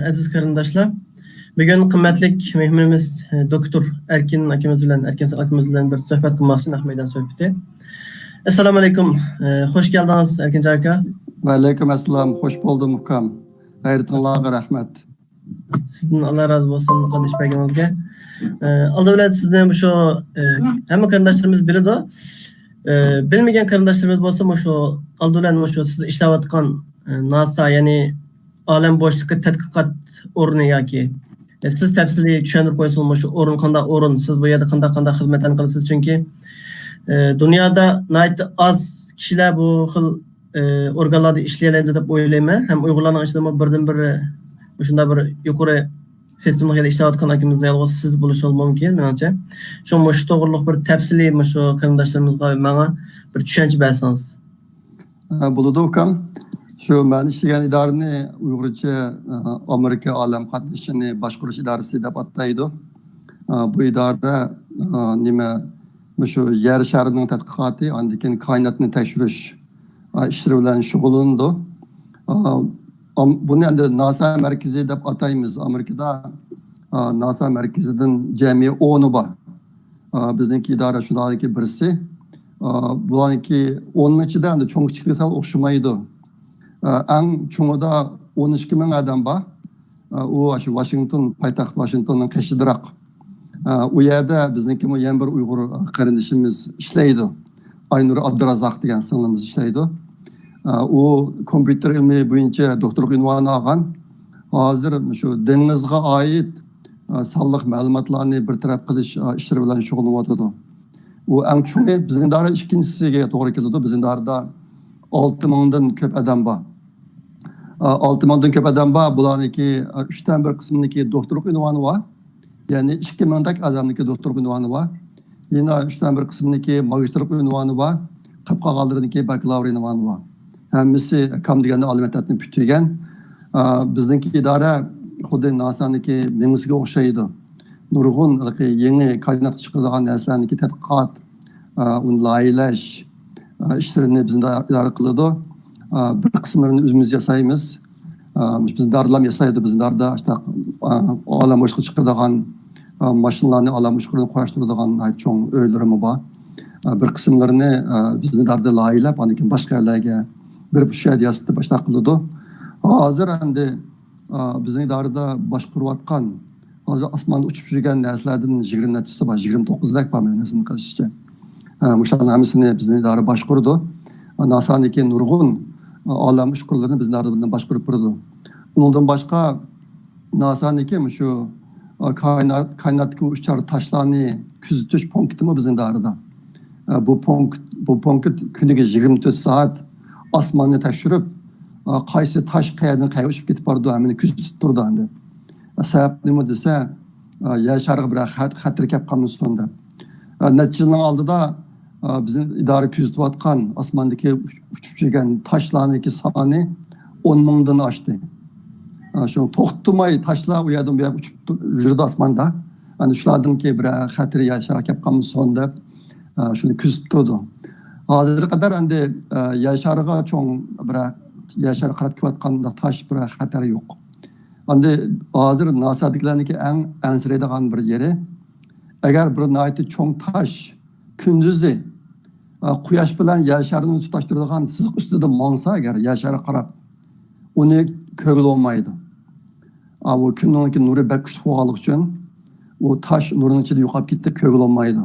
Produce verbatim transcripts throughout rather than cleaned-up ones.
ئەزىز قېرىنداشلار، بۈگۈن قىممەتلىك مېھمىنىمىز، ئە، دوكتور ئەركىن ئاكىمىز بىلەن، ئەركىن ئاكىمىز بىلەن بىر سۆھبەت قىلماقچى، نەق مەيدان سۆھبىتى. ئەسسالامۇ ئەلەيكۇم. ئە، خوش كەلدىڭىز، ئەركىنجان ئاكا. ۋەئەلەيكۇم ئەسسالام، خوش بولدۇم ئۇكام. غەيرىتىڭلارغا رەھمەت. سىزدىن ئاللا رازى بولسۇن، قاتنىشىپ بەرگىنىڭىزگە. ئە، ئالدى بىلەن سىزنى مۇشۇ، ئە، ھەممە قېرىنداشلىرىمىز بىلىدۇ. ئە، بىلمىگەن قېرىنداشلىرىمىز بولسا مۇشۇ ئالدى بىلەن مۇشۇ سىز ئىشلەۋاتقان، ئە، ناسا، يەنى ئالەم بوشلۇقى تەتقىقات ئورنى ياكى، ئە، سىز تەپسىلىي چۈشەندۈرۈپ قويسىڭىز مۇشۇ ئورۇن قانداق ئورۇن، سىز بۇ يەردە قانداق، قانداق خىزمەتلەرنى قىلىسىز؟ چۈنكى، ئە، دۇنيادا ناھايىتى ئاز كىشىلەر بۇ خىل، ئە، ئورگانلاردا ئىشلىيەلەيدۇ دەپ ئويلايمەن. ھەم ئۇيغۇرلارنىڭ ئىچىدىمۇ بىردىنبىر مۇشۇنداق بىر يۇقىرى سىستېمىغا ئىشلەۋاتقان ئاكىمىز يالغۇز سىز بولۇشىڭىز مۇمكىن، مېنىڭچە. شۇڭا مۇشۇ توغرىلىق بىر تەپسىلىي مۇشۇ قېرىنداشلىرىمىزغا، ماڭا بىر چۈشەنچە بەرسىڭىز. ئە، بولىدۇ، ئۇكام. شۇ مەن ئىشلىگەن ئىدارىنى ئۇيغۇرچە، ئە، ئامېرىكا ئالەم قاتنىشىنى باشقۇرۇش ئىدارىسى دەپ ئاتايدۇ. ئە، بۇ ئىدارە، ئە، نېمە، مۇشۇ يەر شارىنىڭ تەتقىقاتى، ئاندىن كېيىن كائىناتنى تەكشۈرۈش، ئە، ئىشلىرى بىلەن شۇغۇللىنىدۇ. ئە، ئام-، بۇنى ئەمدى ناسا مەركىزى دەپ ئاتايمىز. ئامېرىكىدا، ئە، ناسا مەركىزىدىن جەمئىي ئونى بار. ئە، بىزنىڭكى ئىدارە شۇلارنىڭكى بىرسى. ئە، بۇلارنىڭكى ئوننىڭ ئىچىدە ئەمدى چوڭ كىچىكلىكى سەل ئوخشىمايدۇ. ئە، ئەڭ چوڭىدا ئون ئىككى مىڭ ئادەم بار. ئە، ئۇ شۇ ۋاشىنگتون، پايتەخت ۋاشىنگتوننىڭ قېشىدىراق. ئە، ئۇ يەردە بىزنىڭكىمۇ يەنە بىر ئۇيغۇر قېرىندىشىمىز ئىشلەيدۇ. ئاينۇر ئابدۇرازاق دېگەن سىڭلىمىز ئىشلەيدۇ. ئە، ئۇ كومپيۇتېر ئىلمى بويىچە دوكتورلۇق ئۇنۋانى ئالغان. ھازىر شۇ دېڭىزغا ئائىت، ئە، سانلىق مەلۇماتلارنى بىر تەرەپ قىلىش، ئە، ئىشلىرى بىلەن شۇغۇللىنىۋاتىدۇ. ئۇ ئەڭ چوڭى، بىزنىڭ ئىدارە ئىككىنچىسىگە توغرا كېلىدۇ. بىزنىڭ ئىدارىدە ئالتە مىڭدىن كۆپ ئادەم بار. ئە، ئالتە مىڭدىن كۆپ ئادەم بار. بۇلارنىڭكى، ئە، ئۈچتىن بىر قىسمىنىڭكى دوكتورلۇق ئۇنۋانى بار. يەنى ئىككى مىڭدەك ئادەمنىڭكى دوكتورلۇق ئۇنۋانى بار. يەنە ئۈچتىن بىر قىسمىنىڭكى ماگىستىرلىق ئۇنۋانى بار. قاپ قالغانلىرىنىڭكى باكلاۋر ئۇنۋانى بار. ھەممىسى كام دېگەندە ئالىي مەكتەپنى پۈتتۈرگەن. ئە، بىزنىڭكى ئىدارە خۇددى ناسانىڭكى مېڭىسىگە ئوخشايدۇ. نۇرغۇن ھېلىقى يېڭى كائىناتقا چىقىرىدىغان نەرسىلەرنىڭكى تەتقىقات، ئە، ئۇنى لايىھەلەش، ئە، ئىشلىرىنى بىزنى ئىدارە قىلىدۇ. ئە، بىر قىسىملىرىنى ئۆزىمىز ياسايمىز. ئە، بىزنىڭ ئىدارىدىلا ياسايدۇ. بىزنىڭ ئىدارىدا شۇنداق، ئە، ئالەم بوشلۇقىغا چىقىرىدىغان، ئە، ماشىنىلارنى ئالەم بوشلۇقىغا قۇراشتۇرىدىغان ناھايىتى چوڭ ئۆيلىرىمۇ بار. ئە، بىر قىسىملىرىنى، ئە، بىزنىڭ ئىدارىدا لايىھەلەپ، ئاندىن كېيىن باشقا يەرلەرگە بېرىپ، شۇ يەردە ياسىتىپ ئاشۇنداق قىلىدۇ. ھازىر ئەمدى، ئە، بىزنىڭ ئىدارىدا باشقۇرۇۋاتقان، ھازىر ئاسماندا ئۇچۇپ يۈرگەن نەرسىلەردىن يىگىرمە نەچچىسى بار، يىگىرمە توققۇزدەك بار مېنىڭ ھېسابىم قىلىشىچە. ئە، مۇشۇلارنىڭ ھەممىسىنى بىزنىڭ ئىدارە باشقۇرىدۇ. ناسانىڭكى نۇرغۇن، ئە، ئالەم ئۇچقۇرلىرىنى بىزنىڭ ئىدارە باشقۇرۇپ بېرىدۇ. ئۇنىڭدىن باشقا، ناسانىڭكى مۇشۇ، ئە، كائىنات، كائىناتتىكى ئۇچار تاشلارنى كۆزىتىش پونكىتىمۇ بىزنىڭ ئىدارىدە. ئە، بۇ پونكىت، بۇ پونكىت كۈنىگە يىگىرمە تۆت سائەت ئاسماننى تەكشۈرۈپ، ئە، قايسى تاش قەيەردىن قەيەرگە ئۇچۇپ كېتىپ بارىدۇ، ھەممىنى كۆزىتىپ تۇرىدۇ ئەمدى. سەۋەب نېمە دېسە، ئە، يەر شارىغا بىرەر خەت-، خەتەر كەپ قالمىسۇن دەپ. ئە، نەچچە يىلنىڭ ئالدىدا، ئە، بىزنىڭ ئىدارە كۆزىتىۋاتقان ئاسماندىكى ئۇچ-، ئۇچۇپ يۈرگەن تاشلارنىڭكى سانى ئون مىڭدىن ئاشتى. ئە، شۇ توختىماي تاشلار ئۇ يەردىن بۇ يەرگە ئۇچۇپ تۇ-، يۈرىدۇ ئاسماندا. ئەنە شۇلاردىنكى بىرەر خەتىرى يەر شارىغا كەپ قالمىسۇن دەپ، ئە، شۇنى كۆزىتىپ تۇرىدۇ. ھازىرغا قەدەر ئەمدى، ئە، يەر شارىغا چوڭ بىرەر، يەر شارىغا قاراپ كېلىۋاتقان تاش بىرەر خەتەر يوق. ئەمدى ھازىر ناسادىكىلەرنىڭكى ئەڭ ئەنسىرەيدىغان بىر يېرى، ئەگەر بىر ناھايىتى چوڭ تاش كۈندۈزى، ئە، قۇياش بىلەن يەر شارىنى تۇتاشتۇرىدىغان سىزىق ئۈستىدە ماڭسا ئەگەر يەر شارىغا قاراپ، ئۇنى كۆرگىلى بولمايدۇ. ئا، بۇ كۈننىڭكى نۇرى بەك كۈچلۈك بولغانلىقى ئۈچۈن، ئۇ تاش نۇرنىڭ ئىچىدە يوقاپ كېتىپ كۆرگىلى بولمايدۇ.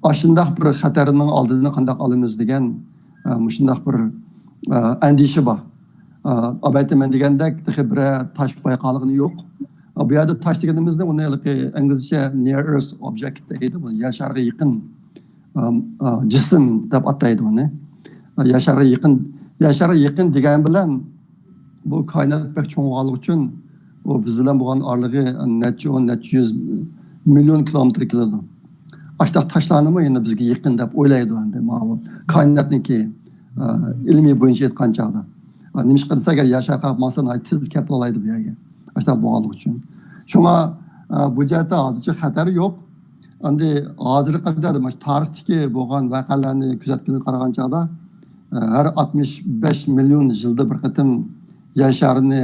ئاشۇنداق بىر خەتەرنىڭ ئالدىنى قانداق ئالىمىز دېگەن، ئە، مۇشۇنداق بىر، ئە، ئەندىشە بار. ئە، ئەلۋەتتە، مەن دېگەندەك، تېخى بىرەر تاش بايقالغىنى يوق. ئە، بۇ يەردە تاش دېگىنىمىزنى ئۇنى ھېلىقى ئىنگلىزچە near Earth object دەيدۇ. بۇ يەر شارىغا يېقىن، ئە، ئە، جىسىم دەپ ئاتايدۇ ئۇنى. ئە، يەر شارىغا يېقىن، يەر شارىغا يېقىن دېگەن بىلەن بۇ كائىنات بەك چوڭ بولغانلىقى ئۈچۈن، ئۇ بىز بىلەن بولغان ئارىلىقى نەچچە ئون، نەچچە يۈز مىليون كىلومېتىر كېلىدۇ. ئاشۇنداق تاشلارنىمۇ يەنە بىزگە يېقىن دەپ ئويلايدۇ ئەمدى ماۋۇ كائىناتنىڭكى، ئە، ئىلمى بويىچە ئېيتقان چاغدا. ئە، نېمىشقا دېسە، ئەگەر يەر شارىغا قاراپ ماڭسا، ناھايىتى تېز كېلىپ بولالايدۇ بۇ يەرگە. ئاشۇنداق بولغانلىقى ئۈچۈن. شۇڭا، ئە، بۇ جەھەتتە ھازىرچە خەتەر يوق. ئەمدى ھازىرغا قەدەر مانا شۇ تارىختىكى بولغان ۋەقەلەرنى كۆزەتكىلى قارىغان چاغدا، ئە، ھەر ئاتمىش بەش مىليون يىلدا بىر قېتىم يەر شارىنى،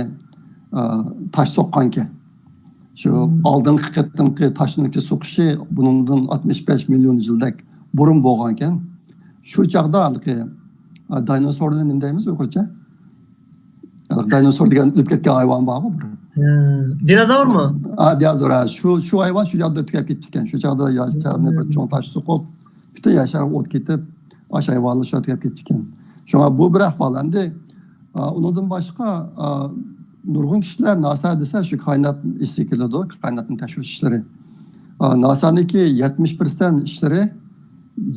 ئە، تاش سوققانكەن. شۇ ئالدىنقى قېتىمقى تاشنىڭكى سوقۇشى بۇنىڭدىن ئاتمىش بەش مىليون يىلدەك بۇرۇن بولغانكەن. شۇ چاغدا ھېلىقى، ئە، داينوسورنى نېمە دەيمىز ئۇيغۇرچە؟ داينوسور دېگەن ئۆلۈپ كەتكەن ھايۋان بارغۇ بىر. دىنوزاۋرمۇ؟ ئا، دىنوزاۋر، ھە. شۇ، شۇ ھايۋان شۇ يەردە تۈگەپ كېتىپتىكەن. شۇ چاغدا يەر شارىنى بىر چوڭ تاش سوقۇپ، پۈتۈن يەر شارى ئوت كېتىپ، ئاشۇ ھايۋانلار شۇ تۈگەپ كېتىپتىكەن. شۇڭا بۇ بىر ئەھۋال. ئەمدى، ئا، ئۇنىڭدىن باشقا، ئا، نۇرغۇن كىشىلەر ناسا دېسە شۇ كائىناتنى ئېسىگە كېلىدۇ، كائىناتنى تەكشۈرۈش ئىشلىرى. ئا، ناسانىڭكى يەتمىش پىرسەنت ئىشلىرى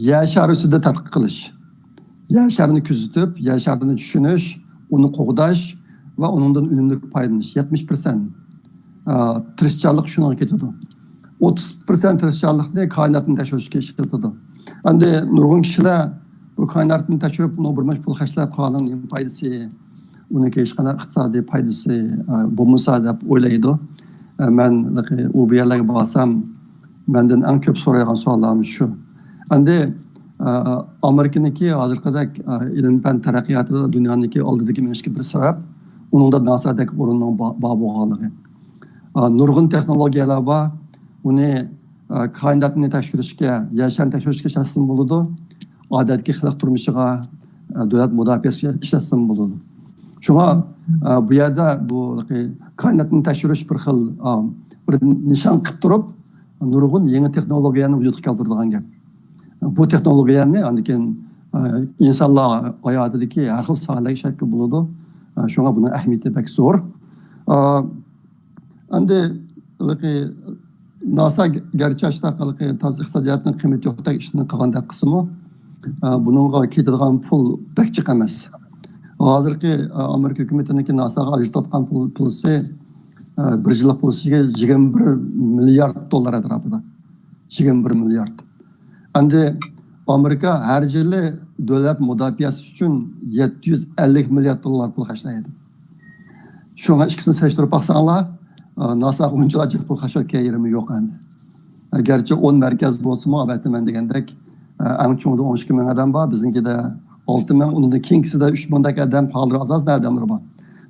يەر شارى ئۈستىدە تەتقىق قىلىش. يەر شارىنى كۆزىتىپ، يەر شارىنى چۈشىنىش، ئۇنى قوغداش ۋە ئۇنىڭدىن ئۈنۈملۈك پايدىلىنىش. يەتمىش پىرسەنت، ئا، تىرىشچانلىق شۇنىڭغا كېتىدۇ. ئوتتۇز پىرسەنت تىرىشچانلىقنى كائىناتنى تەكشۈرۈشكە ئىشلىتىدۇ. ئەمدى نۇرغۇن كىشىلەر بۇ كائىناتنى تەكشۈرۈپ، بۇنىڭ بىر مۇنچە پۇل خەجلەپ قالغاننىڭ نېمە پايدىسى، ئۇنىڭكى ھېچقانداق ئىقتىسادىي پايدىسى، ئا، بولمىسا دەپ ئويلايدۇ. ئا، مەن ئۇ بۇ يەرلەرگە بارسام، مەندىن ئەڭ كۆپ سورايدىغان سوئاللار شۇ. ئەمدى، ئا، ئامېرىكىنىڭكى ھازىرقىدەك، ئا، ئىلىم-پەن تەرەققىياتىدا دۇنيانىڭكى ئالدىدىكى مېڭىشكە بىر سەۋەب، ئۇنىڭدا ناسادەك ئورۇننىڭ با-، بار بولغانلىقى. ئا، نۇرغۇن تېخنولوگىيەلەر بار، ئۇنى، ئا، كائىناتنى تەكشۈرۈشكە، يەر شارىنى تەكشۈرۈشكە ئىشلەتسىمۇ بولىدۇ، ئادەتتىكى خەلق تۇرمۇشىغا، ئا، دۆلەت مۇداپىئەسىگە ئىشلەتسىمۇ بولىدۇ. شۇڭا، ئا، بۇ يەردە بۇ كائىناتنى تەكشۈرۈش بىر خىل، ئا، بىر نىشان قىلىپ تۇرۇپ، نۇرغۇن يېڭى تېخنولوگىيەنى ۋۇجۇدقا كەلتۈرىدىغان گەپ. بۇ تېخنولوگىيەنى ئاندىن كېيىن، ئا، ئىنسانلار ھاياتىدىكى ھەر خىل ساھەلەرگە ئىشلەتكىلى بولىدۇ. ئا، شۇڭا بۇنىڭ ئەھمىيىتى بەك زور. ئا، ئەمدى ھېلىقى ناسا گەرچە ئاشۇنداق ھېلىقى تازا ئىقتىسادىياتنىڭ قىممىتى يوقتەك ئىشنى قىلغاندەك قىلسىمۇ، ئا، بۇنىڭغا كېتىدىغان پۇل بەك جىق ئەمەس. ھازىرقى، ئا، ئامېرىكا ھۆكۈمىتىنىڭكى ناساغا ئاجرىتىۋاتقان پۇل، پۇلىسى، ئا، بىر يىللىق پۇلىسى يىگىرمە بىر مىليارد دوللار ئەتراپىدا. يىگىرمە بىر مىليارد. ئەمدى ئامېرىكا ھەر يىلى دۆلەت مۇداپىئەسى ئۈچۈن يەتتە يۈز ئەللىك مىليارد دوللار پۇل خەجلەيدۇ. شۇڭا ئىككىسىنى سېلىشتۇرۇپ باقساڭلار، ئا، ناساغا ئۇنچىلا جىق پۇل خەجلەتكەن يېرىمۇ يوق ئەمدى. گەرچە ئون مەركەز بولسىمۇ، ئەلۋەتتە مەن دېگەندەك، ئا، ئەڭ چوڭىدا ئون ئىككى مىڭ ئادەم بار، بىزنىڭكىدە ئالتە مىڭ، ئۇنىڭدىن كېيىنكىسىدە ئۈچ مڭدەك ئادەم، قالغىنى ئاز-ئاز ئادەملىرى بار.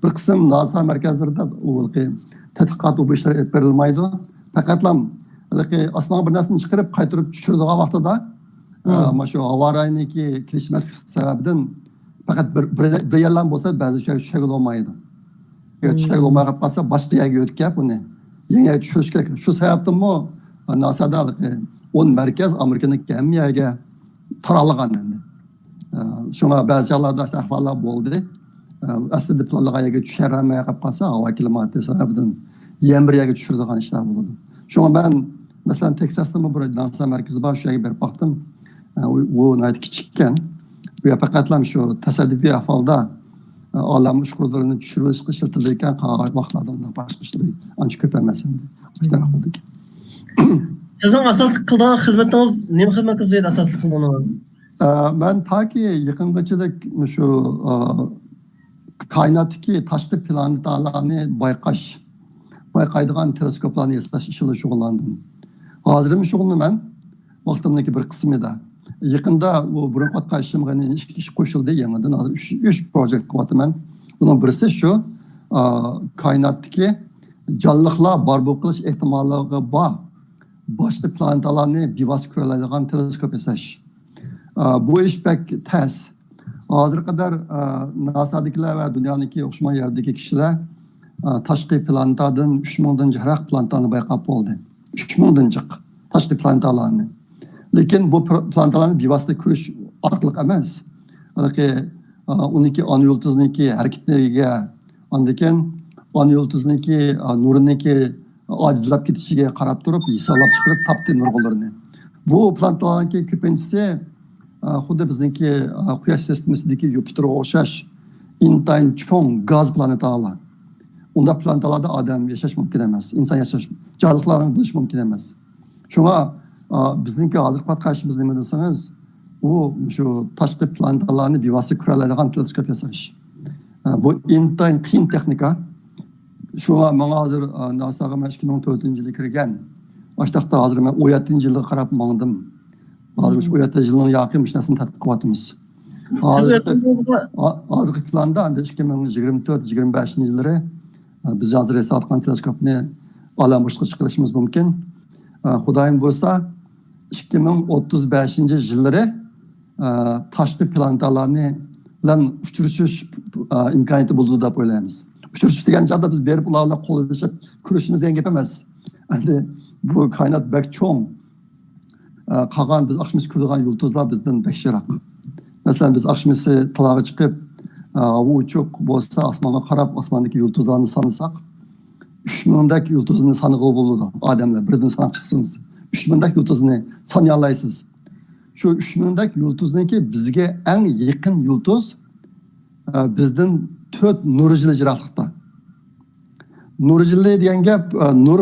بىر قىسىم ناسا مەركەزلىرىدە ئۇ تەتقىقات، ئۇ بۇ ئىشلار ئېلىپ بېرىلمايدۇ. پەقەتلا ھېلىقى ئاسمانغا بىر نەرسىنى چىقىرىپ قايتۇرۇپ چۈشۈرىدىغان ۋاقتىدا، ئا، مم. مانا شۇ ھاۋا رايىنىڭكى كېلىشمەسلىك سەۋەبىدىن پەقەت بىر، بىر، بىر يەرلەرلا بولسا بەزى جايغا چۈشۈرگىلى بولمايدۇ. ئەگەر چۈشۈرگىلى بولماي قېلىپ قالسا، باشقا يەرگە يۆتكەپ ئۇنى يېڭى يەرگە چۈشۈرۈش كېرەك. شۇ سەۋەبتىنمۇ ناسادا ھېلىقى ئون مەركەز ئامېرىكىنىڭ ھەممە يەرگە تارالغان ئەمدى. ئە، شۇڭا بەزى چاغلاردا ئەھۋاللار بولدى. ئە، ئەسلىدە پىلانلىغان يەرگە چۈشۈرەلمەي قېلىپ قالسا، ھاۋا كىلىماتى سەۋەبىدىن يەنە بىر يەرگە چۈشۈرىدىغان ئىشلار بولىدۇ. شۇڭا مەن، مەسىلەن، تېكساستىمۇ بىر ناسا مەركىزى بار، شۇ يەرگە بېرىپ باقتىم. ئە، ئۇ، ئۇ ناھايىتى كىچىككەن. ئۇ يەر پەقەتلا شۇ تەسادىپىي ئەھۋالدا، ئە، ئالەم ئۇچقۇرلىرىنى چۈشۈرۈۋېلىشقا ئىشلىتىلىدىكەن، قالغان ۋاقىتلاردا ئۇنداق باشقا ئىشلىرى ئانچە كۆپ ئەمەس ئەمدى. ئاشۇنداق بولدى. سىزنىڭ ئاساسلىق قىلىدىغان خىزمىتىڭىز نېمە خىزمەت قىلىسىز ئاساسلىق قىلىدىغىنىڭىز؟ ئە، مەن تاكى يېقىنغىچىلىك مۇشۇ، ئە، كائىناتتىكى تاشقى پلانېتالارنى بايقاش، بايقايدىغان تېلېسكوپلارنى ياساش ئىشى بىلەن شۇغۇللاندىم. ھازىرمۇ شۇغۇللىنىمەن، ۋاقتىمنىڭكى بىر قىسمىدا. يېقىندا بۇ بۇرۇنقى ئاتقان ئىشىمغا يەنە ئىككى ئىش قوشۇلدى يېڭىدىن. ھازىر ئۈچ، ئۈچ پروژېكت قىلىۋاتىمەن. بۇنىڭ بىرسى شۇ، ئا، كائىناتتىكى جانلىقلار بار بولۇپ قېلىش ئېھتىماللىقى بار باشقا پلانېتالارنى بىۋاسىتە كۆرەلەيدىغان تېلېسكوپ ياساش. ئا، بۇ ئىش بەك تەس. ھازىرغا قەدەر، ئا، ناسادىكىلەر ۋە دۇنيانىڭكى ئوخشىمىغان يەردىكى كىشىلەر، ئا، تاشقى پلانېتادىن ئۈچ مىڭدىن جىقراق پلانېتالارنى بايقاپ بولدى. ئۈچ مىڭدىن جىق تاشقى پلانېتالارنى. لېكىن بۇ پر-، پلانېتالارنى بىۋاسىتە كۆرۈش ئارقىلىق ئەمەس. ھېلىقى، ئا، ئۇنىڭكى ئانا يۇلتۇزنىڭكى ھەرىكىتىگە، ئاندىن كېيىن ئانا يۇلتۇزنىڭكى، ئا، نۇرىنىڭكى ئاجىزلاپ كېتىشىگە قاراپ تۇرۇپ ھېسابلاپ چىقىرىپ تاپتى نۇرغۇنلىرىنى. بۇ پلانېتالارنىڭكى كۆپىنچىسى، ئا، خۇددى بىزنىڭكى، ئا، قۇياش سىستېمىسىدىكى يۇپىتېرغا ئوخشاش ئىنتايىن چوڭ گاز پلانېتالار. ئۇنداق پلانېتالاردا ئادەم ياشاش مۇمكىن ئەمەس، ئىنسان ياشاش، جانلىقلارنىڭ بولۇشى مۇمكىن ئەمەس. شۇڭا، ئا، بىزنىڭكى ھازىرقى ۋاقىت قارىشىمىز نېمە دېسىڭىز، ئۇ شۇ تاشقى پلانېتالارنى بىۋاسىتە كۆرەلەيدىغان تېلېسكوپ ياساش. ئا، بۇ ئىنتايىن قىيىن تېخنىكا. شۇڭا ماڭا ھازىر، ئا، ناساغا مەن ئىككى مىڭ تۆتىنچى يىلى كىرگەن. ئاشتاقتا ھازىر مەن ئون يەتتىنچى يىلغا قاراپ ماڭدىم. ھازىر مۇشۇ ئون يەتتىنچى يىلنىڭ ياقى مۇشۇ نەرسىنى تەتقىق قىلىۋاتىمىز. ھازىرقى، ھازىرقى پىلاندا ئەمدى ئىككى مىڭ يىگىرمە تۆت، يىگىرمە بەشىنچى يىللىرى، بىز ھازىر ياساۋاتقان تېلېسكوپنى ئالەم بوشلۇقىغا چىقىرىشىمىز مۇمكىن. خۇدايىم بۇيرۇسا، ئىككى مىڭ ئوتتۇز بەشىنچى يىللىرى تاشقى پلانېتالارنى بىلەن ئۇچرىشىش ئىمكانىيىتى بولىدۇ دەپ ئويلايمىز. ئۇچرىشىش دېگەن چاغدا بىز بېرىپ ئۇلار بىلەن قوللىشىپ كۆرۈشىمىز دېگەن گەپ ئەمەس. ئەمدى بۇ كائىنات بەك چوڭ. قالغان بىز ئاخشىمىسى كۆرىدىغان يۇلتۇزلار بىزدىن بەك يىراق. مەسىلەن، بىز ئاخشىمىسى تالاغا چىقىپ، ھاۋا ئوچۇق بولسا، ئاسمانغا قاراپ، ئاسماندىكى يۇلتۇزلارنى سانىساق، ئۈچ مىڭدەك يۇلتۇزنى سانىغىلى بولىدۇ. ئادەملەر بىردىن ساناپ چىقسىڭىز، ئۈچ مىڭدەك يۇلتۇزنى سانىيالايسىز. شۇ ئۈچ مىڭدەك يۇلتۇزنىڭكى بىزگە ئەڭ يېقىن يۇلتۇز، بىزدىن تۆت نۇر يىلى يىراقلىقتا. نۇر يىلى دېگەن گەپ، نۇر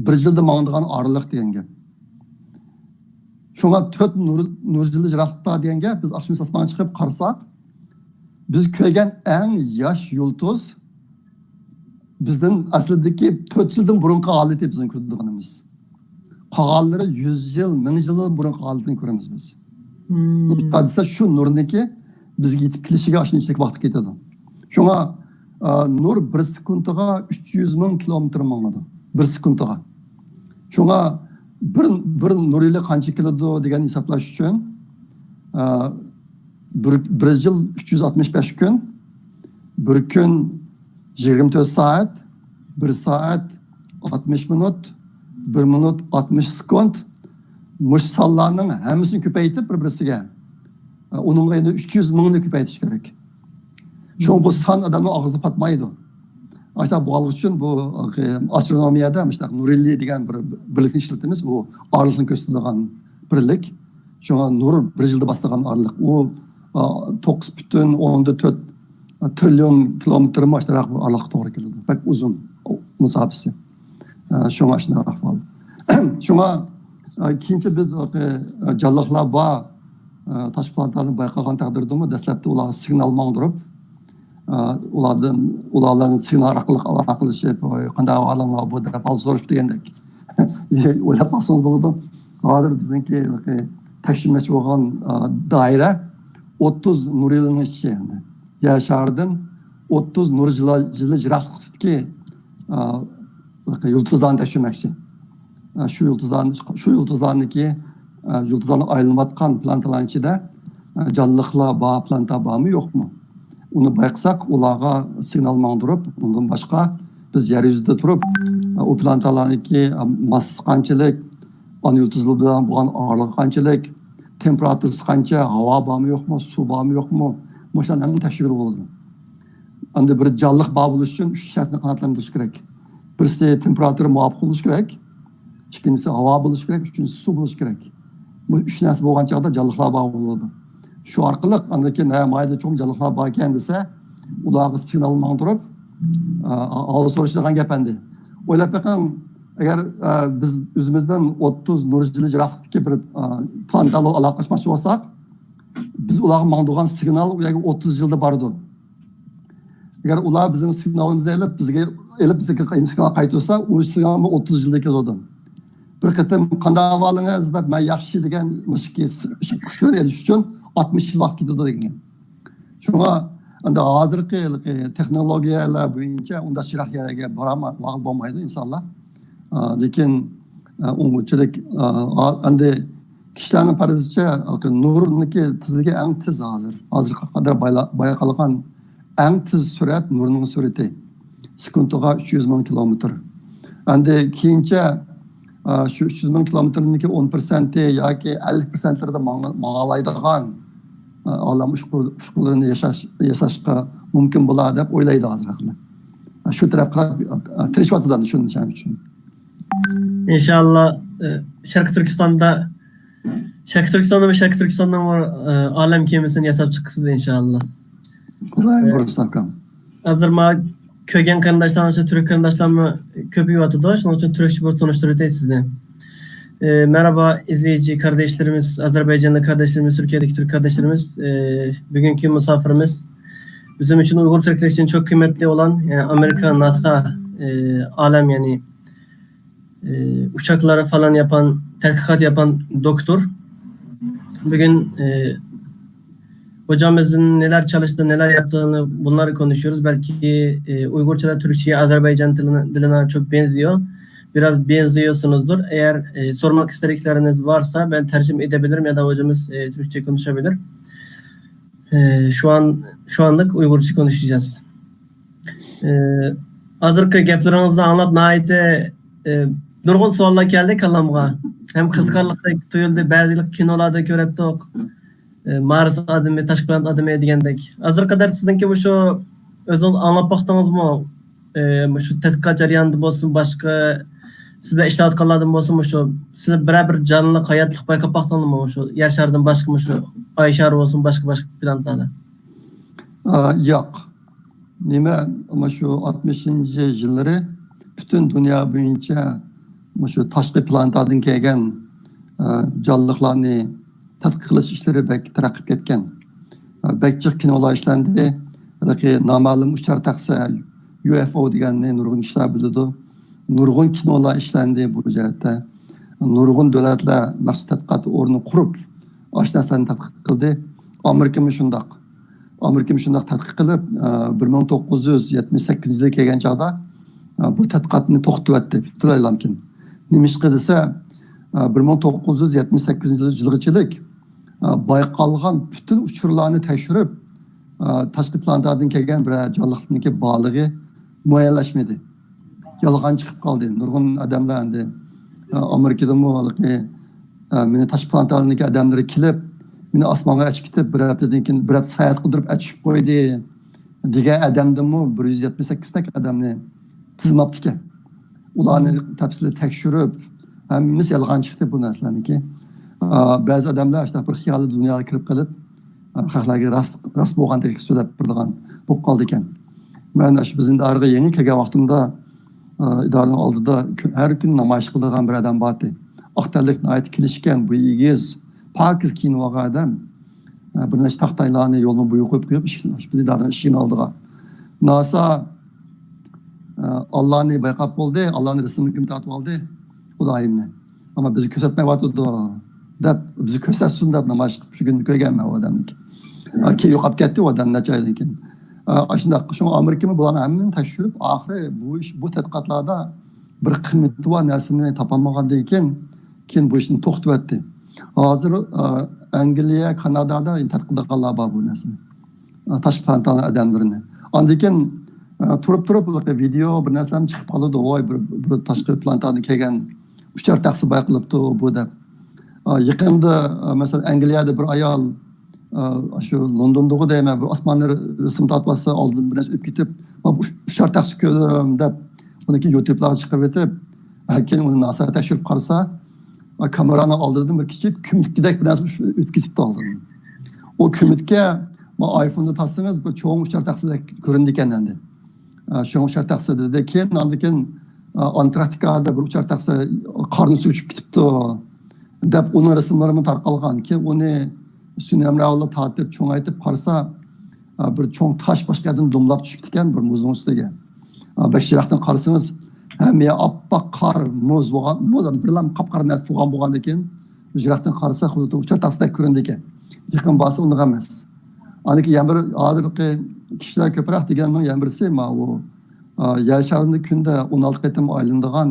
بىر يىلدا ماڭىدىغان ئارىلىق دېگەن گەپ. شۇڭا تۆت نۇر، نۇر يىلى يىراقلىقتا دېگەن گەپ، بىز ئاخشىمىسى ئاسمانغا چىقىپ قارىساق، بىز كۆرگەن ئەڭ ياش يۇلتۇز بىزدىن ئەسلىدىكى تۆت يىلدىن بۇرۇنقى ھالىتى بىزنىڭ كۆرىدىغىنىمىز. قالغانلىرى يۈز يىل، مىڭ يىلدىن بۇرۇنقى ھالىتىنى كۆرىمىز بىز. ھادىسە شۇ نۇرنىڭكى بىزگە يېتىپ كېلىشىگە ئاشۇنىڭ ئىچىدىكى ۋاقىت كېتىدۇ. شۇڭا نۇر بىر سېكۇنتىغا ئۈچ يۈز مىڭ كىلومېتىر ماڭىدۇ. بىر سېكۇنتىغا. شۇڭا بىر، بىر نۇر يىلى قانچە كېلىدۇ دېگەن ھېسابلاش ئۈچۈن، بىر، بىر يىل ئۈچ يۈز ئاتمىش بەش كۈن، بىر كۈن يىگىرمە تۆت سائەت، بىر سائەت ئاتمىش مىنۇت، بىر مىنۇت ئاتمىش سېكۇنت. مۇشۇ سانلارنىڭ ھەممىسىنى كۆپەيتىپ بىر-بىرسىگە، ئۇنىڭغا يەنە ئۈچ يۈز مىڭنى كۆپەيتىش كېرەك. شۇڭا بۇ سان ئادەمنىڭ ئاغزىغا پاتمايدۇ. ئاشۇنداق بولغانلىقى ئۈچۈن بۇ ئاسترونومىيەدە مۇشۇنداق نۇرىللى دېگەن بىر بىرلىكنى ئىشلىتىمىز. بۇ ئارىلىقنى كۆرسىتىدىغان بىرلىك. شۇڭا نۇر بىر يىلدا باسىدىغان ئارىلىق. ئۇ، ئا، توققۇز پۈتۈن ئوندىن تۆت تىرىليون كىلومېتىرمۇ ئاشۇنداق بىر ئارىلىققا توغرا كېلىدۇ. بەك ئۇزۇن مۇساپىسى. ئا، شۇڭا ئاشۇنداق ئەھۋال. شۇڭا، ئا، كېيىنچە بىز، ئا، جانلىقلار بار، ئا، تاشقى پلانېتالارنى بايقىغان تەقدىردىمۇ، دەسلەپتە ئۇلارغا سىگنال ماڭدۇرۇپ، ئا، ئۇلاردىن، ئۇلار بىلەن سىگنال ئارقىلىق ئالاقىلىشىپ، «ۋاي، قانداق ئەھۋالىڭلار بۇ؟» دەپ ھال سورىشىپ دېگەندەك. ئويلاپ باقسىڭىز بولىدۇ. ھازىر بىزنىڭكى تەكشۈرمەكچى بولغان، ئا، دائىرە ئوتتۇز نۇر يىلىنىڭ ئىچى ئەمدى. يەر شارىدىن ئوتتۇز نۇر يىلى، يىلى يىراقلىقتىكى، ئا، يۇلتۇزلارنى تەكشۈرمەكچى. ئا، شۇ يۇلتۇزلارنى، شۇ يۇلتۇزلارنىڭكى، ئا، يۇلتۇزلارنى ئايلىنىۋاتقان پلانېتالارنىڭ ئىچىدە، ئا، جانلىقلار بار پلانېتا بارمۇ، يوقمۇ؟ ئۇنى بايقىساق، ئۇلارغا سىگنال ماڭدۇرۇپ، ئۇندىن باشقا بىز يەر يۈزىدە تۇرۇپ، ئا، ئۇ پلانېتالارنىڭكى، ئا، ماسسىسى قانچىلىك، ئانا يۇلتۇزلار بىلەن بولغان ئارىلىقى قانچىلىك، تېمپېراتۇرىسى قانچە، ھاۋا بارمۇ يوقمۇ، سۇ بارمۇ يوقمۇ، مۇشۇلارنى ھەممىنى تەكشۈرگىلى بولىدۇ. ئەمدى بىر جانلىق بار بولۇش ئۈچۈن ئۈچ شەرتنى قانائەتلەندۈرۈش كېرەك. بىرسى تېمپېراتۇرا مۇۋاپىق بولۇشى كېرەك، ئىككىنچىسى ھاۋا بولۇشى كېرەك، ئۈچىنچىسى سۇ بولۇشى كېرەك. بۇ ئۈچ نەرسە بولغان چاغدا جانلىقلار بار بولىدۇ. شۇ ئارقىلىق ئاندىن كېيىن، «ھە، مايدا چوقۇم جانلىقلار بار ئىكەن» دېسە، ئۇلارغا سىگنال ماڭدۇرۇپ، ئا، ئا، ئالغا سورىشىدىغان گەپ ئەمدى. ئويلاپ بېقىڭ، ئەگەر، ئا، بىز ئۆزىمىزدىن ئوتتۇز نۇر يىلى يىراقلىقتىكى بىر، ئا، پلانېتا بىلەن ئالاقىلەشمەكچى بولساق، بىز ئۇلارغا ماڭدۇرغان سىگنال ئۇ يەرگە ئوتتۇز يىلدا بارىدۇ. ئەگەر ئۇلار بىزنىڭ سىگنالىمىزنى ئېلىپ، بىزگە ئېلىپ، بىزگە سىگنال قايتۇرسا، ئۇ سىگنال ئوتتۇز يىلدا كېلىدۇ. بىر قېتىم «قانداق ئەھۋالىڭىز؟» دەپ، «مەن ياخشى» دېگەن مۇشۇ ئۇچۇرنى ئېلىش ئۈچۈن ئاتمىش يىل ۋاقىت كېتىدۇ دېگەن. شۇڭا ئەمدى ھازىرقى تېخنولوگىيەلەر بويىچە ئۇنداق يىراق يەرگە بارالماي، بارغىلى بولمايدۇ ئىنسانلار. ئا، لېكىن، ئا، ئۇنچىلىك، ئا، ئا، ئەمدى كىشىلەرنىڭ پەرىزىچە، نۇرنىڭكى تېزلىكى ئەڭ تېز ھازىر. ھازىرغا قەدەر بايلا-، بايقالغان ئەڭ تېز سۈرئەت نۇرنىڭ سۈرئىتى. سېكۇنتىغا ئۈچ يۈز مىڭ كىلومېتىر. ئەمدى كېيىنچە، ئا، شۇ ئۈچ يۈز مىڭ كىلومېتىرنىڭكى ئون پىرسەنتى ياكى ئەللىك پىرسەنتلىرىدا ماڭ-، ماڭالايدىغان، ئا، ئالەم ئۇچقۇ-، ئۇچقۇنلىرىنى ياشاش، ياساشقا مۇمكىن بولار دەپ ئويلايدۇ ھازىر خەقلەر. شۇ تەرەپكە قاراپ، ئا، تىرىشىۋاتىدۇ ئەمدى شۇنى چۈشەنىش ئۈچۈن. ئىنشاللا، ئە، شەرقىي تۈركىستاندا، شەرقىي تۈركىستاندا ۋە شەرقىي تۈركىستاننىڭ بىر، ئە، ئالەم كېمىسىنى ياساپ چىقىسىز ئىنشاللا. خۇدايىم بۇيرۇسا ئاكام. ھازىر ما كۆرگەن قېرىنداشلارنىڭ ئىچىدە تۈرك قېرىنداشلارمۇ كۆپىيىۋاتىدۇ، شۇنىڭ ئۈچۈن تۈركچە بىر تونۇشتۇرۇۋېتەي سىزنى. ئە، مەرھابا ئىزلىيىجى قارداشلىرىمىز، ئازەربەيجانلىق قارداشلىرىمىز، تۈركىيەدىكى تۈرك قارداشلىرىمىز، ئە، بۈگۈنكى مۇساپىرىمىز بىزنىڭ ئۈچۈن ئۇيغۇر تۈركلەر ئۈچۈن چوڭ قىممەتلىك ئوغلان، ئە، ئامېرىكا ناسا، ئە، ئالەم، يەنى ئى، ئۇچاقلار فالان ياپان، تەتقىقات ياپان دوكتور. بۈگۈن، ئى، Hocamızın neler çalıştı, neler yaptığını, bunları konuşuyoruz. Belki e, Uygurca da Türkçe'ye, Azerbaycan diline, diline çok benziyor. Biraz benziyorsunuzdur. Eğer e, sormak istedikleriniz varsa ben tercüme edebilirim ya da hocamız e, Türkçe konuşabilir. E, şu an şu anlık Uygurca konuşacağız. E, Hozirgi gaplaringizni anglab, ناھايىتى e, nurg'un savollar keldi kallamga. Hem qiziqarliqdek tuyuldi, ba'zi kinolarda ko'ratdiq. E, Mars odami, tashqi planet odami degandek. Hozirga qadar sizningki shu o'zingiz anglab boqdingizmi? E, shu tadqiqot jarayonida bo'lsin, boshqa siz bilan ishlayotganlardan bo'lsin, shu siz biror bir jonli hayotlik payqab boqdingizmi? Shu yer sharidan boshqa, shu oy shari bo'lsin, boshqa boshqa planetlarda. Aa, yo'q. Nima, mana shu oltmishınchı yilları butun dunyo bo'yicha mana shu tashqi planetadan kelgan, aa, jonliqlarni tadqiq qilish ishlari bak taraqqiy ketgan. Aa, bak jiq kinolar ishlandi. Balki noma'lum uchar taxsa, U F O deganni nurg'un kishilar biladi. Nurg'un kinolar ishlandi bu jihatda. Nurg'un davlatlar maxsus tadqiqot o'rni qurib, shu narsalarni tadqiq qildi. Amerikami shundoq. Amerikami shundoq tadqiq qilib, bir ming to'qqiz yuz yetmish sakkizinchi yilga kelgan chog'da bu tadqiqotni to'xtatdi, butunlay. Nima ishqa desa, bir ming to'qqiz yuz yetmish sakkizinchi yilgachilik bayqalgan butun uchurlarni tekshirib, tashqi planetadan kelgan biror jonliqniki borligi muayyanlashmadi. Yolg'on chiqib qoldi. Nurg'un odamlar endi Amerikadami meni tashqi planetalarniki odamlari kelib, meni osmonga ochib ketib, bir haftadan keyin, bir hafta sayohat qildirib ochib qo'ydi degan odamdimi bir yuz yetmish sakkiz tak odamni tizmabdi ekan. Ularni tafsili tekshirib, hammasi yolg'on chiqdi bu narsalarniki. Ba'zi odamlar shunaqa bir xiyoliy dunyoga kirib qolib, xalqlarga rost, rost bo'lgandek so'zlab turadigan bo'lib qoldi ekan. Men shu bizni idoraga yangi kirgan vaqtimda idoraning oldida har kuni namoyish qiladigan bir odam bor edi. Oq tanlik, nihoyatda kelishgan, bu egiz, pokiz kiyinib olgan odam. Bir nechta taxtaylarni yo'lni bo'yiga qo'yib qo'yib, bizni idoraning eshigini oldiga. Nasa Allohni bayqab bo'ldi, Allohni rasmini kim tortib oldi? Xudoyimni. Ammo bizni ko'rsatmayotidi deb, bizni ko'rsatsin deb namoyish qilib, shu kunni ko'rganman u odamniki. Keyin yo'qolib ketdi u odam necha oydan keyin. Shundoq, shu Amerikami bularni hammani tekshirib, oxiri bu ish, bu tadqiqotlarda bir qiymati bor narsani topolmagandan keyin, keyin bu ishni to'xtatdi. Hozir Angliya, Kanadada tadqiq qilganlar bor bu narsani. Tashqi planetani odamlarini. Andan keyin turib turib video bir narsalar chiqib qoladi. Voy, bir, bir tashqi planetadan kelgan uchar taxsi bay qilibdi bu deb. Yaqinda, masalan, Angliyada bir ayol shu Londondagu deyman, bir osmonni rasm tortib olsa, oldin bir narsa o'tib ketib, "Mana bu uchar taxsi ko'rdim" deb, uni keyin YouTube'larga chiqarib etib, keyin uni NASA tekshirib qarasa, kamerani oldida bir kichik ko'mitkidek bir narsa o'tib ketibdi oldin. U ko'mitga iPhone'da tortsangiz, bir cho'ng uchar taxsidek ko'rindi ekan endi. Cho'ng uchar taxsi dedi. Keyin, andan keyin Antarktikada bir uchar taxsi qorni suvga tushib ketibdi deb, uning rasmlari tarqalgan. Keyin uni sunami bilan tortib, cho'ngaytib qarasa, bir cho'ng tosh boshqa yerdan dumlab tushibdi ekan, bir muzning ustiga. Bek yiroqdan qarasangiz, hamma yer oppoq qor, muz bo'lgan, muz, birlam qop-qora narsa turgan bo'lgandan keyin, yiroqdan qarasa, xuddi uchar taxsidek ko'rindi ekan. Yaqin borsa, unuq emas. Aniki yana bir, hozirgi kishilar ko'proq deganning yana birisi, ma u yer sharini kunda o'n olti qatim aylanadigan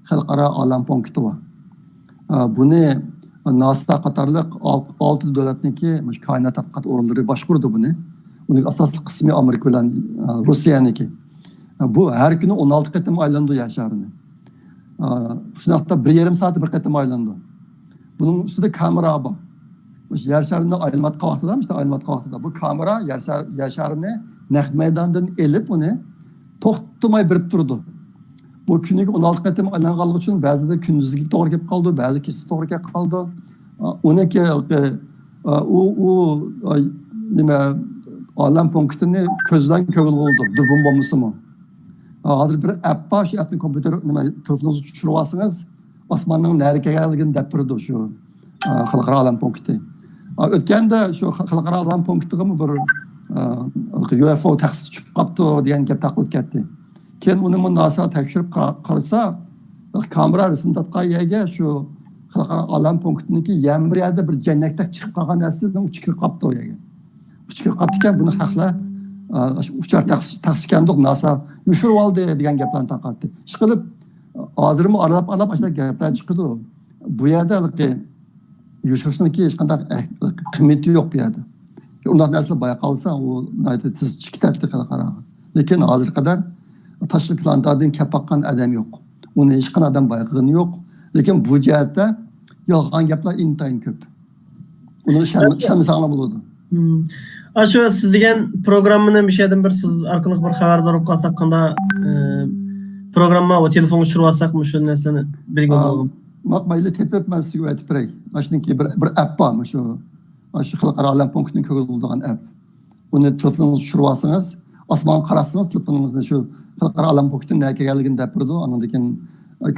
xalqaro olam punkti bor. Buni NASA qatorliq olti davlatniki koinot tadqiqot o'rinlari boshqurdi buni. Uning asosiy qismi Amerika bilan Rossiyaniki. Bu har kuni o'n olti qatim aylanadi yer sharini. Shunaqda bir yarim soatda bir qatim aylanadi. Buning ustida kamera bor. Yer sharini aylanayotgan vaqtida, işte aylanayotgan vaqtida bu kamera yer sharini naq maydondan elib, uni to'xtamay berib turdi. Bu kuniga o'n olti qatim aylanganligi uchun ba'zida kunduzgi to'g'ri kelib qoldi, ba'zi kechasi to'g'ri kelib qoldi. Uniki u, u nima, olam punktini ko'zdan ko'ngil bo'ldi, durbin bo'lmasimi? Hozir bir app bor, shu appni kompyuter, nima, telefoningizga tushirib olsangiz, osmonning nari kelganligini deb turadi shu xalqaro olam punkti. O'tganda shu xalqaro olam punktiga bir U F O taxsi tushib qolibdi degan gap tarqalib ketdi. Keyin uni NASA tekshirib qarasa, kamera rasm tortgan yerga shu xalqaro olam punktiniki yana bir yerda bir jannakdek chiqib qolgan narsadan uchi kirib qolibdi u yerga. ئۇچۇر قاپتىكەن، بۇنى خەقلەر ئۇچار تەخسىكەندۇق، ناسا يوشۇرۇۋالدى دېگەن گەپلەرنى تارقاتتى. ئىشقىلىپ، ھازىرمۇ ئارىلاپ ئارىلاپ ئاشۇنداق گەپلەر چىقىدۇ. بۇ يەردە يوشۇرۇشنىڭكى ھېچقانداق قىممىتى يوق بۇ يەردە. ئۇنداق نەرسىلەر بايقالسا، ئۇ ناھايىتى تېز چىقىپ كېتەتتى خەلقئاراغا. لېكىن ھازىرغا قەدەر تاشقى پلانېتادىن كەپ باققان ئادەم يوق. ئۇنى ھېچقانداق ئادەم بايقىغىنى يوق. لېكىن بۇ جەھەتتە يالغان گەپلەر ئىنتايىن كۆپ. ئۇنى ئىشەنمىسەڭلار بولىدۇ. ئاشۇ سىز دېگەن پروگراممىنى مۇشۇ يەردىن بىر سىز ئارقىلىق بىر خەۋەردار بولۇپ قالساق، قانداق پروگرامما ۋە تېلېفونغا چۈشۈرۈۋالساق، مۇشۇ نەرسىلەرنى بىلگىلى بولىدۇ. ماق مەيلى تېپىپ، مەن سىزگە ئېيتىپ بېرەي. مانا شۇنىڭكى بىر، بىر ئەپ بار، مۇشۇ، مۇشۇ خەلقئارا ئالەم پونكىتىنى كۆرگىلى بولىدىغان ئەپ. ئۇنى تېلېفونىڭىزغا چۈشۈرۈۋالسىڭىز، ئاسمانغا قاراتسىڭىز، تېلېفونىڭىزنى شۇ خەلقئارا ئالەم پونكىتىنىڭ نەگە كەلگەنلىكىنى دەپ بېرىدۇ. ئاندىن كېيىن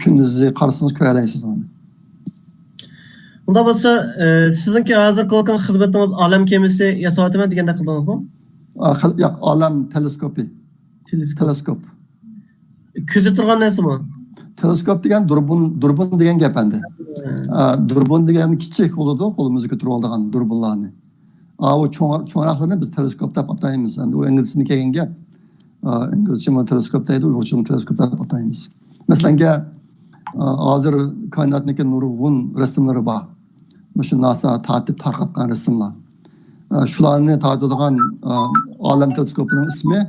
كۈندۈزى قارىسىڭىز كۆرەلەيسىز ئۇنى. ئۇنداق بولسا، سىزنىڭكى ھازىر قىلىۋاتقان خىزمىتىڭىز ئالەم كېمىسى ياساۋاتىمەن دېگەندەك قىلدىڭىزغۇ؟ ياق، ئالەم تېلېسكوپى. تېلېسكوپ. كۆزدە تۇرغان نەرسىمۇ؟ تېلېسكوپ دېگەن دۇربۇن، دۇربۇن دېگەن گەپ ئەمدى. دۇربۇن دېگەن كىچىك بولىدۇ، قولىمىزدا كۆتۈرۈپ ئالىدىغان دۇربۇنلارنى. ئاۋۇ چوڭ، چوڭراقلىرىنى بىز تېلېسكوپ دەپ ئاتايمىز. ئەمدى ئۇ ئىنگلىزچىدىن كەلگەن گەپ. ئىنگلىزچىمۇ تېلېسكوپ دەيدۇ، ئۇيغۇرچىمۇ تېلېسكوپ دەپ ئاتايمىز. مەسىلەنگە، ھازىر كائىناتنىڭكى نۇرغۇن رەسىملىرى بار. مۇشۇ ناسا تارتىپ تارقاتقان رەسىملەر. شۇلارنى تارتىدىغان ئالەم تېلېسكوپىنىڭ ئىسمى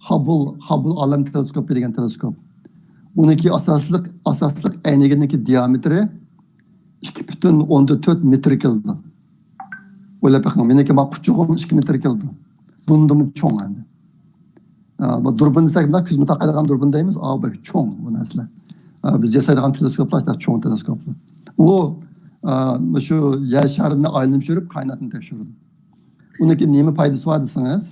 خاببل، خاببل ئالەم تېلېسكوپى دېگەن تېلېسكوپ. ئۇنىڭكى ئاساسلىق، ئاساسلىق ئەينىكىنىڭكى دىئامېتىرى ئىككى پۈتۈن ئوندىن تۆت مېتىر كېلىدۇ. ئويلاپ بېقىڭ، مېنىڭكى ما قۇچىقىم ئىككى مېتىر كېلىدۇ. بۇندىنمۇ چوڭ ئەمدى. بۇ دۇربۇن دېسەك، مۇنداق كۆزمە تاقايدىغان دۇربۇن دەيمىز، ئاۋۇ بەك چوڭ بۇ نەرسىلەر. بىز ياسايدىغان تېلېسكوپلار چوڭ تېلېسكوپلار. ئۇ مۇشۇ يەر شارىنى ئايلىنىپ يۈرۈپ، كائىناتنى تەكشۈرىدۇ. ئۇنىڭكى نېمە پايدىسى بار دېسىڭىز،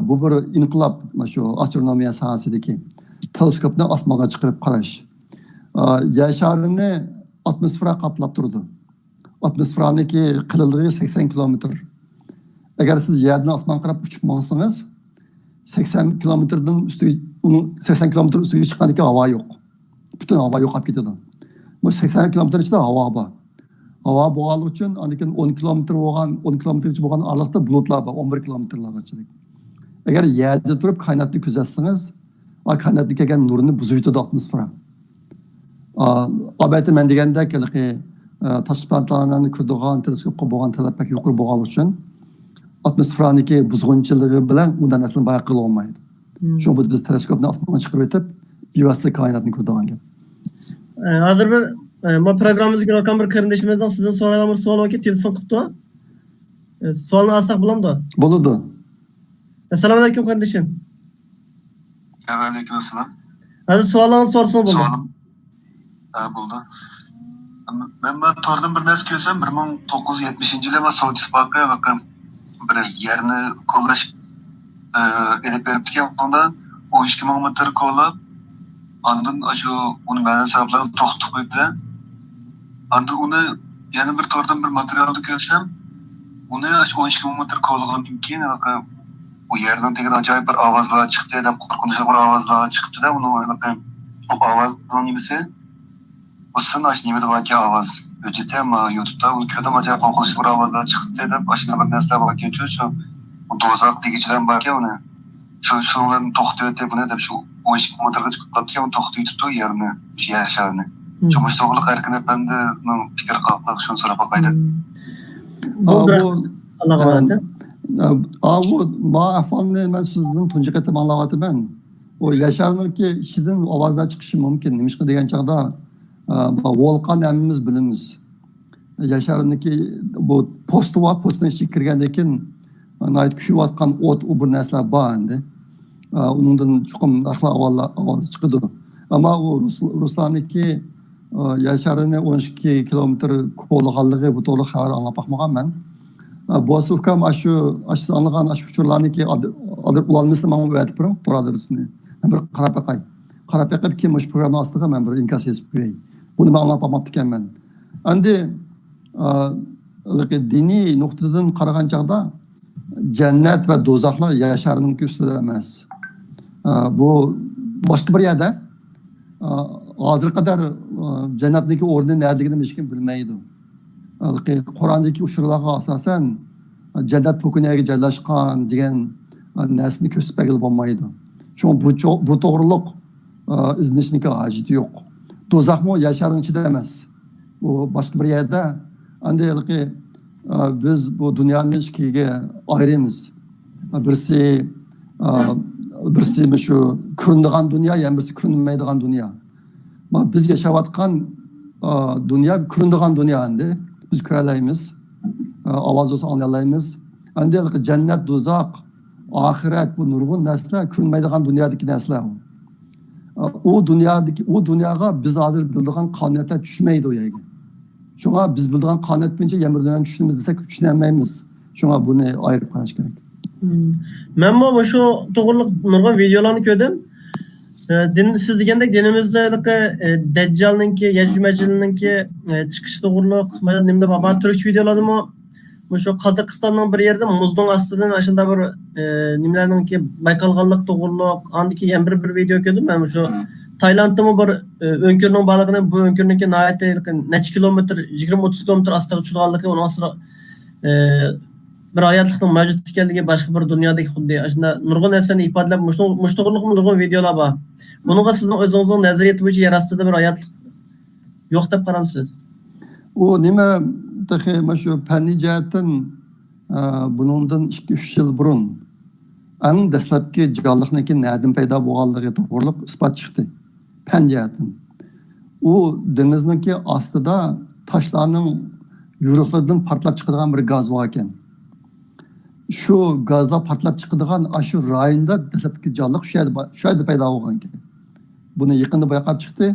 بۇ بىر ئىنقىلاب، مۇشۇ ئاسترونومىيە ساھەسىدىكى تېلېسكوپنى ئاسمانغا چىقىرىپ قاراش. يەر شارىنى ئاتموسفېرا قاپلاپ تۇرىدۇ. ئاتموسفېرانىڭكى قېلىنلىقى سەكسەن كىلومېتىر. ئەگەر سىز يەردىن ئاسمانغا قاراپ ئۇچۇپ ماڭسىڭىز، سەكسەن كىلومېتىردىن ئۈستىگە، ئۇنىڭ سەكسەن كىلومېتىر ئۈستىگە چىققاندىن كېيىن ھاۋا يوق. پۈتۈن ھاۋا يوقاپ كېتىدۇ. بۇ سەكسەن كىلومېتىر ئىچىدە ھاۋا بار. ھاۋا بولغانلىقى ئۈچۈن، ئاندىن كېيىن ئون كىلومېتىر بولغان، ئون كىلومېتىرغىچە بولغان ئارىلىقتا بۇلۇتلار بار، ئون بىر كىلومېتىرلارغىچىلىك. ئەگەر يەردە تۇرۇپ كائىناتنى كۆزەتسىڭىز، ئا، كائىناتتىن كەلگەن نۇرنى بۇزۇۋېتىدۇ ئاتموسفېرا. ئا، ئەلۋەتتە، مەن دېگەندەك، ھېلىقى، ئا، تاشقى پلانېتالارنى كۆرىدىغان تېلېسكوپقا بولغان تەلەپ بەك يۇقىرى بولغانلىقى ئۈچۈن، ئاتموسفېرانىڭكى بۇزغۇنچىلىقى بىلەن ئۇنداق نەرسىنى بايقىغىلى بولمايدۇ. شۇڭا بۇ بىز تېلېسكوپنى ئاسمانغا چىقىرىۋېتىپ، بىۋاسىتە كائىناتنى كۆرىدىغان گەپ. ئە، ھازىر بىر، ئە، ما پروگراممىمىزدا كېلىۋاتقان بىر قېرىندىشىمىزنىڭ سىزدىن سورايدىغان بىر سوئالى باركەن، تېلېفون قىپتۇ. ئە، سوئالنى ئالساق بولامدۇ؟ بولىدۇ. ئەسسالامۇ ئەلەيكۇم، قېرىندىشىم. ۋەئەلەيكۇم ئەسسالام. ھازىر سوئالىڭىزنى سورىسىڭىز بولدى. سوئالىم، ھە، بولدى. مەن، مەن توردىن بىر نەرسە كۆرسەم، بىر مىڭ توققۇز يۈز يەتمىشىنچى يىلى مەن سوۋېت ئىتتىپاقى بىر يەرنى كولاش، ئە، ئېلىپ بېرىپتىكەن. ئۇنىڭدا ئون ئىككى مىڭ مېتىر كولاپ، ئاندىن ئاشۇ ئۇنى مەلۇم سەۋەبلەر بىلەن توختىتىپ قويدى. ئاندىن ئۇنى يەنە بىر توردىن بىر ماتېرىيالدا كۆرسەم، ئۇنى ئاشۇ ئون ئىككى مىڭ مېتىر كولىغاندىن كېيىن، ھېلىقى ئۇ يەرنىڭ تېگىدىن ئاجايىپ بىر ئاۋازلار چىقتى دەپ، قورقۇنچلۇق بىر ئاۋازلار چىقىپتۇ-دە، ئۇنىڭ ھېلىقى ئۇ ئاۋازنىڭ نېمىسى؟ ئۇ سىن ئاشۇ نېمىدە باركەن ئاۋاز. ھۆججىتى ھەم يۇتۇبتا ئۇنى كۆردۈم، ئاجايىپ قورقۇنچلۇق بىر ئاۋازلار چىقتى دەپ، ئاشۇنداق بىر نەرسىلەر باركەن، شۇ، شۇ دوزاخ دېگۈچىلەر باركەن ئۇنى. شۇ، شۇنىڭ بىلەن توختىتىۋېتىپ ئۇنى دەپ، شۇ ئون ئىككى مىڭ مېتىرغىچە قىلىپتىكەن، ئۇنى توختىتىۋېتىپتۇ يەرنى، شۇ يەر شارىنى. شۇ مۇشۇ توغرىلىق ئەركىن ئەپەندىنىڭ پىكرى قانداق، شۇنى سوراپ باقاي دەپ. بۇ بىر ئاللاغا ئامانەت. ئاۋۇ، ما ئەھۋالنى مەن سىزدىن تۇنجى قېتىم ئاڭلاۋاتىمەن. ئۇ يەر شارىنىڭكى ئىچىدىن ئاۋازلار چىقىشى مۇمكىن. نېمىشقا دېگەن چاغدا، ئە، ۋولقان ھەممىمىز بىلىمىز. يەر شارىنىڭكى بۇ پوستى بار، پوستىنىڭ ئىچىگە كىرگەندىن كېيىن ناھايىتى كۆيۈۋاتقان ئوت، ئۇ بىر نەرسىلەر بار ئەمدى. ئە، ئۇنىڭدىن چوقۇم ھەر خىل ئاۋازلار، ئاۋاز چىقىدۇ. ئەمما ئۇ رۇس-، رۇسلارنىڭكى، ئە، يەر شارىنى ئون ئىككى كىلومېتىر كولىغانلىقى، بۇ توغرىلىق خەۋەر ئاڭلاپ باقمىغان مەن. ئە، بولسا ئۇكام، ئاشۇ، ئاشۇ سىز ئاڭلىغان ئاشۇ ئۇچۇرلارنىڭكى ئاد-، ئادر-، ئۇلانمىسىنى ماڭا ئەۋەتىپ بېرىڭ، تور ئادرېسىنى. مەن بىر قاراپ باقاي. قاراپ بېقىپ، كېيىن مۇشۇ پروگرامما ئاستىغا مەن بىر ئىنكاس يېزىپ قوياي. بۇنى مەن ئاڭلاپ باقماپتىكەنمەن. ئەمدى، ئا، ھېلىقى دىنىي نۇقتىدىن قارىغان چاغدا، جەننەت ۋە دوزاخلار يەر شارىنىڭكى ئۈستىدە ئەمەس. ئا، بۇ باشقا بىر يەردە. ئا، ھازىرغا قەدەر، ئا، جەننەتنىڭكى ئورنى نەدىلىكىنى ھېچكىم بىلمەيدۇ. ھېلىقى قۇراندىكى ئۇچۇرلارغا ئاساسەن، جەننەت پوكۇنى يەرگە جايلاشقان دېگەن نەرسىنى كۆرسىتىپ بەرگىلى بولمايدۇ. شۇڭا بۇ چو-، بۇ توغرۇلۇق ئىزدىنىشنىڭكى ھاجىتى يوق. دوزاخمۇ يەر شارىنىڭ ئىچىدە ئەمەس. ئۇ باشقا بىر يەردە. ئەندى ھېلىقى، ئا، بىز بۇ دۇنيانى ئىككىگە ئايرىيمىز. بىرسى، ئا، بىرسى مۇشۇ كۆرۈنىدىغان دۇنيا، يەنە بىرسى كۆرۈنمەيدىغان دۇنيا. ما بىز ياشاۋاتقان، ئا، دۇنيا كۆرۈنىدىغان دۇنيا ئەندى. بىز كۆرەلەيمىز. ئا، ئاۋاز بولسا ئاڭلايالايمىز. ئەندى ھېلىقى جەننەت، دوزاخ، ئاخىرەت، بۇ نۇرغۇن نەرسىلەر كۆرۈنمەيدىغان دۇنيادىكى نەرسىلەر ئۇ. ئا، ئۇ دۇنيادىكى، ئۇ دۇنياغا بىز ھازىر بىلىدىغان قانۇنىيەتلەر چۈشمەيدۇ ئۇ يەرگە. شۇڭا بىز بىلىدىغان قانۇنىيەت بويىچە يەنە بىر دۇنيانى چۈشىنىمىز دېسەك، چۈشىنەلمەيمىز. شۇڭا بۇنى ئايرىپ قاراش كېرەك. مم. مەنمۇ مۇشۇ توغرىلىق نۇرغۇن ۋىدېئولارنى كۆردۈم. ئە، دىن، سىز دېگەندەك دىنىمىزدا ھېلىقى، ئە، دەججالنىڭكى، يەجۈج مەجۈجنىڭكى، ئە، چىقىشى توغرىلىق، مانا نېمىدە بار، بار تۈركچە ۋىدېئولاردىمۇ مۇشۇ قازاقىستاننىڭ بىر يېرىدە مۇزنىڭ ئاستىدىن ئاشۇنداق بىر، ئە، نېمىلەرنىڭكى بايقالغانلىقى توغرىلىق، ئاندىن كېيىن يەنە بىر، بىر ۋىدېئو كۆردۈم مەن مۇشۇ تايلاندتىمۇ بىر، ئە، ئۆڭكۈرنىڭ بارلىقىنى، بۇ ئۆڭكۈرنىڭكى ناھايىتى ھېلىقى نەچچە كىلومېتىر، يىگىرمە، ئوتتۇز كىلومېتىر ئاستىغا چۈشىدىغانلىقى، ئۇنىڭ ئاستىدا، ئە، بىر ھاياتلىقنىڭ مەۋجۇت ئىكەنلىكى، باشقا بىر دۇنيادىكى خۇددى ئاشۇنداق نۇرغۇن نەرسىلەرنى ئىپادىلەپ، مۇشۇ، مۇشۇ توغرىلىقمۇ نۇرغۇن ۋىدېئولار بار. بۇنىڭغا سىزنىڭ ئۆزىڭىزنىڭ نەزەرىيىتى بويىچە يەر ئاستىدا بىر ھاياتلىق يوق دەپ قارامسىز؟ ئۇ نېمە، تېخى مانا شۇ پەننىي جەھەتتىن، ئە، بۇنىڭدىن ئىككى، ئۈچ يىل بۇرۇن ئەڭ دەسلەپكى جانلىقنىڭكى نەدىن پەيدا بولغانلىقى توغرۇلۇق ئىسپات چىقتى. پەن جەھەتتىن. ئۇ دېڭىزنىڭكى ئاستىدا تاشلارنىڭ يورۇقلىرىدىن پارتلاپ چىقىدىغان بىر گاز بار ئىكەن. شۇ گازلار پارتلاپ چىقىدىغان ئاشۇ رايوندا دەسلەپكى جانلىق شۇ يەردە با-، شۇ يەردە پەيدا بولغان ئىكەن. بۇنى يېقىندا بايقاپ چىقتى.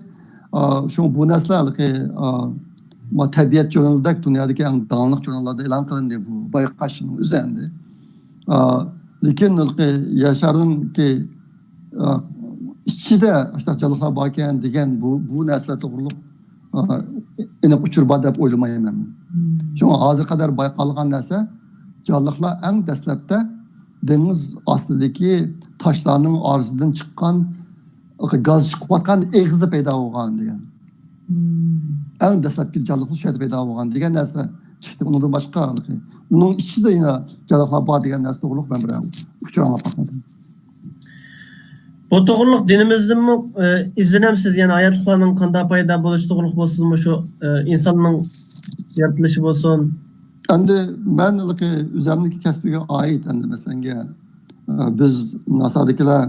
ئا، شۇڭا بۇ نەرسىلەر ھېلىقى، ئا، ما تەبىئەت ژۇرنىلىدەك دۇنيادىكى ئەڭ داڭلىق ژۇرناللاردا ئېلان قىلىندى بۇ بايقاشنىڭ ئۆزى ئەمدى. ئا، لېكىن ھېلىقى يەر شارىنىڭكى، ئا، ئىچىدە ئاشۇنداق جانلىقلار باركەن دېگەن بۇ، بۇ نەرسىلەر توغرۇلۇق، ئا، ئېنىق ئۇچۇر بار دەپ ئويلىمايمەن. مم. شۇڭا ھازىرغا قەدەر بايقالغان نەرسە، جانلىقلار ئەڭ دەسلەپتە دېڭىز ئاستىدىكى تاشلارنىڭ ئارىسىدىن چىققان، گاز چىقىۋاتقان ئېغىزدا پەيدا بولغان دېگەن. مم. ئەڭ دەسلەپكى جانلىقلار شۇ يەردە پەيدا بولغان دېگەن نەرسە چىقتى. ئۇنىڭدىن باشقا، ئۇنىڭ ئىچىدە يەنە جانلىقلار بار دېگەن نەرسە توغرۇلۇق مەن بىر ئۇچۇر ئاڭلاپ باقمىدىم. بۇ توغرۇلۇق دىنىمىزدىنمۇ، ئە، ئىزدىنەمسىز؟ يەنى ھاياتلىقلارنىڭ قانداق پەيدا بولۇشى توغرۇلۇق بولسۇن، مۇشۇ، ئە، ئىنساننىڭ يارىتىلىشى بولسۇن. ئەمدى مەن ھېلىقى ئۆزەمنىڭكى كەسپىگە ئائىت، ئەمدى مەسىلەنگە، ئە، بىز ناسادىكىلەر،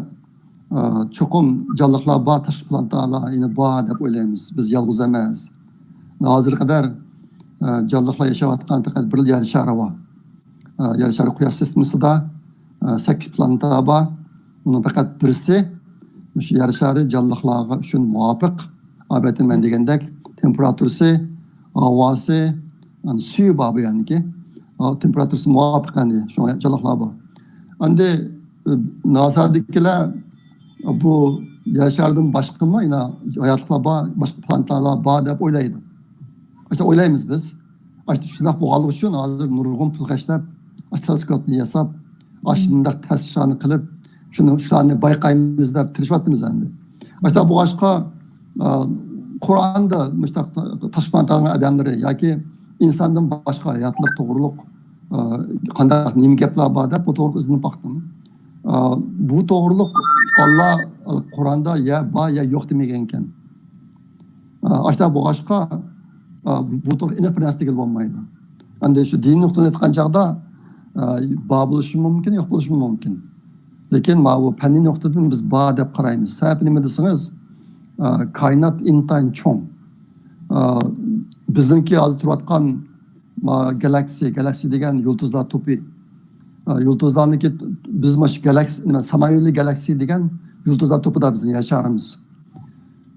ئە، چوقۇم جانلىقلار بار، تاشقى پلانېتالار يەنە بار دەپ ئويلايمىز. بىز يالغۇز ئەمەس. ھازىرغا قەدەر، ئە، جانلىقلار ياشاۋاتقان پەقەت بىر يەر شارى بار. ئە، يەر شارى قۇياش سىستېمىسىدا، ئە، سەككىز پلانېتا بار. ئۇنىڭ پەقەت بىرسى مۇشۇ يەر شارى جانلىقلارغا ئۈچۈن مۇۋاپىق. ئەلۋەتتە، مەن دېگەندەك تېمپېراتۇرىسى، ھاۋاسى، يەنى سۈيى بار بۇ يەرنىڭكى. ئا، تېمپېراتۇرىسى مۇۋاپىق ئەمدى، شۇڭا جانلىقلار بار. ئەمدى، ئە، ناسادىكىلەر بۇ يەر شارىدىن باشقىمۇ يەنە ھاياتلىقلار بار، باشقا پلانېتالار بار دەپ ئويلايدۇ. ئاشۇنداق ئويلايمىز بىز. ئاشۇنداق بولغانلىقى ئۈچۈن ھازىر نۇرغۇن پۇل خەجلەپ، ئاشۇ تېلېسكوپنى ياساپ، ئاشۇنداق تەستىقلارنى قىلىپ، شۇنى، شۇلارنى بايقايمىز دەپ تىرىشىۋاتىمىز ئەمدى. ئاشۇنداق بولغاچقا، ئا، قۇرئاندا مۇشۇنداق تاشپانتانىڭ ئادەملىرى ياكى ئىنساندىن باشقا ھاياتلىق توغرۇلۇق، ئا، قانداق، نېمە گەپلەر بار دەپ بۇ توغرىلىق ئىزدىنىپ باقتىم. ئا، بۇ توغرۇلۇق ئاللا قۇرئاندا يا بار يا يوق دېمىگەنكەن. ئا، ئاشۇنداق بولغاچقا، ئا، بۇ، بۇ توغرا ئېنىق بىر نەرسە دېگىلى بولمايدۇ. ئەمدى شۇ دىنىي نۇقتىدىن ئېيتقان چاغدا، ئا، بار بولۇشى مۇمكىن، يوق بولۇشى مۇمكىن. لېكىن ماۋۇ پەننىي نۇقتىدىن بىز بار دەپ قارايمىز. سەۋەبى نېمە دېسىڭىز، ئا، كائىنات ئىنتايىن چوڭ. ئا، بىزنىڭكى ھازىر تۇرۇۋاتقان ما، گالاكسىيە، گالاكسىيە دېگەن يۇلتۇزلار توپى. ئا، يۇلتۇزلارنىڭكى، بىز مانا شۇ گالاكسىيە، نېمە، سامان يولى گالاكسىيە دېگەن يۇلتۇزلار توپىدا بىزنىڭ يەر شارىمىز.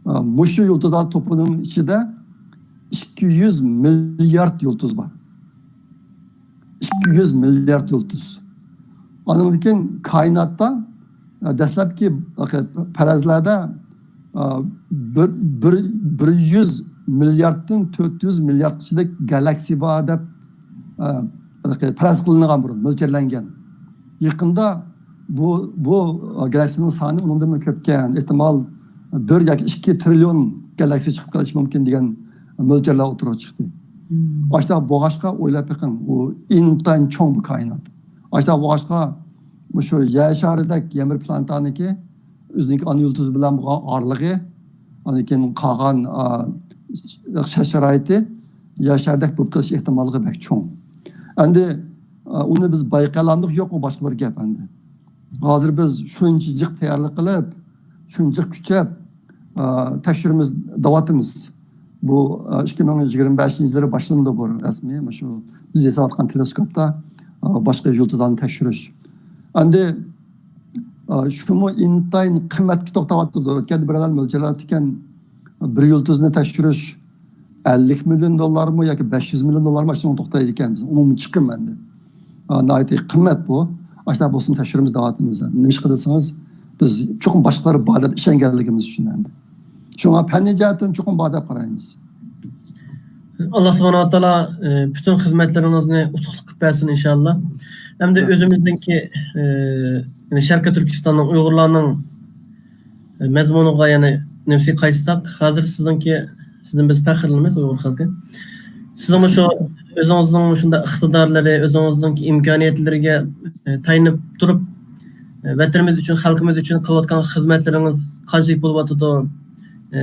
ئا، مۇشۇ يۇلتۇزلار توپىنىڭ ئىچىدە ئىككى يۈز مىليارد يۇلتۇز بار. ئىككى يۈز مىليارد يۇلتۇز. ئاندىن كېيىن كائىناتتا، ئا، دەسلەپكى پەرەزلەردە، ئا، بىر، بىر، بىر يۈز مىلياردتىن تۆت يۈز مىليارد ئىچىدە گالاكسىيە بار دەپ، ئا، پەرەز قىلىنغان بۇرۇن، مۆلچەرلەنگەن. يېقىندا بۇ، بۇ گالاكسىيەنىڭ سانى ئۇنىڭدىنمۇ كۆپكەن، ئېھتىمال بىر ياكى ئىككى تىرىليون گالاكسىيە چىقىپ قېلىشى مۇمكىن دېگەن مۆلچەرلەر ئوتتۇرىغا چىقتى. ئاشۇنداق بولغاچقا ئويلاپ بېقىڭ، ئۇ ئىنتايىن چوڭ بۇ كائىنات. ئاشۇنداق بولغاچقا مۇشۇ يەر شارىدەك يەنە بىر پلانېتانىڭكى ئۆزىنىڭكى ئانا يۇلتۇزى بىلەن بولغان ئارىلىقى، ئاندىن كېيىن قالغان، ئا، شەرت-شارائىتى يەر شارىدەك بولۇپ قېلىش ئېھتىماللىقى بەك چوڭ. ئەمدى، ئا، ئۇنى بىز بايقىيالامدۇق، يوقمۇ، باشقا بىر گەپ ئەمدى. ھازىر بىز شۇنچە جىق تەييارلىق قىلىپ، شۇنچە جىق كۈچەپ، ئا، تەكشۈرۈمىز دەۋاتىمىز. بۇ، ئا، ئىككى مىڭ يىگىرمە بەشىنچى يىللىرى باشلىنىدۇ بۇ رەسمىي، مۇشۇ بىز ياساۋاتقان تېلېسكوپتا، ئا، باشقا يۇلتۇزلارنى تەكشۈرۈش. ئەمدى، ئا، شۇمۇ ئىنتايىن قىممەتكە توختاۋاتىدۇ. ئۆتكەندە بىر ئايال مۆلچەرلەپتىكەن، بىر يۇلتۇزنى تەكشۈرۈش ئەللىك مىليون دوللارمۇ ياكى بەش يۈز مىليون دوللارمۇ، شۇنىڭ توختايدىكەن. بىز ئومۇمىي چىقىم ئەمدى. ئا، ناھايىتى قىممەت بۇ. ئاشۇنداق بولسىمۇ تەكشۈرىمىز دەۋاتىمىز. نېمىشقا دېسىڭىز، بىز چوقۇم باشقىلار بار دەپ ئىشەنگەنلىكىمىز ئۈچۈن ئەمدى. شۇڭا پەننىي جەھەتتىن چوقۇم بار دەپ قارايمىز. ئاللا سۇبھانەھۇ ۋە تائالا، ئى، پۈتۈن خىزمەتلىرىڭىزنى ئۇتۇقلۇق قىلىپ بەرسۇن، ئىنشائاللا. ئەمدى ئۆزىمىزنىڭكى، ئى، يەنى شەرقىي تۈركىستاننىڭ ئۇيغۇرلارنىڭ مەزمۇنىغا يەنە نېمىسىگە قايتساق، ھازىر سىزنىڭكى، سىزدىن بىز پەخىرلىنىمىز، ئۇيغۇر خەلقى. سىزنىڭ مۇشۇ ئۆزىڭىزنىڭ مۇشۇنداق ئىقتىدارلىرى، ئۆزىڭىزنىڭكى ئىمكانىيەتلىرىگە، ئە، تايىنىپ تۇرۇپ، ئە، ۋەتىنىمىز ئۈچۈن، خەلقىمىز ئۈچۈن قىلىۋاتقان خىزمەتلىرىڭىز قانچىلىك بولۇۋاتىدۇ؟ ئە،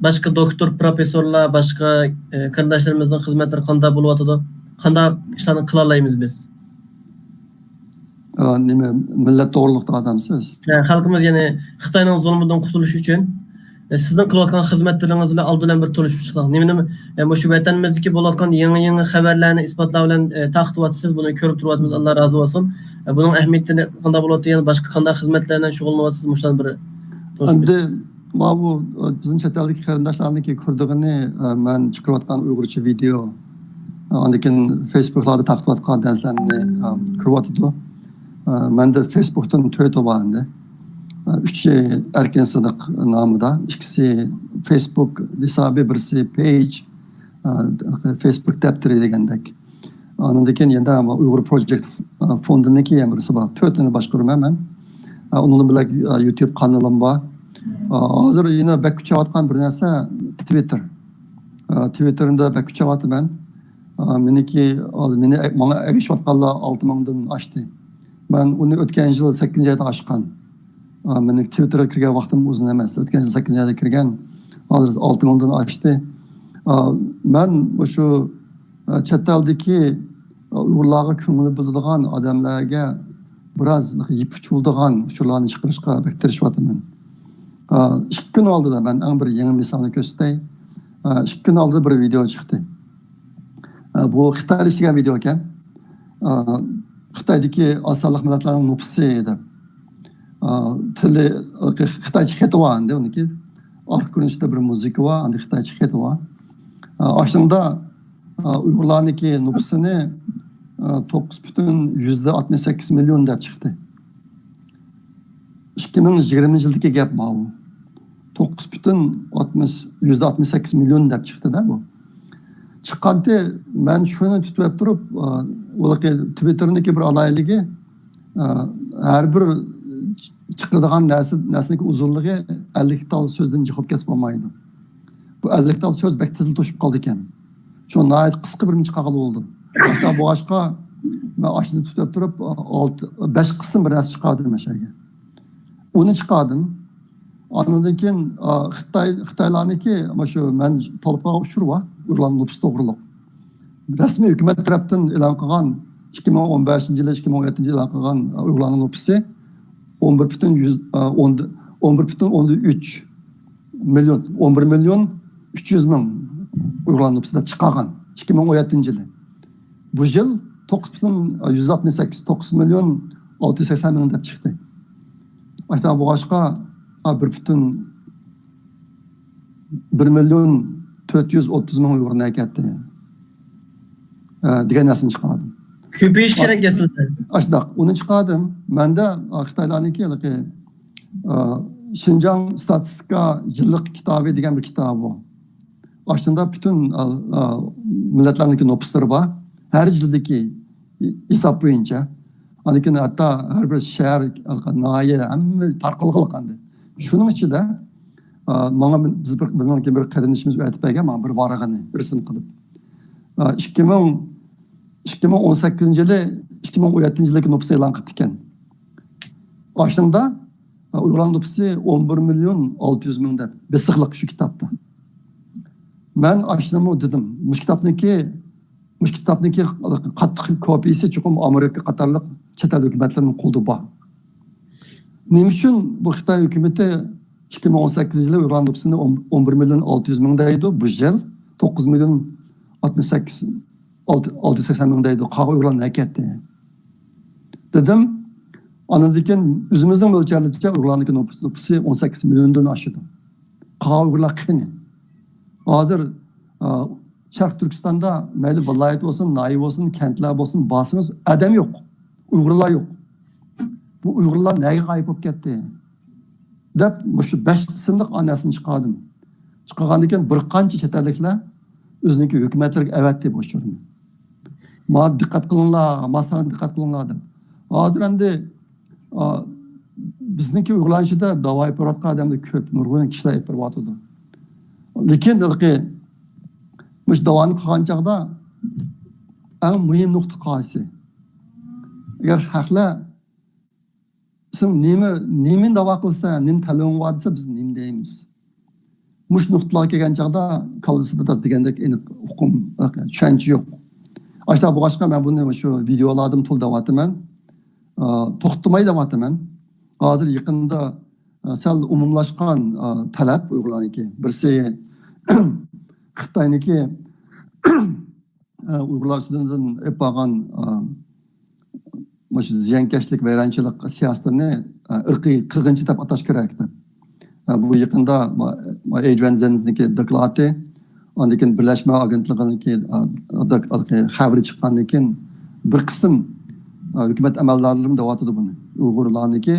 باشقا دوكتور، پروفېسسورلار، باشقا، ئە، قېرىنداشلىرىمىزنىڭ خىزمەتلىرى قانداق بولۇۋاتىدۇ؟ قانداق ئىشلارنى قىلالايمىز بىز؟ ئا، نېمە، مىللەت توغرۇلۇقتا ئادەمسىز؟ ھە، خەلقىمىز يەنى خىتاينىڭ زۇلمىدىن قۇتۇلۇش ئۈچۈن، ئە، سىزنىڭ قىلىۋاتقان خىزمەتلىرىڭىز بىلەن ئالدى بىلەن بىر تونۇشۇپ چىقساق. نېمە، نېمە، ئە، مۇشۇ ۋەتىنىمىزدىكى بولۇۋاتقان يېڭى، يېڭى خەۋەرلەرنى ئىسپاتلار بىلەن، ئە، تارقىتىۋاتىسىز، بۇنى كۆرۈپ تۇرۇۋاتىمىز، ئاللا رازى بولسۇن. ئە، بۇنىڭ ئەھمىيىتى قانداق بولۇۋاتىدۇ، يەنە باشقا قانداق خىزمەتلەر بىلەن شۇغۇللىنىۋاتىسىز، مۇشۇلارنى بىر تونۇشتۇرۇڭ. ئەمدى ماۋۇ، ئە، بىزنىڭ چەت ئەلدىكى قېرىنداشلارنىڭكى كۆرىدىغىنى، ئە، مەن چىقىرىۋاتقان ئۇيغۇرچە ۋىدېئو، ئاندىن كېيىن فېيسبۇكلاردا تارقىتىۋاتقان نەرسىلەرنى، ئە، كۆرۈۋاتىدۇ. ئە، مەندە فېيسبۇكتىن تۆتى بار ئەمدى. ئە، ئۈچى ئەركىن سىدىق نامىدا، ئىككىسى فېيسبۇك ھېسابى، بىرسى پېيج، ئە، فېيسبۇك دەپتىرى دېگەندەك. ئاندىن كېيىن يەنە ئۇيغۇر پروجېكت، ئە، فوندىنىڭكى يەنە بىرسى بار. تۆتىنى باشقۇرىمەن مەن. ئە، ئۇنىڭ بىلەن، ئە، يۇتيۇب قانىلىم بار. ئە، ھازىر يەنە بەك كۈچەۋاتقان بىر نەرسە تىۋىتتېر. ئە، تىۋىتتېردا بەك كۈچەۋاتىمەن. ئا، مېنىڭكى، ھازىر مېنى، ماڭا ئەگىشىۋاتقانلار ئالتە مىڭدىن ئاشتى. مەن ئۇنى ئۆتكەن يىل سەككىزىنچى ئايدا ئاچقان. ئا، مېنىڭ تىۋىتتېرغا كىرگەن ۋاقتىم ئۇزۇن ئەمەس. ئۆتكەن يىل سەككىزىنچى ئايدا كىرگەن. ھازىر ئالتە مىڭدىن ئاشتى. ئا، مەن مۇشۇ، ئا، چەت ئەلدىكى، ئا، ئۇيغۇرلارغا كۆڭۈل بۆلىدىغان ئادەملەرگە بىراز يىپ ئۇچۇلىدىغان ئۇچۇرلارنى چىقىرىشقا بەك تىرىشىۋاتىمەن. ئا، ئىككى كۈن ئالدىدا مەن ئەڭ بىر يېڭى مىسالنى كۆرسىتەي. ئا، ئىككى كۈن ئالدىدا بىر ۋىدېئو چىقتى. ئا، بۇ خىتايدا ئىشلىگەن ۋىدېئو ئىكەن. ئا، خىتايدىكى ئاز سانلىق مىللەتلەرنىڭ نوپۇسى دەپ. ئا، تىلى، خىتايچە خېتى بار ئەمدى ئۇنىڭكى. ئارقا كۆرۈنۈشىدە بىر مۇزىكا بار، ئەمدى خىتايچە خېتى بار. ئا، ئاشۇنىڭدا، ئا، ئۇيغۇرلارنىڭكى نوپۇسىنى، ئا، توققۇز پۈتۈن يۈزدە ئاتمىش سەككىز مىليون دەپ چىقتى. ئىككى مىڭ يىگىرمىنچى يىلدىكى گەپ ماۋۇ. توققۇز پۈتۈن ئاتمىش، يۈزدە ئاتمىش سەككىز مىليون دەپ چىقتى-دە بۇ. چىققانتى، مەن شۇنى تۇتۇپ تۇرۇپ، ئا، ھېلىقى تىۋىتتېرنىڭكى بىر ئالاھىدىلىكى، ئا، ھەر بىر چىقىدىغان نەرسە، نەرسىنىڭكى ئۇزۇنلۇقى ئەللىك تال سۆزدىن جىق بولۇپ كەتسە بولمايدۇ. بۇ ئەللىك تال سۆز بەك تېزلا توشۇپ قالىدىكەن. شۇ ناھايىتى قىسقا بىرنى چىقارغىلى بولىدۇ. شۇنداق بولغاچقا، مەن ئاشۇنى تۇتۇپ تۇرۇپ، ئالتە، بەش قىسىم بىر نەرسە چىقاردىم ئەشەگە. ئۇنى چىقاردىم. ئاندىن كېيىن، ئا، خىتاي، خىتايلارنىڭكى، مانا شۇ مەن تولۇپ قالغان ئۇچۇر بار، ئۇيغۇرلارنىڭ نوپۇسى توغرۇلۇق. رەسمىي ھۆكۈمەت تەرەپتىن ئېلان قىلغان، ئىككى مىڭ ئون بەشىنچى يىلى، ئىككى مىڭ ئون يەتتىنچى يىلى ئېلان قىلغان، ئا، ئۇيغۇرلارنىڭ نوپۇسى ئون بىر پۈتۈن يۈز، ئا، ئون، ئون بىر پۈتۈن ئوندىن ئۈچ مىليون، ئون بىر مىليون ئۈچ يۈز مىڭ ئۇيغۇرلار نوپۇسى دەپ چىقارغان، ئىككى مىڭ ئون يەتتىنچى يىلى. بۇ يىل توققۇز پۈتۈن يۈز ئاتمىش سەككىز، توققۇز مىليون ئالتە يۈز سەكسەن مىڭ دەپ چىقتى. ئاشۇنداق بولغاچقا، ئا، بىر پۈتۈن بىر مىليون تۆت يۈز ئوتتۇز مىڭ ئۇيغۇر نەگە كەتتى، ئە، دېگەن نەرسىنى چىقاردىم. كۆپىيىش كېرەك ئەسلىدە. ئاشۇنداق، ئۇنى چىقاردىم. مەندە، ئا، خىتايلارنىڭكى ھېلىقى، ئا، شىنجاڭ ئىستاتىستىكا يىللىق كىتابى دېگەن بىر كىتابى بار. ئاشۇندا پۈتۈن، ئا، ئا، مىللەتلەرنىڭكى نوپۇسلىرى بار. ھەر يىلدىكى ھېساب بويىچە. ئاندىن كېيىن ھەتتا ھەر بىر شەھەر، ناھىيە، ھەممە تارقالغانلىق ئەمدى. شۇنىڭ ئىچىدە، ئا، ماڭا بىز بىر، بىزنىڭكى بىر قېرىندىشىمىز ئۆتۈپ بەرگەن ماڭا بىر ۋارىقىنى رەسىم قىلىپ. ئىككى مىڭ، ئىككى مىڭ ئون سەككىزىنچى يىلى، ئىككى مىڭ ئون يەتتىنچى يىلدىكى نوپۇسنى ئېلان قىپتىكەن. ئاشۇندا ئۇيغۇرلار نوپۇسى ئون بىر مىليون ئالتە يۈز مىڭ دەپ بېسىقلىق شۇ كىتابتا. مەن ئاشۇنىمۇ دېدىم، مۇشۇ كىتابنىڭكى، مۇشۇ كىتابنىڭكى قاتتىق كوپىيىسى چوقۇم ئامېرىكا قاتارلىق چەت ئەل ھۆكۈمەتلىرىنىڭ قولىدا بار. نېمە ئۈچۈن بۇ خىتاي ھۆكۈمىتى ئىككى مىڭ ئون سەككىزىنچى يىلى ئۇيغۇرلار نوپۇسىنى ئون بىر مىليون ئالتە يۈز مىڭ دەيدۇ، بۇ يىل توققۇز مىليون ئاتمىش سەككىز، ئالتە يۈز سەكسەن مىڭ دەيدۇ، قالغان ئۇيغۇرلار نەگە كەتتى؟ دېدىم. ئاندىن كېيىن ئۆزىمىزنىڭ مۆلچەرلىشىچە ئۇيغۇرلارنىڭكى نوپۇس، نوپۇسى ئون سەككىز مىليوندىن ئاشىدۇ. قالغان ئۇيغۇرلار قېنى؟ ھازىر، ئا، شەرقىي تۈركىستاندا مەيلى ۋىلايەت بولسۇن، ناھىيە بولسۇن، كەنتلەر بولسۇن، بارسىڭىز ئادەم يوق، ئۇيغۇرلار يوق. بۇ ئۇيغۇرلار نەگە غايىب بولۇپ كەتتى؟ دەپ مۇشۇ بەش قىسىملىق ئانىسىنى چىقاردىم. چىقارغاندىن كېيىن بىر قانچە چەت ئەللىكلەر ئۆزىنىڭكى ھۆكۈمەتلىرىگە ئەۋەتتى بۇ ئۇچۇرنى. ماڭا دىققەت قىلىڭلار، ماڭا ساڭا دىققەت قىلىڭلار دەپ. ھازىر ئەمدى، ئا، بىزنىڭكى ئۇيغۇرلار ئىچىدە داۋا ئېلىپ بېرىۋاتقان ئادەملەر كۆپ، نۇرغۇن كىشىلەر ئېلىپ بېرىۋاتىدۇ. لېكىن ھېلىقى مۇشۇ داۋانى قىلغان چاغدا ئەڭ مۇھىم نۇقتا قايسى؟ ئەگەر خەقلەر سەن نېمە، نېمىنى داۋا قىلىسەن، نېمە تەلىپىڭ بار دېسە، بىز نېمە دەيمىز؟ مۇشۇ نۇقتىلارغا كەلگەن چاغدا كاللىسىدا دېگەندەك ئېنىق ئۇقۇم، چۈشەنچە يوق. ئاشۇنداق بولغاچقا، مەن بۇنى شۇ ۋىدېئولاردىمۇ تولا دەۋاتىمەن. ئا، توختىماي دەۋاتىمەن. ھازىر يېقىندا، ئا، سەل ئومۇملاشقان، ئا، تەلەپ ئۇيغۇرلارنىڭكى. بىرسى خىتاينىڭكى ئە، ئۇيغۇرلار ئۈستىدىن ئېلىپ بارغان، ئە، مۇشۇ زىيانكەشلىك، ۋەيرانچىلىق سىياسىتىنى، ئە، ئىرقىي قىرغىنچىلىق دەپ ئاتاش كېرەك دەپ. ئە، بۇ يېقىندا ما-، ما-، ئېيدرىيان زېنزنىڭكى دوكلاتى، ئاندىن كېيىن بىرلەشمە ئاگېنتلىقىنىڭكى، ئە، داك-، خەۋىرى چىققاندىن كېيىن بىر قىسىم، ئە، ھۆكۈمەت ئەمەلدارلىرىمۇ دەۋاتىدۇ بۇنى. ئۇيغۇرلارنىڭكى،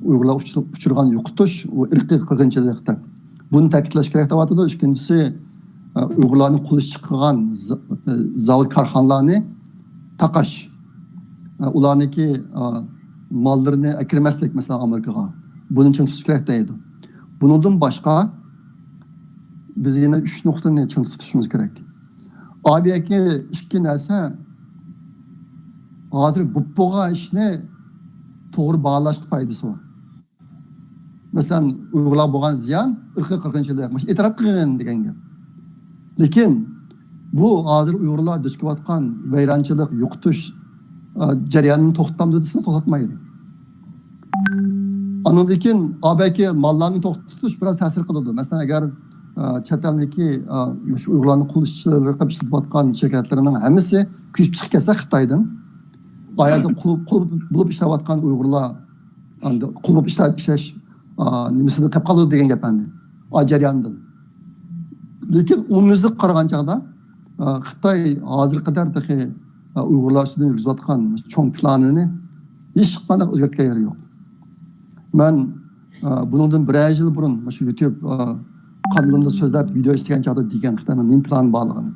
ئۇيغۇرلار ئۇچ-، ئۇچرىغان يوقىتىش، ئۇ ئىرقىي قىرغىنچىلىق دەپ. بۇنى تەكىتلەش كېرەك دەۋاتىدۇ. ئىككىنچىسى، ئۇيغۇرلارنى قۇل ئىشچى قىلغان ز-، زاۋۇت كارخانىلارنى تاقاش. ئۇلارنىڭكى، ماللىرىنى ئەكىرمەسلىك، مەسىلەن، ئامېرىكىغا. بۇنى چىڭ تۇتۇش كېرەك دەيدۇ. بۇنىڭدىن باشقا، بىز يەنە ئۈچ نۇقتىنى چىڭ تۇتۇشىمىز كېرەك. ئا، بۇ يەردىكى ئىككى نەرسە، ھازىر بولۇپ بولغان ئىشنى توغرا باھالاشقا پايدىسى بار. مەسىلەن، ئۇيغۇرلارغا بولغان زىيان، ئىرقىي قىرغىنچىلىق، مۇشۇ ئېتىراپ قىلغىن دېگەن گەپ. لېكىن بۇ ھازىر ئۇيغۇرلار دۇچ كېلىۋاتقان ۋەيرانچىلىق، يوقىتىش، ئە، جەريانىنى توختىتامدۇ دېسە، توختاتمايدۇ. ئاندىن كېيىن، ئا، بەلكى ماللارنى توختىتىش بىراز تەسىر قىلىدۇ. مەسىلەن، ئەگەر، ئە، چەت ئەلدىكى، ئە، مۇشۇ ئۇيغۇرلارنى قۇل ئىشچىلىرى قىلىپ ئىشلىتىۋاتقان شىركەتلىرىنىڭ ھەممىسى كۆچۈپ چىقىپ كەتسە خىتايدىن، ئا يەردە قۇل، قۇل بولۇپ ئىشلەۋاتقان ئۇيغۇرلار ئەمدى قۇل بولۇپ ئىشلەپ، ئىشلەش، ئا، نېمىسىنى تېپىپ قالىدۇ دېگەن گەپ ئەمدى. ئا، جەرياندىن. لېكىن ئومۇميۈزلۈك قارىغان چاغدا، ئا، خىتاي ھازىرغا قەدەر تېخى، ئا، ئۇيغۇرلار ئۈستىدىن يۈرگۈزۈۋاتقان چوڭ پىلانىنى ھېچقانداق ئۆزگەرتكەن يېرى يوق. مەن، ئا، بۇنىڭدىن بىرەر يىل بۇرۇن مۇشۇ يۇتيۇب، ئا، قانىلىمدا سۆزلەپ، ۋىدېئو ئىشلىگەن چاغدا دېگەن خىتاينىڭ نېمە پىلانى بارلىقىنى.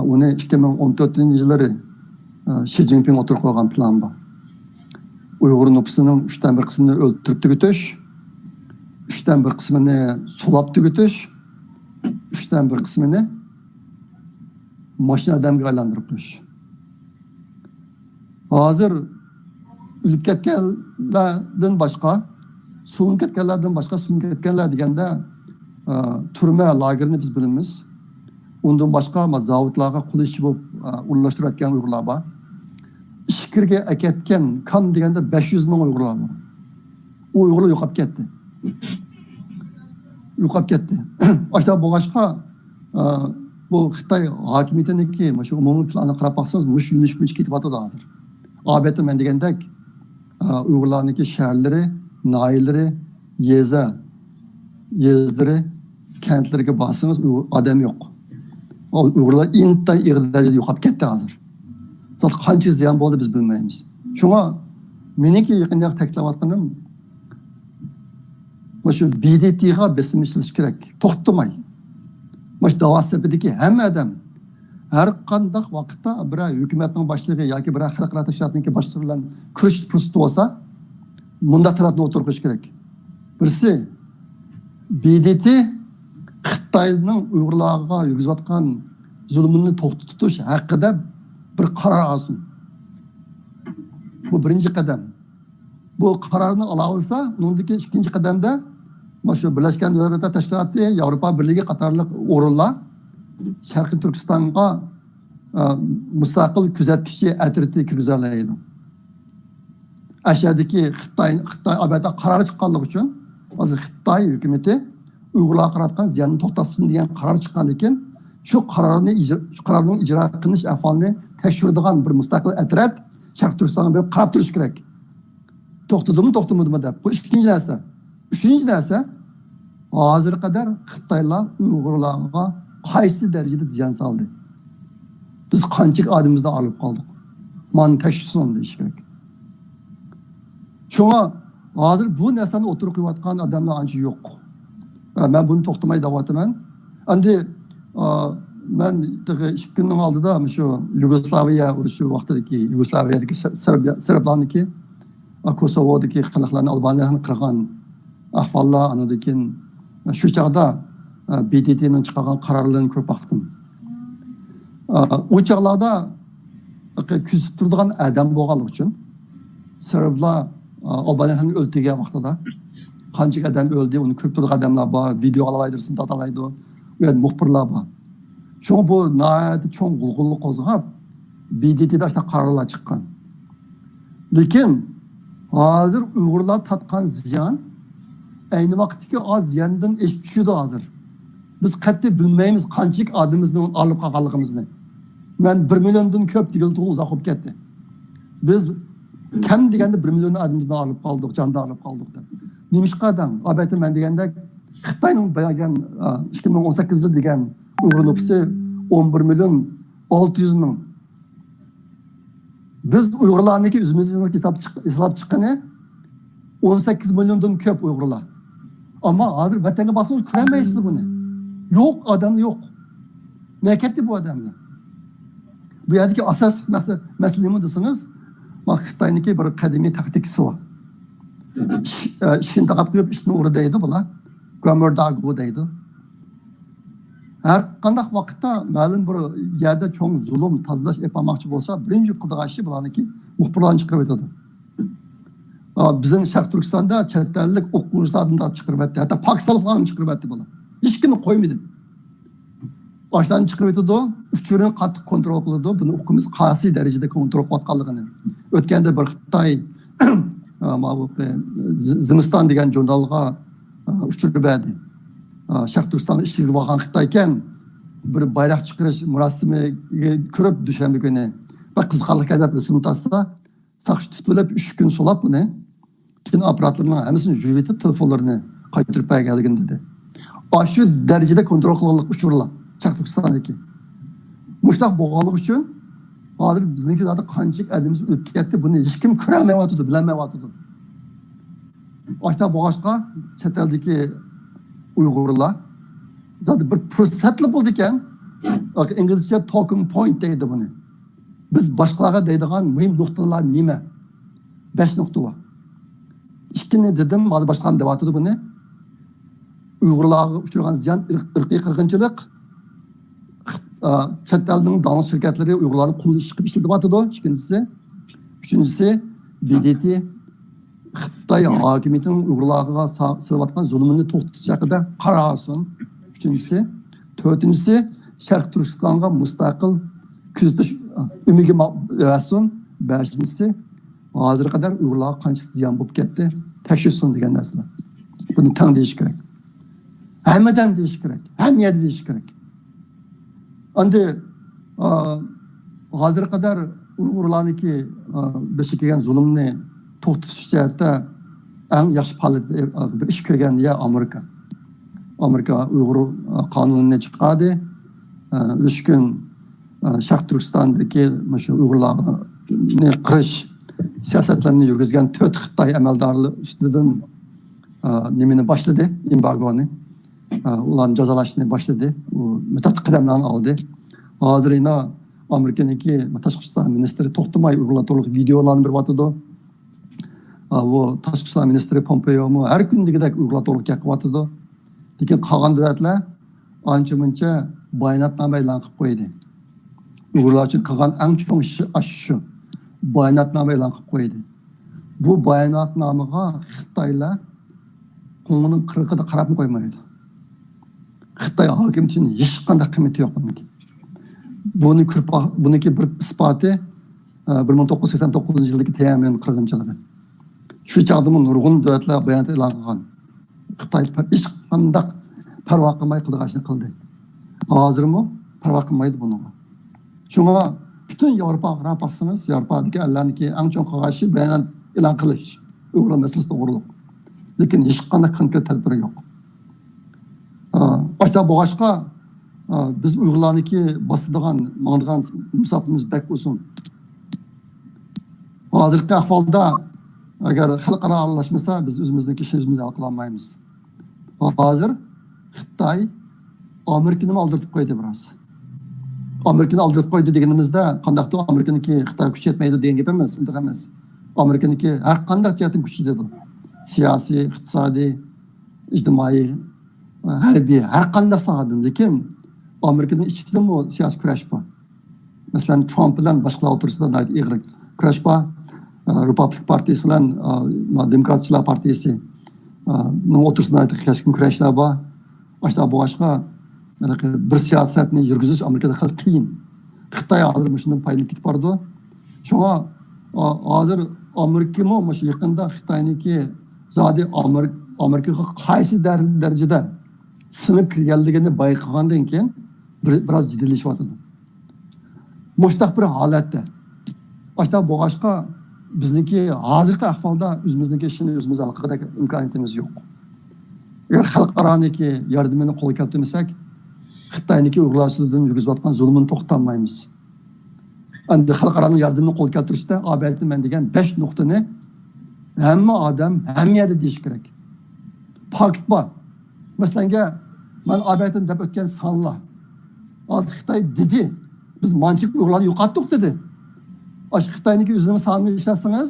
ئۇنى ئىككى مىڭ ئون تۆتىنچى يىللىرى، ئە، شى جىنپىڭ ئوتتۇرىغا قويغان پىلان بار. ئۇيغۇر نوپۇسىنىڭ ئۈچتىن بىر قىسمىنى ئۆلتۈرۈپ تۈگىتىش، ئۈچتىن بىر قىسمىنى سولاپ تۈگىتىش، ئۈچتىن بىر قىسمىنى ماشىنا ئادەمگە ئايلاندۇرۇپ قويۇش. ھازىر ئۆلۈپ كەتكەنلەردىن باشقا، سولىنىپ كەتكەنلەردىن باشقا، سولىنىپ كەتكەنلەر دېگەندە، ئە، تۈرمە لاگېرىنى بىز بىلىمىز. ئۇندىن باشقا، ما، زاۋۇتلارغا قۇل ئىشچى بولۇپ، ئە، ئورۇنلاشتۇرۇۋەتكەن ئۇيغۇرلار بار. ئىچكىرىگە ئەكەتكەن، كام دېگەندە بەش يۈز مىڭ ئۇيغۇرلار بار. ئۇ ئۇيغۇرلار يوقاپ كەتتى. يوقاپ كەتتى. ئاشۇنداق بولغاچقا، ئە، بۇ خىتاي ھاكىمىيىتىنىڭكى مۇشۇ ئومۇمىي پىلانىغا قاراپ باقسىڭىز، مۇشۇ يۆنىلىش بويىچە كېتىۋاتىدۇ ھازىر. ئالبەتتە، مەن دېگەندەك، ئە، ئۇيغۇرلارنىڭكى شەھەرلىرى، ناھىيەلىرى، يېزا، يېزىلىرى، كەنتلىرىگە بارسىڭىز، ئۇيغۇر ئادەم يوق. ئۇيغۇرلار ئىنتايىن ئېغىر دەرىجىدە يوقاپ كەتتى ھازىر. زادى قانچە زىيان بولدى، بىز بىلمەيمىز. شۇڭا مېنىڭكى يېقىندا تەكىتلەۋاتقىنىم، مۇشۇ بى دى تىغا بېسىم ئىشلىتىش كېرەك. توختىماي. مۇشۇ داۋا سېپىدىكى ھەممە ئادەم ھەر قانداق ۋاقىتتا بىرەر ھۆكۈمەتنىڭ باشلىقى ياكى بىرەر خەلقئارا تەشكىلاتنىڭكى باشلىقى بىلەن كۆرۈشۈش پۇرسىتى بولسا، مۇنداق تەلەپنى ئوتتۇرىغا قويۇش كېرەك. بىرسى، بى دى تى خىتاينىڭ ئۇيغۇرلارغا يۈرگۈزۈۋاتقان زۇلۇمىنى توختىتىپ تۇتۇش ھەققىدە بىر قارار ئالسۇن. بۇ بىرىنچى قەدەم. بۇ قارارنى ئالالىسا، ئۇنىڭدىن كېيىن ئىككىنچى قەدەمدە مانا شۇ بىرلەشكەن دۆلەتلەر تەشكىلاتى، ياۋروپا بىرلىكى قاتارلىق ئورۇنلار شەرقىي تۈركىستانغا، ئە، مۇستەقىل كۆزەتكۈچى ئەترىتى كىرگۈزەلەيدۇ. ئەشەدىكى خىتاي، خىتاي ئەلۋەتتە قارار چىققانلىقى ئۈچۈن، ھازىر خىتاي ھۆكۈمىتى ئۇيغۇرلارغا قاراتقان زىياننى توختاتسۇن دېگەن قارار چىققاندىن كېيىن، شۇ قارارنى ئىجرا، شۇ قارارنىڭ ئىجرا قىلىنىش ئەھۋالىنى تەكشۈرىدىغان بىر مۇستەقىل ئەترەت شەرقىي تۈركىستانغا بېرىپ قاراپ تۇرۇش كېرەك. توختىدىمۇ، توختىمىدىمۇ دەپ. بۇ ئىككىنچى نەرسە. ئۈچىنچى نەرسە، ھازىرغا قەدەر خىتايلار ئۇيغۇرلارغا قايسى دەرىجىدە زىيان سالدى؟ بىز قانچىلىك ئادىمىمىزنى ئايرىپ قالدۇق؟ مانا تەكشۈرسۇن دېيىش كېرەك. شۇڭا ھازىر بۇ نەرسىلەرنى ئوتتۇرىغا قويۇۋاتقان ئادەملەر ئانچە يوق. ئە، مەن بۇنى توختىماي دەۋاتىمەن. ئەمدى، ئا، مەن تېخى ئىككى كۈننىڭ ئالدىدا مۇشۇ يۇگوسلاۋىيە ئۇرۇشى ۋاقتىدىكى، يۇگوسلاۋىيەدىكى سېر-، سېرب-، سېربلارنىڭكى، ئا، كوسوۋودىكى خەلقلەرنى ئالبانىيەنى قىرغان ئەھۋاللار، ئاندىن كېيىن شۇ چاغدا، ئا، بى دى تىنىڭ چىقارغان قارارلىرىنى كۆرۈپ باقتىم. ئا، ئۇ چاغلاردا كۆزىتىپ تۇرىدىغان ئادەم بولغانلىقى ئۈچۈن، سېربلار، ئا، ئالبانىيەنى ئۆلتۈرگەن ۋاقتىدا قانچىلىك ئادەم ئۆلدى، ئۇنى كۆرۈپ تۇرىدىغان ئادەملەر بار، ۋىدېئو ئالالايدۇ، رەسىم تارتالايدۇ، ئۇ يەردە مۇخبىرلار بار. شۇڭا بۇ ناھايىتى چوڭ غۇلغۇلا قوزغاپ، بى دى تىدا ئاشۇنداق قارارلار چىققان. لېكىن ھازىر ئۇيغۇرلار تارتقان زىيان ئەينى ۋاقىتتىكى ئاز زىياندىن ئېشىپ چۈشىدۇ ھازىر. بىز قەتئىي بىلمەيمىز قانچىلىك ئادىمىمىزنى ئايرىپ قالغانلىقىمىزنى. مەن بىر مىليوندىن كۆپ دېگىلى تولا ئۇزاق بولۇپ كەتتى. بىز كەم دېگەندە بىر مىليون ئادىمىمىزنى ئايرىپ قالدۇق، جاندار ئايرىپ قالدۇق دەپ. نېمىشقا دەڭ؟ ئەلۋەتتە مەن دېگەندەك خىتاينىڭ بەرگەن، ئىككى مىڭ ئون سەككىز يىل دېگەن ئۇيغۇر نوپۇسى ئون بىر مىليون ئالتە يۈز مىڭ. بىز ئۇيغۇرلارنىڭكى ئۆزىمىزنىڭ ھېساب چىق-، ھېساب چىققىنى ئون سەككىز مىليوندىن كۆپ ئۇيغۇرلار. ئەمما ھازىر ۋەتەنگە بارسىڭىز كۆرەلمەيسىز بۇنى. يوق، ئادەم يوق. نەگە كەتتى بۇ ئادەملەر؟ بۇ يەردىكى ئاساسلىق مەسىلە، مەسىلە نېمە دېسىڭىز، ما خىتاينىڭكى بىر قەدىمىي تاكتىكىسى بار. ئىش-، ئە، ئىشىكنى تاقاپ قويۇپ، ئىشىكنى ئۇر دەيدۇ بۇلار. گۇەنمېر داگۇ دەيدۇ. ھەر قانداق ۋاقىتتا مەلۇم بىر يەردە چوڭ زۇلۇم، تازىلاش ئېلىپ بارماقچى بولسا، بىرىنچى قىلىدىغان ئىشى بۇلارنىڭكى مۇخبىرلارنى چىقىرىۋېتىدۇ. ئا، بىزنىڭ شەرقىي تۈركىستاندا چەت ئەللىك ئوقۇغۇچىلاردىن تارتىپ چىقىرىۋەتتى. ھەتتا پاكىستانلىقلارنى چىقىرىۋەتتى بۇلار. ھېچكىمنى قويمىدى. ئاشۇلارنى چىقىرىۋېتىدۇ، ئۇچۇرىنى قاتتىق كونترول قىلىدۇ. بۇنى ئۇقىمىز قايسى دەرىجىدە كونترول قىلىۋاتقانلىقىنى. ئۆتكەندە بىر خىتاي، ئا، ماۋۇ، ئە، زى-، زىمىستان دېگەن ژۇرنالغا، ئا، ئۇچۇر بەردى. ئا، شەرقىي تۈركىستانغا ئىشلىگىلى بارغان خىتايكەن، بىر بايراق چىقىرىش مۇراسىمىگە كىرىپ دۈشەنبە كۈنى بەك قىزىقارلىقكەن دەپ رەسىم تارتسا، ساقچى تۇتۇپ ئېلىپ، ئۈچ كۈن سولاپ ئۇنى، كېيىن ئاپپاراتلىرىنىڭ ھەممىسىنى يۇيۇۋېتىپ، تېلېفونلىرىنى قايتۇرۇپ بەرگەنلىكىنى دېدى. ئاشۇ دەرىجىدە كونترول قىلغانلىق ئۇچۇرلار شەرقىي تۈركىستاندىكى. مۇشۇنداق بولغانلىقى ئۈچۈن، ھازىر بىزنىڭكى زادى قانچىلىك ئادىمىمىز ئۆلۈپ كەتتى، بۇنى ھېچكىم كۆرەلمەيۋاتىدۇ، بىلەلمەيۋاتىدۇ. ئاشۇنداق بولغاچقا، چەت ئەلدىكى ئۇيغۇرلار زادى بىر پۇرسەتلا بولىدىكەن، ئىنگلىزچە talking point دەيدۇ بۇنى. بىز باشقىلارغا دەيدىغان مۇھىم نۇقتىلار نېمە؟ بەش نۇقتا بار. ئىككىنى دېدىم، ھازىر باشقىلار دەۋاتىدۇ بۇنى. ئۇيغۇرلارغا ئۇچرىغان زىيان، ئىرق-، ئىرقىي قىرغىنچىلىق، ئا، چەت ئەلنىڭ داڭلىق شىركەتلىرى ئۇيغۇرلارنى قوللىشىپ ئىشلىتىۋاتىدۇ، ئىككىنچىسى. ئۈچىنچىسى، بى دى تى خىتاي ھاكىمىيىتىنىڭ ئۇيغۇرلارغا سا-، سېلىۋاتقان زۇلۇمىنى توختىتىش ھەققىدە قارار ئالسۇن. ئۈچىنچىسى. تۆتىنچىسى، شەرقىي تۈركىستانغا مۇستەقىل كۆزىتىش ئۈمىگە ما-، بەرسۇن. بەشىنچىسى، ھازىرغا قەدەر ئۇيغۇرلارغا قانچە زىيان بولۇپ كەتتى، تەكشۈرسۇن دېگەن نەرسىلەر. بۇنى تەڭ دېيىش كېرەك. ھەممىدەم دېيىش كېرەك. ھەممە يەردە دېيىش كېرەك. ئەمدى، ئا، ھازىرغا قەدەر ئۇيغۇرلارنىڭكى، ئا، بېشىغا كەلگەن زۇلۇمنى توختىتىش جەھەتتە ئەڭ ياخشى پائالىيەت، ئا، بىر ئىش كۆرگەن يەر ئامېرىكا. ئامېرىكا ئۇيغۇر، ئا، قانۇنىنى چىقاردى. ئا، ئۈچ كۈن، ئا، شەرقىي تۈركىستاندىكى مۇشۇ ئۇيغۇرلارنى قىرىش سىياسەتلىرىنى يۈرگۈزگەن تۆت خىتاي ئەمەلدارى ئۈستىدىن، ئا، نېمىنى باشلىدى، ئېمبارگونى. ئا، ئۇلارنى جازالاشنى باشلىدى. ئۇ مۇتەققىقىدەملەرنى ئالدى. ھازىر يەنە ئامېرىكىنىڭكى تاشقى ئىشلار مىنىستىرى توختىماي ئۇيغۇرلار توغرىلىق ۋىدېئولارنى بېرىۋاتىدۇ. ئا، بۇ تاشقى ئىشلار مىنىستىرى پومپېيومۇ ھەر كۈندىكىدەك ئۇيغۇرلار توغرىلىق گەپ قىلىۋاتىدۇ. لېكىن قالغان دۆلەتلەر ئانچە مۇنچە باياناتنامە ئېلان قىلىپ قويدى. ئۇيغۇرلار ئۈچۈن قىلغان ئەڭ چوڭ ئىشى ئاشۇ شۇ. باياناتنامە ئېلان قىلىپ قويدى. بۇ باياناتنامىغا خىتايلار قوڭغۇنىڭ قىرىقىدا قاراپمۇ قويمايدۇ. خىتاي ھاكىمىيىتى ئۈچۈن ھېچقانداق قىممىتى يوق بۇنىڭكى. بۇنى كۆرۈپ، بۇنىڭكى بىر ئىسپاتى، ئە، بىر مىڭ توققۇز يۈز سەكسەن توققۇزىنچى يىلدىكى تيەنئەنمېن قىرغىنچىلىقى. شۇ چاغدىمۇ نۇرغۇن دۆلەتلەر بايانات ئېلان قىلغان. خىتاي پەر-، ھېچقانداق پەرۋا قىلماي قىلىدىغان ئىشنى قىلدى. ھازىرمۇ پەرۋا قىلمايدۇ بۇنىڭغا. شۇڭا پۈتۈن ياۋروپاغا قاراپ باقسىڭىز، ياۋروپادىكى ئەللەرنىڭكى ئەڭ چوڭ قىلغان ئىشى بايانات ئېلان قىلىش ئۇيغۇر مەسىلىسى توغرۇلۇق. لېكىن ھېچقانداق كونكرېت تەدبىرى يوق. ئا، ئاشۇنداق بولغاچقا، ئا، بىز ئۇيغۇرلارنىڭكى باسىدىغان، ماڭىدىغان مۇساپىمىز بەك ئۇزۇن. ھازىرقى ئەھۋالدا ئەگەر خەلقئارا ئارىلاشمىسا، بىز ئۆزىمىزنىڭكى ئىشىنى ئۆزىمىز ھەل قىلالمايمىز. ھازىر خىتاي ئامېرىكىنىمۇ ئالدىرىتىپ قويدى بىراز. ئامېرىكىنى ئالدىرىتىپ قويدى دېگىنىمىزدە، قانداقتۇر ئامېرىكىنىڭكى خىتايغا كۈچ يەتمەيدۇ دېگەن گەپ ئەمەس، ئۇنداق ئەمەس. ئامېرىكىنىڭكى ھەر قانداق جەھەتتىن كۈچى يېتىدۇ. سىياسىي، ئىقتىسادىي، ئىجتىمائىي، ھەربىي، ھەر قانداق ساھەدىن. لېكىن ئامېرىكىنىڭ ئىچىدىمۇ سىياسىي كۈرەش بار. مەسىلەن، ترامپ بىلەن باشقىلار ئوتتۇرىسىدا ناھايىتى ئېغىر كۈرەش بار. ئە، رېپابلىك پارتىيىسى بىلەن، ئە، دېموكراتچىلار پارتىيىسى، ئە، نىڭ ئوتتۇرىسىدا ناھايىتى كەسكىن كۈرەشلەر بار. ئاشۇنداق بولغاچقا، بىر سىياسەتنى يۈرگۈزۈش ئامېرىكىدا خېلى قىيىن. خىتاي ھازىر مۇشۇندىن پايدىلىنىپ كېتىپ بارىدۇ. شۇڭا، ئا-، ھازىر ئامېرىكىمۇ مۇشۇ يېقىندا خىتاينىڭكى زادى ئامېرىك-، ئامېرىكىغا قايسى دەر-، دەرىجىدە سىڭىپ كىرگەنلىكىنى بايقىغاندىن كېيىن بىر-، بىراز جىددىيلىشىۋاتىدۇ. مۇشۇنداق بىر ھالەتتە. ئاشۇنداق بولغاچقا، بىزنىڭكى ھازىرقى ئەھۋالدا ئۆزىمىزنىڭكى ئىشىنى ئۆزىمىز ھەل قىلغۇدەك ئىمكانىيىتىمىز يوق. ئەگەر خەلقئارانىڭكى ياردىمىنى قولغا كەلتۈرمىسەك، خىتاينىڭكى ئۇيغۇرلار ئۈستىدىن يۈرگۈزۈۋاتقان زۇلۇمىنى توختىتالمايمىز. ئەمدى خەلقئارانىڭ ياردىمىنى قولغا كەلتۈرۈشتە ئا بەتتە مەن دېگەن بەش نۇقتىنى ھەممە ئادەم، ھەممە يەردە دېيىش كېرەك. پاكىت بار. مەسىلەنگە، مەن ئا بەتتىن دەپ ئۆتكەن سانلار. ھازىر خىتاي دېدى، بىز مانچە ئۇيغۇرلارنى يوقاتتۇق دېدى. ئاشۇ خىتاينىڭكى ئۆزىنىڭ سانىنى ئىشلەتسىڭىز،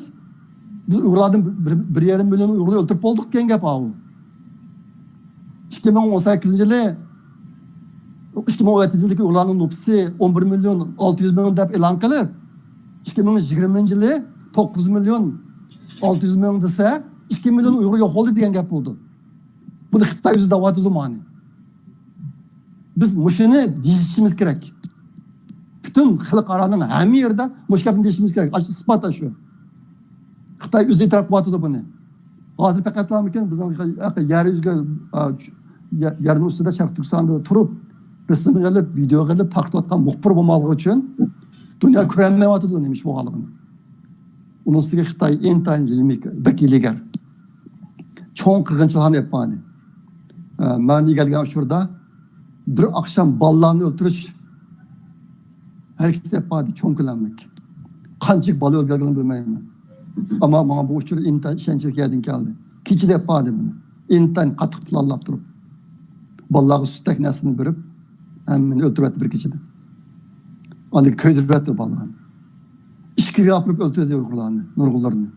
بىز ئۇيغۇرلاردىن بىر، بىر، بىر يېرىم مىليون ئۇيغۇرنى ئۆلتۈرۈپ بولدۇق دېگەن گەپ ئاۋۇ. ئىككى مىڭ ئون سەككىزىنچى يىلى، ئىككى مىڭ ئون يەتتىنچى يىلدىكى ئۇيغۇرلارنىڭ نوپۇسى ئون بىر مىليون ئالتە يۈز مىڭ دەپ ئېلان قىلىپ، ئىككى مىڭ يىگىرمىنچى يىلى توققۇز مىليون ئالتە يۈز مىڭ دېسە، ئىككى مىليون ئۇيغۇر يوق بولدى دېگەن گەپ بولىدۇ. بۇنى خىتاي ئۆزى دەۋاتىدۇ مانى. بىز مۇشۇنى دېيىشىمىز كېرەك. پۈتۈن خەلقئارانىڭ ھەممە يېرىدە مۇشۇ گەپنى دېيىشىمىز كېرەك. ئاشۇ ئىسپات شۇ. خىتاي ئۆزى ئېتىراپ قىلىۋاتىدۇ بۇنى. ھازىر پەقەتلامىكىن بىزنىڭ يەر يۈزىگە، ئا، چۈ-، يە-، يەرنىڭ ئۈستىدە شەرقىي تۈركىستاندا تۇرۇپ، رەسىم ئېلىپ، ۋىدېئو ئېلىپ، تارقىتىۋاتقان مۇخبىر بولمىغانلىقى ئۈچۈن دۇنيا كۆرەلمەيۋاتىدۇ نېمە ئىش بولغانلىقىنى. ئۇنىڭ ئۈستىگە خىتاي ئىنتايىن ھىلمىي، بەك ھىيلىگەر. چوڭ قىرغىنچىلىقلارنى ئېلىپ بارغان. ئە، مەن ئىگىلىگەن ئۇچۇردا بىر ئاخشام بالىلارنى ئۆلتۈرۈش ھەرىكىتى ئېلىپ باردى، چوڭ كۆلەملىك. قانچىلىك بالا ئۆلگەنلىكىنى بىلمەيمەن. ئەمما ماڭا بۇ ئۇچۇر ئىنتايىن ئىشەنچلىك يەردىن كەلدى. كېچىدە ئېلىپ باردى بۇنى. ئىنتايىن قاتتىق پىلانلاپ تۇرۇپ. بالىلارغا سۈتتەك نەرسىنى بېرىپ، ھەممىنى ئۆلتۈرۈۋەتتى بىر كېچىدە. ئاندىن كۆيدۈرۈۋەتتى بالىلارنى. ئىچكىرىگە ئاپىرىپ ئۆلتۈردى ئۇيغۇرلارنى، نۇرغۇنلىرىنى.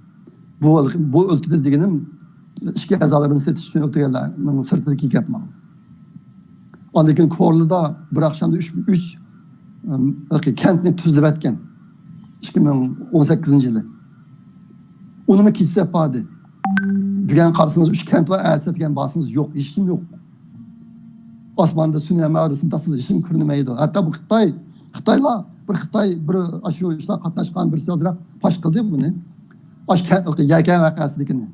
بۇ، بۇ ئۆلتۈردى دېگىنىم ئىچكى ئەزالىرىنى سېتىش ئۈچۈن ئۆلتۈرگەنلەرنىڭ سىرتىدىكى گەپ مانا. ئاندىن كېيىن كورلىدا بىر ئاخشامدا ئۈچ، ئۈچ، ئىم، كەنتنى تۈزلىۋەتكەن. ئىككى مىڭ ئون سەككىزىنچى يىلى. ئۇنىمۇ كېچىسى ئېلىپ باردى. بۈگۈن قارىسىڭىز ئۈچ كەنت بار، ئەتىسى دېگەن بارسىڭىز يوق، ھېچنېمە يوق. ئاسماندا سۇنى ھەممە ئارىسىنى تاسلىدى، ھېچنېمە كۆرۈنمەيدۇ. ھەتتا بۇ خىتاي، خىتايلار، بىر خىتاي، بىر ئاشۇ ئىشلار قاتناشقان بىرسى ئازراق پاش قىلدى بۇنى. ئاشۇ كەن-، يەكەن ۋەقەسىدىكىنى.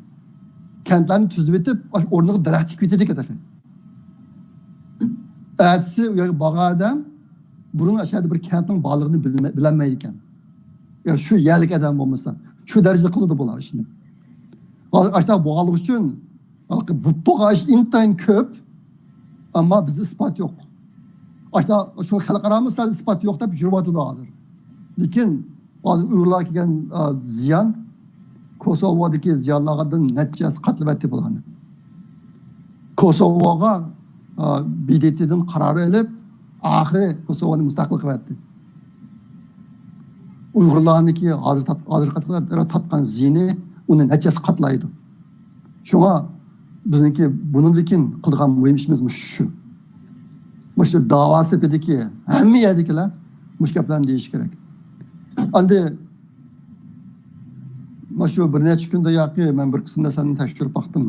كەنتلەرنى تۈزلىۋېتىپ، ئاشۇ ئورنىغا دەرەخ تىكىۋېتىدىكەن تېخى. ئەتىسى ئۇ يەرگە بارغان ئادەم بۇرۇن ئاشۇ يەردە بىر كەنتنىڭ بارلىقىنى بىلمە-، بىلەلمەيدىكەن. يا شۇ يەرلىك ئادەم بولمىسا، شۇ دەرىجىدە قىلىدۇ بۇلار ئىشنى. ھازىر ئاشۇنداق بولغانلىقى ئۈچۈن، بولۇپ بولغان ئىش ئىنتايىن كۆپ، ئەمما بىزدە ئىسپات يوق. ئاشۇنداق، شۇ خەلقئارامۇ سەل ئىسپات يوق دەپ يۈرۈۋاتىدۇ ھازىر. لېكىن ھازىر ئۇيغۇرلارغا كەلگەن، ئا، زىيان، كوسوۋودىكى زىيانلارغا نەچچە ھەسسە قاتلىۋەتتى بۇلارنى. كوسوۋوغا، ئا، ب د ت دىن قارار ئېلىپ، ئاخىرى كوسوۋونى مۇستەقىل قىلىۋەتتى. ئۇيغۇرلارنىڭكى ھازىر تارت-، ھازىرقى تارتقان زىيىنى ئۇنى نەچچە ھەسسە قاتلايدۇ. شۇڭا بىزنىڭكى بۇنىڭدىن كېيىن قىلىدىغان مۇھىم ئىشىمىز مۇشۇ شۇ. مۇشۇ داۋا سېپىدىكى ھەممە يەردىكىلەر مۇشۇ گەپلەرنى دېيىش كېرەك. ئەمدى مانا شۇ بىر نەچچە كۈندە ياقى مەن بىر قىسىم نەرسىلەرنى تەكشۈرۈپ باقتىم.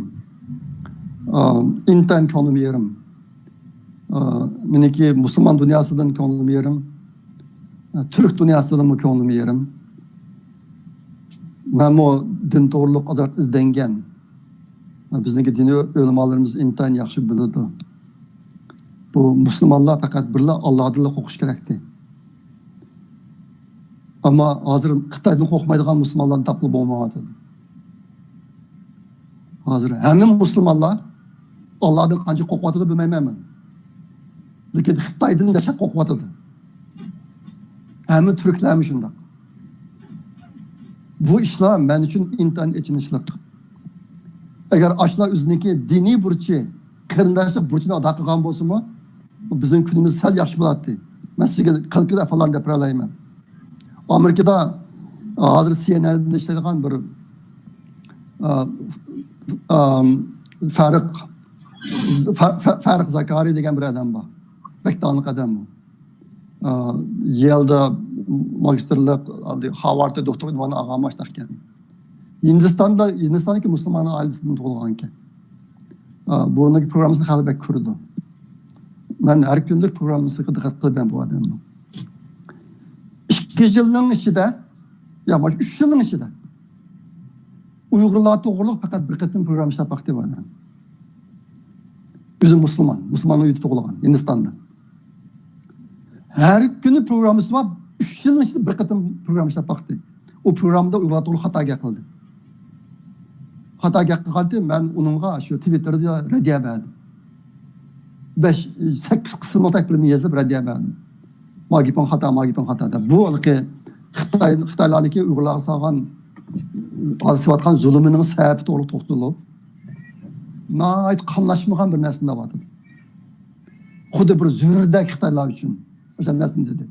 ئا، ئىنتايىن كۆڭلۈم يېرىم. ئا، مېنىڭكى مۇسۇلمان دۇنياسىدىن كۆڭلۈم يېرىم. ئا، تۈرك دۇنياسىدىنمۇ كۆڭلۈم يېرىم. مەنمۇ دىن توغرۇلۇق ئازراق ئىزدەنگەن. بىزنىڭكى دىنىي ئۆلىمالىرىمىز ئىنتايىن ياخشى بىلىدۇ. بۇ مۇسۇلمانلار پەقەت بىرلا ئاللادىنلا قورقۇش كېرەكتى. ئەمما ھازىر خىتايدىن قورقمايدىغان مۇسۇلمانلارنى تاپقىلى بولمايۋاتىدۇ. ھازىر ھەممە مۇسۇلمانلار ئاللادىن قانچە قورقۇۋاتىدۇ بىلمەيمەن مەن. لېكىن خىتايدىن دەھشەت قورقۇۋاتىدۇ. ھەممە تۈركلەرمۇ شۇنداق. بۇ ئىشلار مەن ئۈچۈن ئىنتايىن ئېچىنىشلىق. ئەگەر ئاشۇلار ئۆزىنىڭكى دىنىي بۇرچى، قېرىنداشلىق بۇرچىنى ئادا قىلغان بولسىمۇ، بىزنىڭ كۈنىمىز سەل ياخشى بولاتتى. مەن سىزگە كالكۇلياتور دەپ بېرەلەيمەن. ئامېرىكىدا، ئا، ھازىر سىئېنئېندا ئىشلەيدىغان بىر، ئا، ئا، فارىق، فا-، فا-، فارىق زاكارى دېگەن بىر ئادەم بار. بەك داڭلىق ئادەم بۇ. ئا، يېلدا ماگىستىرلىق، ھارۋاردتا دوكتور ئۇنۋانى ئالغان ماشۇنداق ئىكەن. ھىندىستاندا، ھىندىستاندىكى مۇسۇلمان ئائىلىسىدىن تۇغۇلغان ئىكەن. ئا، بۇنىڭ پروگراممىسىنى خەلق بەك كۆرىدۇ. مەن ھەر كۈنلۈك پروگراممىسىغا دىققەت قىلىمەن بۇ ئادەمنىڭ. ئىككى يىلنىڭ ئىچىدە، يا، مانا ئۈچ يىلنىڭ ئىچىدە ئۇيغۇرلار توغرۇلۇق پەقەت بىر قېتىم پروگرامما ئىشلەپ باقتى بۇ ئادەم. ئۆزى مۇسۇلمان، مۇسۇلمان ئۆيدە تۇغۇلغان، ھىندىستاندا. ھەر كۈنى پروگراممىسى بار، ئۈچ يىلنىڭ ئىچىدە بىر قېتىم پروگرامما ئىشلەپ باقتى. ئۇ پروگراممىدا ئۇيغۇرلار توغرۇلۇق خاتا گەپ قىلدى. خاتا گەپ قىلغانتى، مەن ئۇنىڭغا شۇ تىۋىتتېردا رەددىيە بەردىم. بەش، سەككىز قىسىملىق بىرنى يېزىپ رەددىيە بەردىم. ما گېپىڭ خاتا، ما گېپىڭ خاتا دەپ. بۇ ھېلىقى خىتاي، خىتايلارنىڭكى ئۇيغۇرلارغا سالغان، ھازىر سېلىۋاتقان زۇلۇمىنىڭ سەۋەبى توغرۇلۇق توختىلىپ، ناھايىتى قاملاشمىغان بىر نەرسىنى دەۋاتىدۇ. خۇددى بىر زۆرۈردەك خىتايلار ئۈچۈن ئۆشەندەك نەرسىنى دېدى.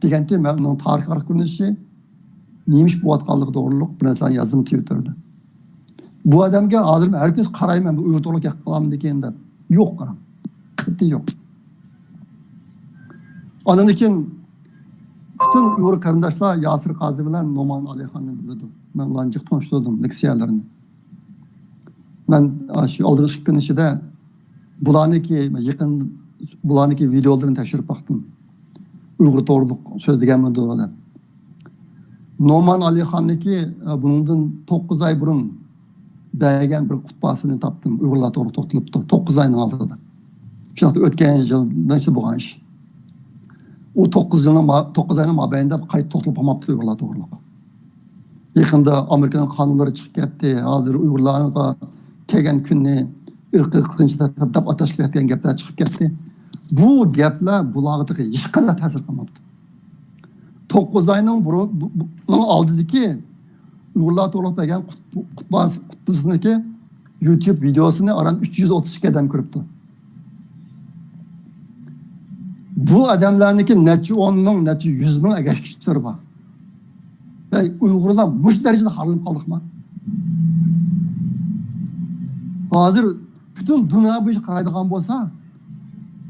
دېگەنتى، مەن ئۇنىڭ تارىخىي قاراپ كۆرۈنۈشى، نېمە ئىش بولۇۋاتقانلىقى توغرۇلۇق بىر نەرسىلەرنى يازدىم تىۋىتتېردا. بۇ ئادەمگە ھازىر مەن ھەر كۈنى قارايمەن، بۇ ئۇيغۇر توغرۇلۇق گەپ قىلامدىكىن دەپ. يوق، قاراڭ. قەتئىي يوق. ئاندىن كېيىن پۈتۈن ئۇيغۇر قېرىنداشلار ياسىر قازى بىلەن نومان ئالىخاننى بىلىدۇ. مەن ئۇلارنى جىق تونۇشتۇردۇم، لېكسىيەلىرىنى. مەن، ئا، شۇ ئالدىنقى ئىككى كۈن ئىچىدە بۇلارنىڭكى يېقىن، بۇلارنىڭكى ۋىدېئولىرىنى تەكشۈرۈپ باقتىم. ئۇيغۇر توغرۇلۇق سۆزلىگەنمىدۇ دەپ. نومان ئالىخاننىڭكى، ئا، بۇنىڭدىن توققۇز ئاي بۇرۇن بەرگەن بىر خۇتباسىنى تاپتىم. ئۇيغۇرلار توغرۇلۇق توختىلىپتۇ. توققۇز ئاينىڭ ئالدىدا. شۇنداقتا ئۆتكەن يىل نەچچە بولغان ئىش. ئۇ توققۇز يىلنىڭ ما-، توققۇز ئاينىڭ مابەينىدە قايتا توختىلىپ قالماپتۇ ئۇيغۇرلار توغرۇلۇق. يېقىندا ئامېرىكىنىڭ قانۇنلىرى چىقىپ كەتتى. ھازىر ئۇيغۇرلارغا كەلگەن كۈننى ئىرقىي قىرغىنچىلىق دەپ ئاتاش كېرەك دېگەن گەپلەر چىقىپ كەتتى. بۇ گەپلەر بۇلارغا تېخى ھېچقانداق تەسىر قىلماپتۇ. توققۇز ئاينىڭ بۇرۇن، بۇ، بۇ، بۇنىڭ ئالدىدىكى ئۇيغۇرلار توغرۇلۇق بەرگەن خۇت-، خۇتباسى، خۇتبىسىنىڭكى يۇتيۇب ۋىدېئوسىنى ئاران ئۈچ يۈز ئوتتۇز ئىككى ئادەم كۆرۈپتۇ. بۇ ئادەملەرنىڭكى نەچچە ئون مىڭ، نەچچە يۈز مىڭ ئەگەشكۈچىلىرى بار. ئەي، ئۇيغۇرلار مۇشۇ دەرىجىدە خارلىنىپ قالدۇقما؟ ھازىر پۈتۈن دۇنيا بويىچە قارايدىغان بولسا،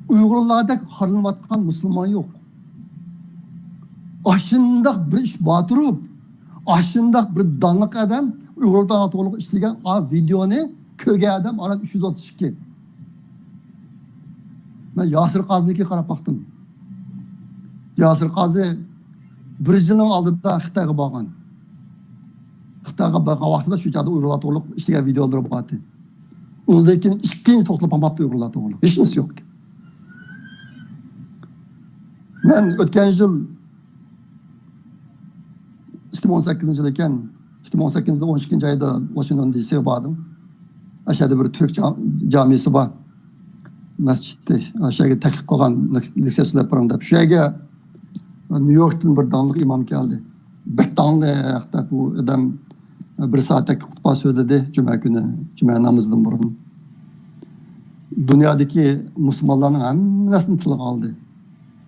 ئۇيغۇرلاردەك خارلىنىۋاتقان مۇسۇلمان يوق. ئاشۇنداق بىر ئىش بار تۇرۇپ، ئاشۇنداق بىر داڭلىق ئادەم ئۇيغۇرلار توغرۇلۇق ئىشلىگەن ئا ۋىدېئونى كۆرگەن ئادەم ئاران ئۈچ يۈز ئوتتۇز ئىككى. مەن ياسىر قازىنىڭكىگە قاراپ باقتىم. ياسىر قازى بىر يىلنىڭ ئالدىدا خىتايغا بارغان. خىتايغا بارغان ۋاقتىدا شۇ چاغدا ئۇيغۇرلار توغرۇلۇق ئىشلىگەن ۋىدېئولىرى بار ئىدى. ئۇنىڭدىن كېيىن ئىككىنچى توختىلىپ قالماپتۇ ئۇيغۇرلار توغرۇلۇق. ھېچنېمىسى يوق. مەن ئۆتكەن يىل، ئىككى مىڭ ئون سەككىزىنچى يىل ئىكەن، ئىككى مىڭ ئون سەككىزىنچى يىلى ئون ئىككىنچى ئايدا ۋاشىنگتون دى سىغا باردىم. ئاشۇ يەردە بىر تۈرك جا-، جامىسى بار. مەسچىتتە، ئاشۇ يەرگە تەكلىپ قىلغان، لېك-، لېكسىيە سۆزلەپ بېرىڭ دەپ. شۇ يەرگە نيۇ يوركتىن بىر داڭلىق ئىمام كەلدى. بەك داڭلىق دەپ، ئۇ ئادەم بىر سائەتتەك خۇتبە سۆزلىدى جۈمە كۈنى، جۈمە نامىزىدىن بۇرۇن. دۇنيادىكى مۇسۇلمانلارنىڭ ھەممىسىنى تىلغا ئالدى.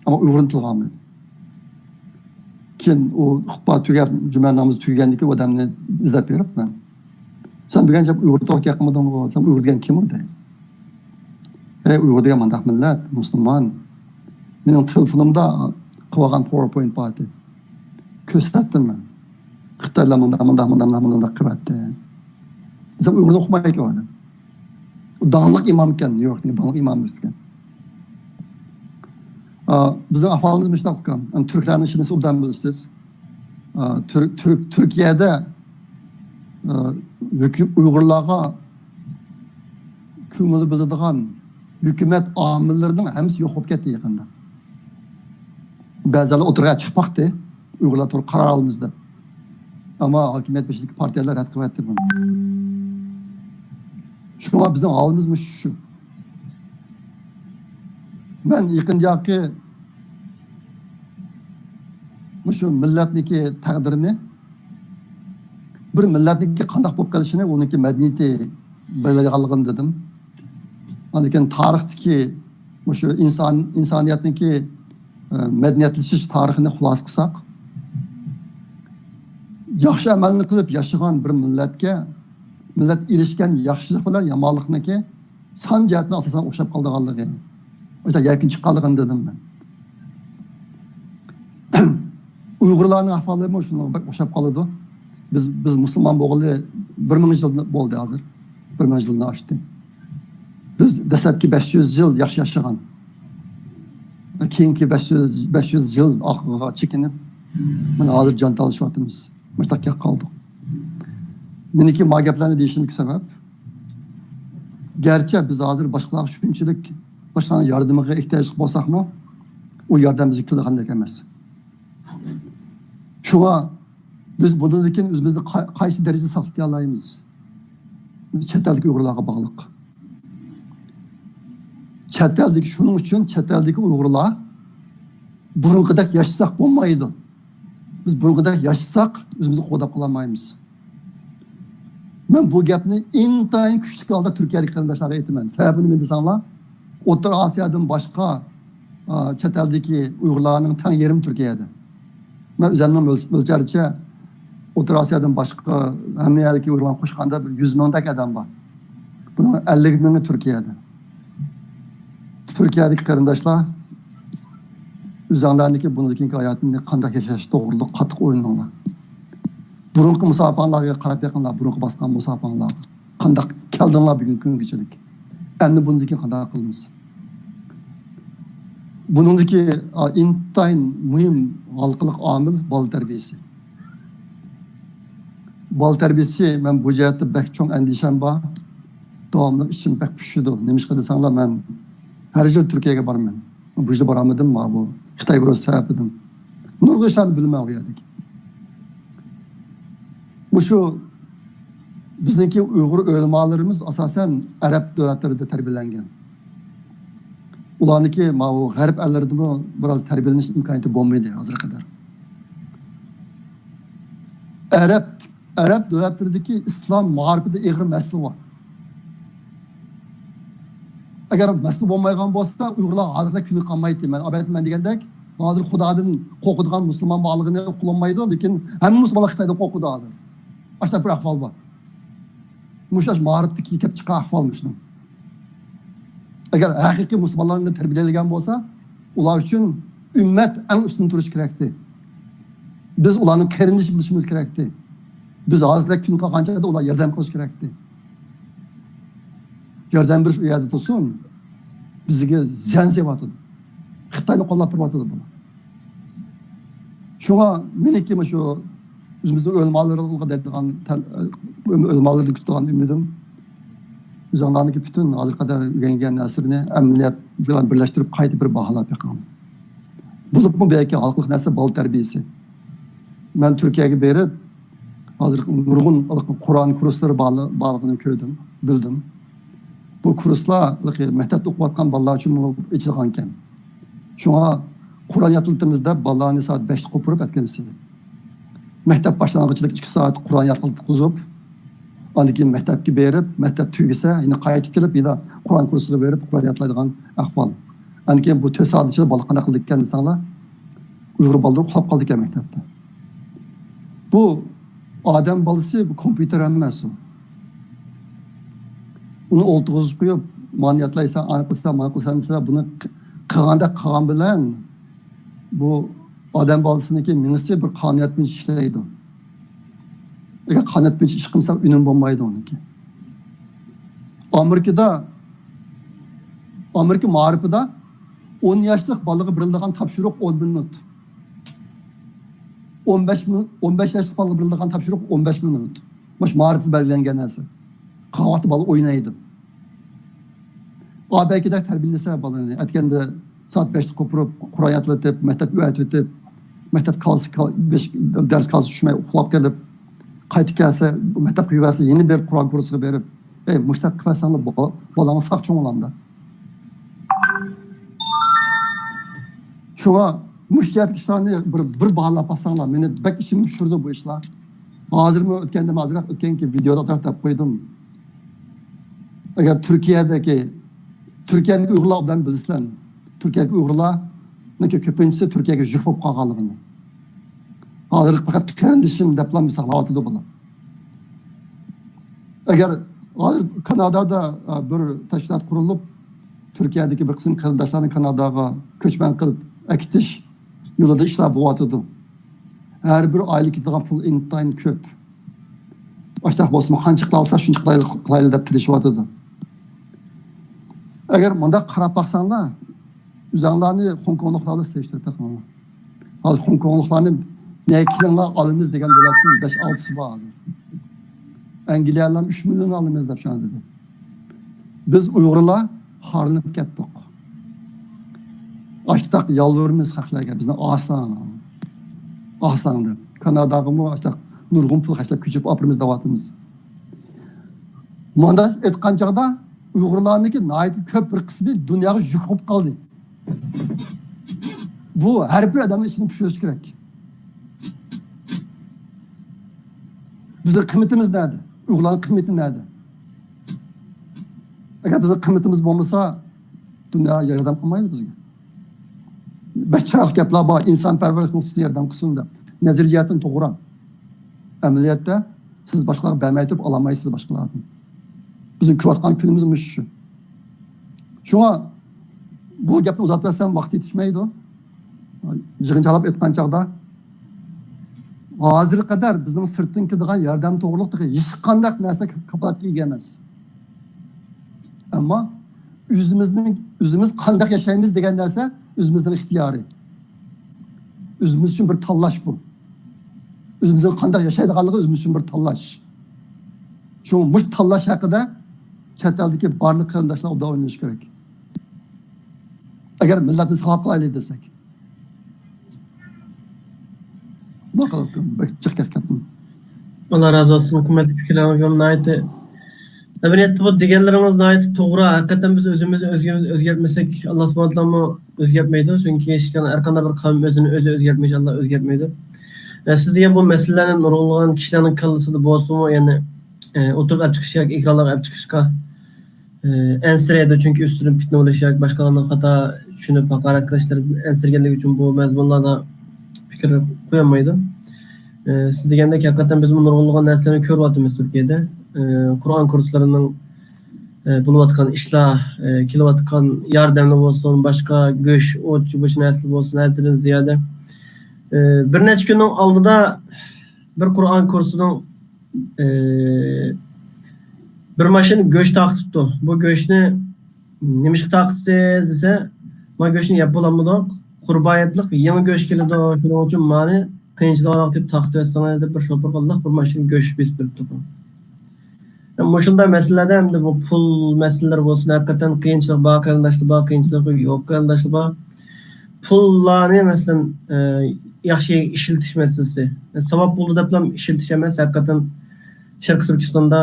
ئەمما ئۇيغۇرنى تىلغا ئالمىدى. كېيىن ئۇ خۇتبە تۈگەپ، جۈمە نامىزى تۈگىگەندىن كېيىن ئۇ ئادەمنى ئىزدەپ بېرىپ مەن، «سەن بۈگۈن ئۇيغۇر توغرا گەپ قىلمىدىڭغۇ؟ سەن ئۇيغۇر دېگەن كىم؟» دەي. «ھەي، ئۇيغۇر دېگەن مانداق مىللەت، مۇسۇلمان. مېنىڭ تېلېفونۇمدا قىلىۋالغان پاۋېرپوينت بار ئىدى. كۆرسەتتىم مەن. خىتايلار مۇنداق، مۇنداق، مۇنداق، مۇنداق، مۇنداق قىلىۋەتتى. بىز ئۇيغۇرنى ئوقۇمايدىكەن ئۇ ئادەم. داڭلىق ئىمامكەن، نيۇ يوركتىكى داڭلىق ئىمام بىزكەن. ئا، بىزنىڭ ئەھۋالىمىز مۇشۇنداق ئۇكام. ئەنە تۈركلەرنىڭ ئىشىنى سىز ئوبدان بىلىسىز. ئا، تۈرك، تۈرك، تۈركىيەدە، ئا، ھۆكۈ-، ئۇيغۇرلارغا كۆڭۈل بۆلىدىغان ھۆكۈمەت ئامىللىرىنىڭ ھەممىسى يوق بولۇپ كەتتى يېقىندا. بەزىلەر ئوتتۇرىغا چىقىپ باقتى، ئۇيغۇرلار توغرا قارار ئالىمىز دەپ. ئەمما ھاكىمىيەت بېشىدىكى پارتىيەلەر رەت قىلىۋەتتى بۇنى. شۇڭا بىزنىڭ ھالىمىز مۇشۇ شۇ. مەن يېقىندىكى مۇشۇ مىللەتنىڭكى تەقدىرىنى، بىر مىللەتنىڭكى قانداق بولۇپ قېلىشىنى ئۇنىڭكى مەدەنىيىتى بەلگىلەيدىغانلىقىنى دېدىم. ئاندىن كېيىن تارىختىكى مۇشۇ ئىنسان، ئىنسانىيەتنىڭكى، ئە، مەدەنىيەتلىشىش تارىخىنى خۇلاسە قىلساق، ياخشى ئەمەلنى قىلىپ ياشىغان بىر مىللەتكە، مىللەت ئېرىشكەن ياخشىلىق بىلەن يامانلىقنىڭكى سان جەھەتتىن ئاساسەن ئوخشاپ قالىدىغانلىقى، ئاشۇنداق يەكۈن چىققانلىقىنى دېدىم مەن. ئۇيغۇرلارنىڭ ئەھۋالىمۇ شۇنىڭغا بەك ئوخشاپ قالىدۇ. بىز، بىز مۇسۇلمان بولغىلى بىر مىڭ يىل بولدى ھازىر. بىر مىڭ يىلنى ئاشتى. بىز دەسلەپكى بەش يۈز يىل ياخشى ياشىغان. كېيىنكى بەش يۈز، بەش يۈز يىل ئاخىرىغا چېكىنىپ، مانا ھازىر جان تالىشىۋاتىمىز. مۇشۇنداق گەپ قالدۇق. مېنىڭكى ما گەپلەرنى دېيىشىمدىكى سەۋەب، گەرچە بىز ھازىر باشقىلارغا شۇنچىلىك باشقىلارنىڭ ياردىمىغا ئېھتىياجلىق بولساقمۇ، ئۇ ياردەم بىزگە كېلىدىغاندەك ئەمەس. شۇڭا بىز بۇنىڭدىن كېيىن ئۆزىمىزنى قا-، قايسى دەرىجىدە ساقلىيالايمىز؟ چەت ئەلدىكى ئۇيغۇرلارغا باغلىق. چەت ئەلدىكى، شۇنىڭ ئۈچۈن چەت ئەلدىكى ئۇيغۇرلار بۇرۇنقىدەك ياشىساق بولمايدۇ. بىز بۇرۇنقىدەك ياشىساق، ئۆزىمىزنى قوغداپ قالالمايمىز. مەن بۇ گەپنى ئىنتايىن كۈچلۈك ھالدا تۈركىيەدىكى قېرىنداشلارغا ئېيتىمەن. سەۋەبىنى نېمە دېسەڭلار، ئوتتۇرا ئاسىيادىن باشقا، ئا، چەت ئەلدىكى ئۇيغۇرلارنىڭ تەڭ يېرىمى تۈركىيەدە. مەن ئۆزۈمنىڭ مۆل-، مۆلچەرچە ئوتتۇرا ئاسىيادىن باشقا ھەممە يەردىكى ئۇيغۇرلارنى قوشقاندا بىر يۈز مىڭدەك ئادەم بار. بۇنىڭ ئەللىك مىڭى تۈركىيەدە. تۈركىيەدىكى قېرىنداشلار، ئۆزۈڭلارنىڭكى بۇنىڭدىن كېيىنكى ھاياتىنى قانداق ياشاش توغرۇلۇق قاتتىق ئويلىنىڭلار. بۇرۇنقى مۇساپىڭلارغا قاراپ بېقىڭلار، بۇرۇنقى باسقان مۇساپىڭلارغا. قانداق كەلدىڭلار بۈگۈنكى كۈنگىچىلىك؟ ئەمدى بۇندىن كېيىن قانداق قىلىمىز؟ بۇنىڭدىكى، ئا، ئىنتايىن مۇھىم ھالقىلىق ئامىل بالا تەربىيەسى. بالا تەربىيەسى، مەن بۇ جەھەتتە بەك چوڭ ئەندىشەم بار. داۋاملىق ئىچىم بەك پۇشىدۇ. نېمىشقا دېسەڭلار، مەن ھەر يىل تۈركىيەگە بارىمەن. بۇ يىلى بارالمىدىم، مانا بۇ خىتاي ۋىرۇسى سەۋەبىدىن. نۇرغۇن ئىشلارنى بىلىمەن ئۇ يەردىكى. مۇشۇ بىزنىڭكى ئۇيغۇر ئۆلىمالىرىمىز ئاساسەن ئەرەب دۆلەتلىرىدە تەربىيەلەنگەن. ئۇلارنىڭكى ماۋۇ غەرب ئەللىرىدىمۇ بىراز تەربىيەلىنىش ئىمكانىيىتى بولمىدى ھازىرغا قەدەر. ئەرەب، ئەرەب دۆلەتلىرىدىكى ئىسلام مائارىپىدا ئېغىر مەسىلە بار. ئەگەر مەسىلە بولمايدىغان بولسا، ئۇيغۇرلار ھازىردا كۈنى قالمايتتى. مەن ئەلۋەتتە مەن دېگەندەك، ھازىر خۇدادىن قورقىدىغان مۇسۇلمان بارلىقىنى قىلالمايدۇ، لېكىن ھەممە مۇسۇلمانلار خىتايدىن قورقىدۇ ھازىر. ئاشۇنداق بىر ئەھۋال بار. مۇشۇ ئاشۇ مائارىپتىكى كېلىپ چىققان ئەھۋال مۇشۇنىڭ. ئەگەر ھەقىقىي مۇسۇلمانلارنى تەربىيەلىگەن بولسا، ئۇلار ئۈچۈن ئۈممەت ئەڭ ئۈستۈن تۇرۇشى كېرەكتى. بىز ئۇلارنىڭ قېرىندىشى بولۇشىمىز كېرەكتى. بىز ھازىردەك كۈن قالغان چاغدا ئۇلار ياردەم قىلىشى كېرەكتى. ياردەم بېرىش ئۇ يەردە تۇرسۇن. بىزگە زىيان سېلىۋاتىدۇ. خىتاينى قوللاپ بېرىۋاتىدۇ بۇلار. شۇڭا مېنىڭكى مۇشۇ ئۆزىمىزنىڭ ئۆلىمالىرىغا دەيدىغان تەل-، ئۆلىمالىرىدىن كۈتىدىغان ئۈمىدىم، ئۆزۈڭلارنىڭكى پۈتۈن ھازىرغا قەدەر ئۆگەنگەن نەرسىلىرىنى ئەمەلىيەت بىلەن بىرلەشتۈرۈپ قايتا بىر باھالاپ بېقىڭ. بولۇپمۇ بەلكى ھالقىلىق نەرسە بالا تەربىيەسى. مەن تۈركىيەگە بېرىپ، ھازىر نۇرغۇن قۇرئان كۇرسلىرى بارلى-، بارلىقىنى كۆردۈم، بىلدىم. بۇ كۇرسلار مەكتەپتە ئوقۇۋاتقان بالىلار ئۈچۈنمۇ ئېچىلغانىكەن. شۇڭا قۇرئان ياتلىتىمىز دەپ بالىلارنى سائەت بەشتە قوپۇرۇپ ئەتكەنسىدى. مەكتەپ باشلانغۇچىلىق ئىككى سائەت قۇرئان ياتلىتقۇزۇپ، ئاندىن كېيىن مەكتەپكە بېرىپ، مەكتەپ تۈگىسە، يەنە قايتىپ كېلىپ، يەنە قۇرئان كۇرسىغا بېرىپ، قۇرئان ياتلايدىغان ئەھۋال. ئاندىن كېيىن بۇ تۆت سائەت ئىچىدە بالا قانداق قىلىدىكەن دېسەڭلار، ئۇيغۇر بالىلىرى ئۇخلاپ قالىدىكەن مەكتەپتە. بۇ ئادەم بالىسى بۇ كومپيۇتېر ئەمەس ئۇ. ئۇنى ئولتۇرغۇزۇپ قويۇپ، مانى ياتلايسەن، ئانى قىلسان، مانى قىلسان دېسە، بۇنى قىلغاندەك قىلغان بىلەن بۇ ئادەم بالىسىنىڭكى مېڭىسى بىر قانۇنىيەت بويىچە ئىشلەيدۇ. ئەگەر قانۇنىيەت بويىچە ئىش قىلمىسا، ئۈنۈم بولمايدۇ ئۇنىڭكى. ئامېرىكىدا، ئامېرىكا مائارىپىدا ئون ياشلىق بالىغا بېرىلىدىغان تاپشۇرۇق ئون مىنۇت. ئون بەش مىنۇت، ئون بەش ياشلىق بالىغا بېرىلىدىغان تاپشۇرۇق ئون بەش مىنۇت. مۇشۇ مائارىپتا بەلگىلەنگەن نەرسە. قالغان ۋاقىتتا بالا ئوينايدۇ. ئابەكىدەك تەربىيەلىسە بالىنى، ئەتىگەندە سائەت بەشتە قوپۇرۇپ، قۇرئان ئېيتىۋېتىپ، مەكتەپكە ئەۋەتىۋېتىپ، مەكتەپ كالىسى، كال-، بەش-، دەرس كالىسى چۈشمەي ئۇخلاپ قېلىپ، قايتىپ كەلسە، مەكتەپكە يۈبەرسە، يەنە بېرىپ قۇرئان كۇرسىغا بېرىپ، ئەي، مۇشۇنداق قىلىۋەتسەڭلار، بالا-، بالاڭلار ساق چوڭ بولامدا. شۇڭا مۇشۇ جەھەتتىكى ئىشلارنى بىر، بىر باھالاپ باقساڭلار، مېنى بەك ئىچىمنى چۈشۈرىدۇ بۇ ئىشلار. ھازىرمۇ ئۆتكەندە، ھازىرراق ئۆتكەنكى ۋىدېودا ئازراق دەپ قويدۇم. ئەگەر تۈركىيەدىكى، تۈركىيەدىكى ئۇيغۇرلار ئوبدان بىلىسىلەر. تۈركىيەدىكى ئۇيغۇرلارنىڭكى كۆپىنچىسى تۈركىيەگە يۈك بولۇپ قالغانلىقىنى. ھازىر پەقەت قېرىندىشىم دەپلا ساقلاۋاتىدۇ بۇلار. ئەگەر ھازىر كانادادا، ئە، بىر تەشكىلات قۇرۇلۇپ، تۈركىيەدىكى بىر قىسىم قېرىنداشلارنى كاناداغا كۆچمەن قىلىپ ئەكېتىش يولىدا ئىشلار بولۇۋاتىدۇ. ھەر بىر ئائىلىگە كېتىدىغان پۇل ئىنتايىن كۆپ. ئاشتاق بولسىمۇ، قانچە قىلالىساق شۇنچە قىلايلى، قىلايلى دەپ تىرىشىۋاتىدۇ. ئەگەر مۇنداق قاراپ باقساڭلار، ئۆزۈڭلارنى خوڭكوڭلۇقلار بىلەن سېلىشتۇرۇپ بېقىڭلار. ھازىر خوڭكوڭلۇقلارنى، نەگە كېلىڭلار، ئالىمىز دېگەن دۆلەتتىن بەش-ئالتىسى بار ھازىر. ئەنگلىيەلەر ئۈچ مىليون ئالىمىز دەپ شۇنداق دېدى. بىز ئۇيغۇرلار خارلىنىپ كەتتۇق. ئاشتاق يالۋۇرىمىز خەقلەرگە، بىزنى ئالساڭ، ئالساڭ دەپ. كاناداغىمۇ ئاشتاق نۇرغۇن پۇل خەجلەپ كۆچۈپ ئاپىرىمىز دەۋاتىمىز. مۇنداق ئېيتقان چاغدا ئۇيغۇرلارنىڭكى ناھايىتى كۆپ بىر قىسمى دۇنياغا يۈك بولۇپ قالدى. بۇ ھەر بىر ئادەمنىڭ ئىچىدىن پۈشۈرۈش كېرەك. بىزنىڭ قىممىتىمىز نەدە؟ ئۇيغۇرلارنىڭ قىممىتى نەدە؟ ئەگەر بىزنىڭ قىممىتىمىز بولمىسا، دۇنيا ياردەم قىلمايدۇ بىزگە. بەك چىرايلىق گەپلەر بار، ئىنسانپەرۋەرلىك نۇقتىسىدىن ياردەم قىلسۇن دەپ. نەزەرىيەتتىن توغرا. ئەمەلىيەتتە سىز باشقىلارغا بەرمەي تۇرۇپ ئالالمايسىز باشقىلاردىن. بىزنىڭ كۆرۈۋاتقان كۈنىمىز مۇشۇ. شۇڭا بۇ گەپنى ئۇزارتىۋەتسەم ۋاقىت يېتىشمەيدۇ. يىغىنچاقلاپ ئېيتقان چاغدا، ھازىرغا قەدەر بىزنىڭ سىرتتىن كېلىدىغان ياردەم توغرۇلۇق تېخى ھېچقانداق نەرسە كاپالەتكە ئىگە ئەمەس. ئەمما ئۆزىمىزنىڭ، ئۆزىمىز قانداق ياشايمىز دېگەن نەرسە ئۆزىمىزنىڭ ئىختىيارى. ئۆزىمىز ئۈچۈن بىر تاللاش بۇ. ئۆزىمىزنىڭ قانداق ياشايدىغانلىقى ئۆزىمىز ئۈچۈن بىر تاللاش. شۇڭا مۇشۇ تاللاش ھەققىدە چەت ئەلدىكى بارلىق قېرىنداشلار ئوبدان ئويلىنىشى كېرەك. ئەگەر مىللەتنى ساقلاپ قالايلى دېسەك. بەك جىق گەپ كەتتىم. ئاللا رازى بولسۇن، ھۆكۈمەت پىكىرلەرگە ناھايىتى، ئەمەلىيەتتە بۇ دېگەنلىرىڭىز ناھايىتى توغرا. ھەقىقەتەن بىز ئۆزىمىزنى ئۆزگە-، ئۆزگەرتمىسەك، ئاللا سۇبھانەھۇ ۋە تائالامۇ ئۆزگەرتمەيدۇ. چۈنكى ھېچقانداق، ھەرقانداق بىر قەۋم ئۆزىنى ئۆزى ئۆزگەرتمىيچە ئاللا ئۆزگەرتمەيدۇ. ئە، سىز دېگەن بۇ مەسىلىلەرنى نۇرغۇنلىغان كىشىلەرنىڭ كاللىسىدا بولسىمۇ، يەنى، ئە، ئوتتۇرىغا ئەپ چىقىش ياكى ئېكرانلارغا ئەپ چىقىشقا ئەنسىرەيدۇ، چۈنكى ئۈستىدىن پىتنە بولۇش ياكى باشقىلارنىڭ خاتا چۈشىنىپ، ھاقارەت قىلىشلىرى ئەنسىرىگەنلىكى ئۈچۈن بۇ مەزمۇنلاردا پىكىر قويالمايدۇ. ئى، سىز دېگەندەك، ھەقىقەتەن بىزمۇ نۇرغۇنلىغان نەرسىلەرنى كۆرۈۋاتىمىز تۈركىيەدە. ئى، قۇرئان كۇرسلىرىنىڭ، ئى، بولۇۋاتقان ئىشلار، ئى، كېلىۋاتقان ياردەملەر بولسۇن، باشقا گۆش، ئوت، بۇ نەرسىلەر بولسۇن، ھەددىدىن زىيادە. ئى، بىر نەچچە كۈننىڭ ئالدىدا بىر قۇرئان كۇرسىنىڭ ئى، بىر ماشىنا گۆش تارقىتىپتۇ. بۇ گۆشنى نېمىشقا تارقىتتى دېسە، ما گۆشنى يەپ بولالمىدۇق. قۇربان ھېيتلىق يېڭى گۆش كېلىدۇ، شۇنىڭ ئۈچۈن مانى قىيىنچىلىق دەپ تارقىتىۋەتسىڭىز دەپ بىر شوپۇرغا لىق بىر ماشىنا گۆش بېسىپ بېرىپتۇ. مۇشۇنداق مەسىلىلەردە ئەمدى بۇ پۇل مەسىلىلىرى بولسۇن، ھەقىقەتەن قىيىنچىلىق بار قېرىنداشلار بار، قىيىنچىلىقى يوق قېرىنداشلار بار. پۇللارنى، مەسىلەن، ئى، ياخشى ئىشلىتىش مەسىلىسى. ساۋاب بولدى دەپلا ئىشلىتىش ئەمەس، ھەقىقەتەن شەرقىي تۈركىستاندا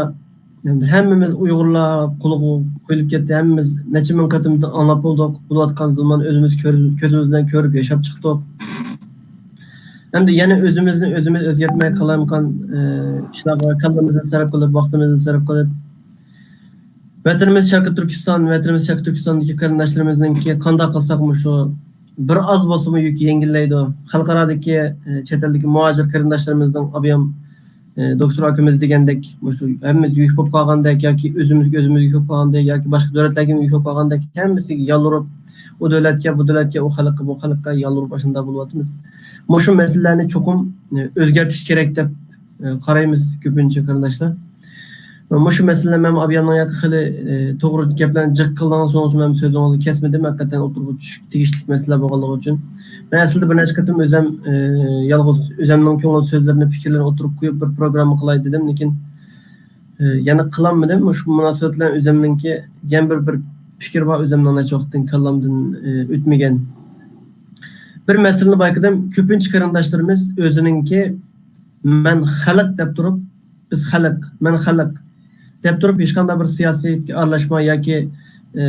ھەممىمىز ئۇيغۇرلار قولىغا قويۇلۇپ كەتتى، ھەممىمىز نەچچە مىڭ قېتىم ئاڭلاپ بولدۇق، بولۇۋاتقان زۇلۇملارنى ئۆزىمىز كۆر-، كۆزىمىز بىلەن كۆرۈپ ياشاپ چىقتۇق. ئەمدى يەنە ئۆزىمىزنى ئۆزىمىز ئۆزگەرتمەي قالايمىقان، ئى، ئىشلارغا كاللىمىزنى سەرپ قىلىپ، ۋاقتىمىزنى سەرپ قىلىپ، ۋەتىنىمىز شەرقىي تۈركىستان، ۋەتىنىمىز شەرقىي تۈركىستاندىكى قېرىنداشلىرىمىزنىڭكى قانداق قىلساق مۇشۇ بىر ئاز بولسىمۇ يۈكى يەڭگىللەيدۇ. خەلقئارادىكى، ئى، چەت ئەلدىكى مۇھاجىر قېرىنداشلىرىمىزنىڭ ئابىيام، ئى، دوكتور ئاكىمىز دېگەندەك، مۇشۇ ھەممىمىز يۈك بولۇپ قالغاندەك ياكى ئۆزىمىزگە ئۆزىمىز يۈك بولۇپ قالغاندەك ياكى باشقا دۆلەتلەرگە يۈك بولۇپ قالغاندەك ھەممىسىگە يالۋۇرۇپ، ئۇ دۆلەتكە، بۇ دۆلەتكە، ئۇ خەلققە، بۇ خەلققە يالۋۇرۇپ ئاشۇنداق بولۇۋاتىمىز. مۇشۇ مەسىلىلەرنى چوقۇم، ئە، ئۆزگەرتىش كېرەك دەپ، ئە، قارايمىز كۆپىنچە قېرىنداشلار. مۇشۇ مەسىلىدە مەن ئابىيامنىڭ ياكى خېلى، ئە، توغرا گەپلەرنى جىق قىلدىڭىز، شۇنىڭ ئۈچۈن مەن سۆزىڭىزنى كەسمىدىم. ھەقىقەتەن ئوتتۇرىغا چۈشۈپ تېگىشلىك مەسىلە بولغانلىقى ئۈچۈن. مەن ئەسلىدە بىر نەچچە قېتىم ئۆزۈم، ئە، يالغۇز ئۆزۈمنىڭ كۆڭۈل سۆزلىرىنى، پىكىرلىرىنى ئوتتۇرىغا قويۇپ بىر پروگرامما قىلاي دېدىم، لېكىن، ئە، يەنە قىلالمىدىم. مۇشۇ مۇناسىۋەت بىلەن ئۆزۈمنىڭكى يەنە بىر، بىر پىكىر بار، ئۆزۈمنىڭ نەچچە ۋاقىتتىن كاللامدىن، ئە، ئۆتمىگەن. بىر مەسىلىنى بايقىدىم. كۆپىنچە قېرىنداشلىرىمىز ئۆزىنىڭكى «مەن خەلق» دەپ تۇرۇپ، «بىز خەلق، مەن خەلق» دەپ تۇرۇپ، ھېچقانداق بىر سىياسىيەتكە ئارىلاشماي ياكى، ئى،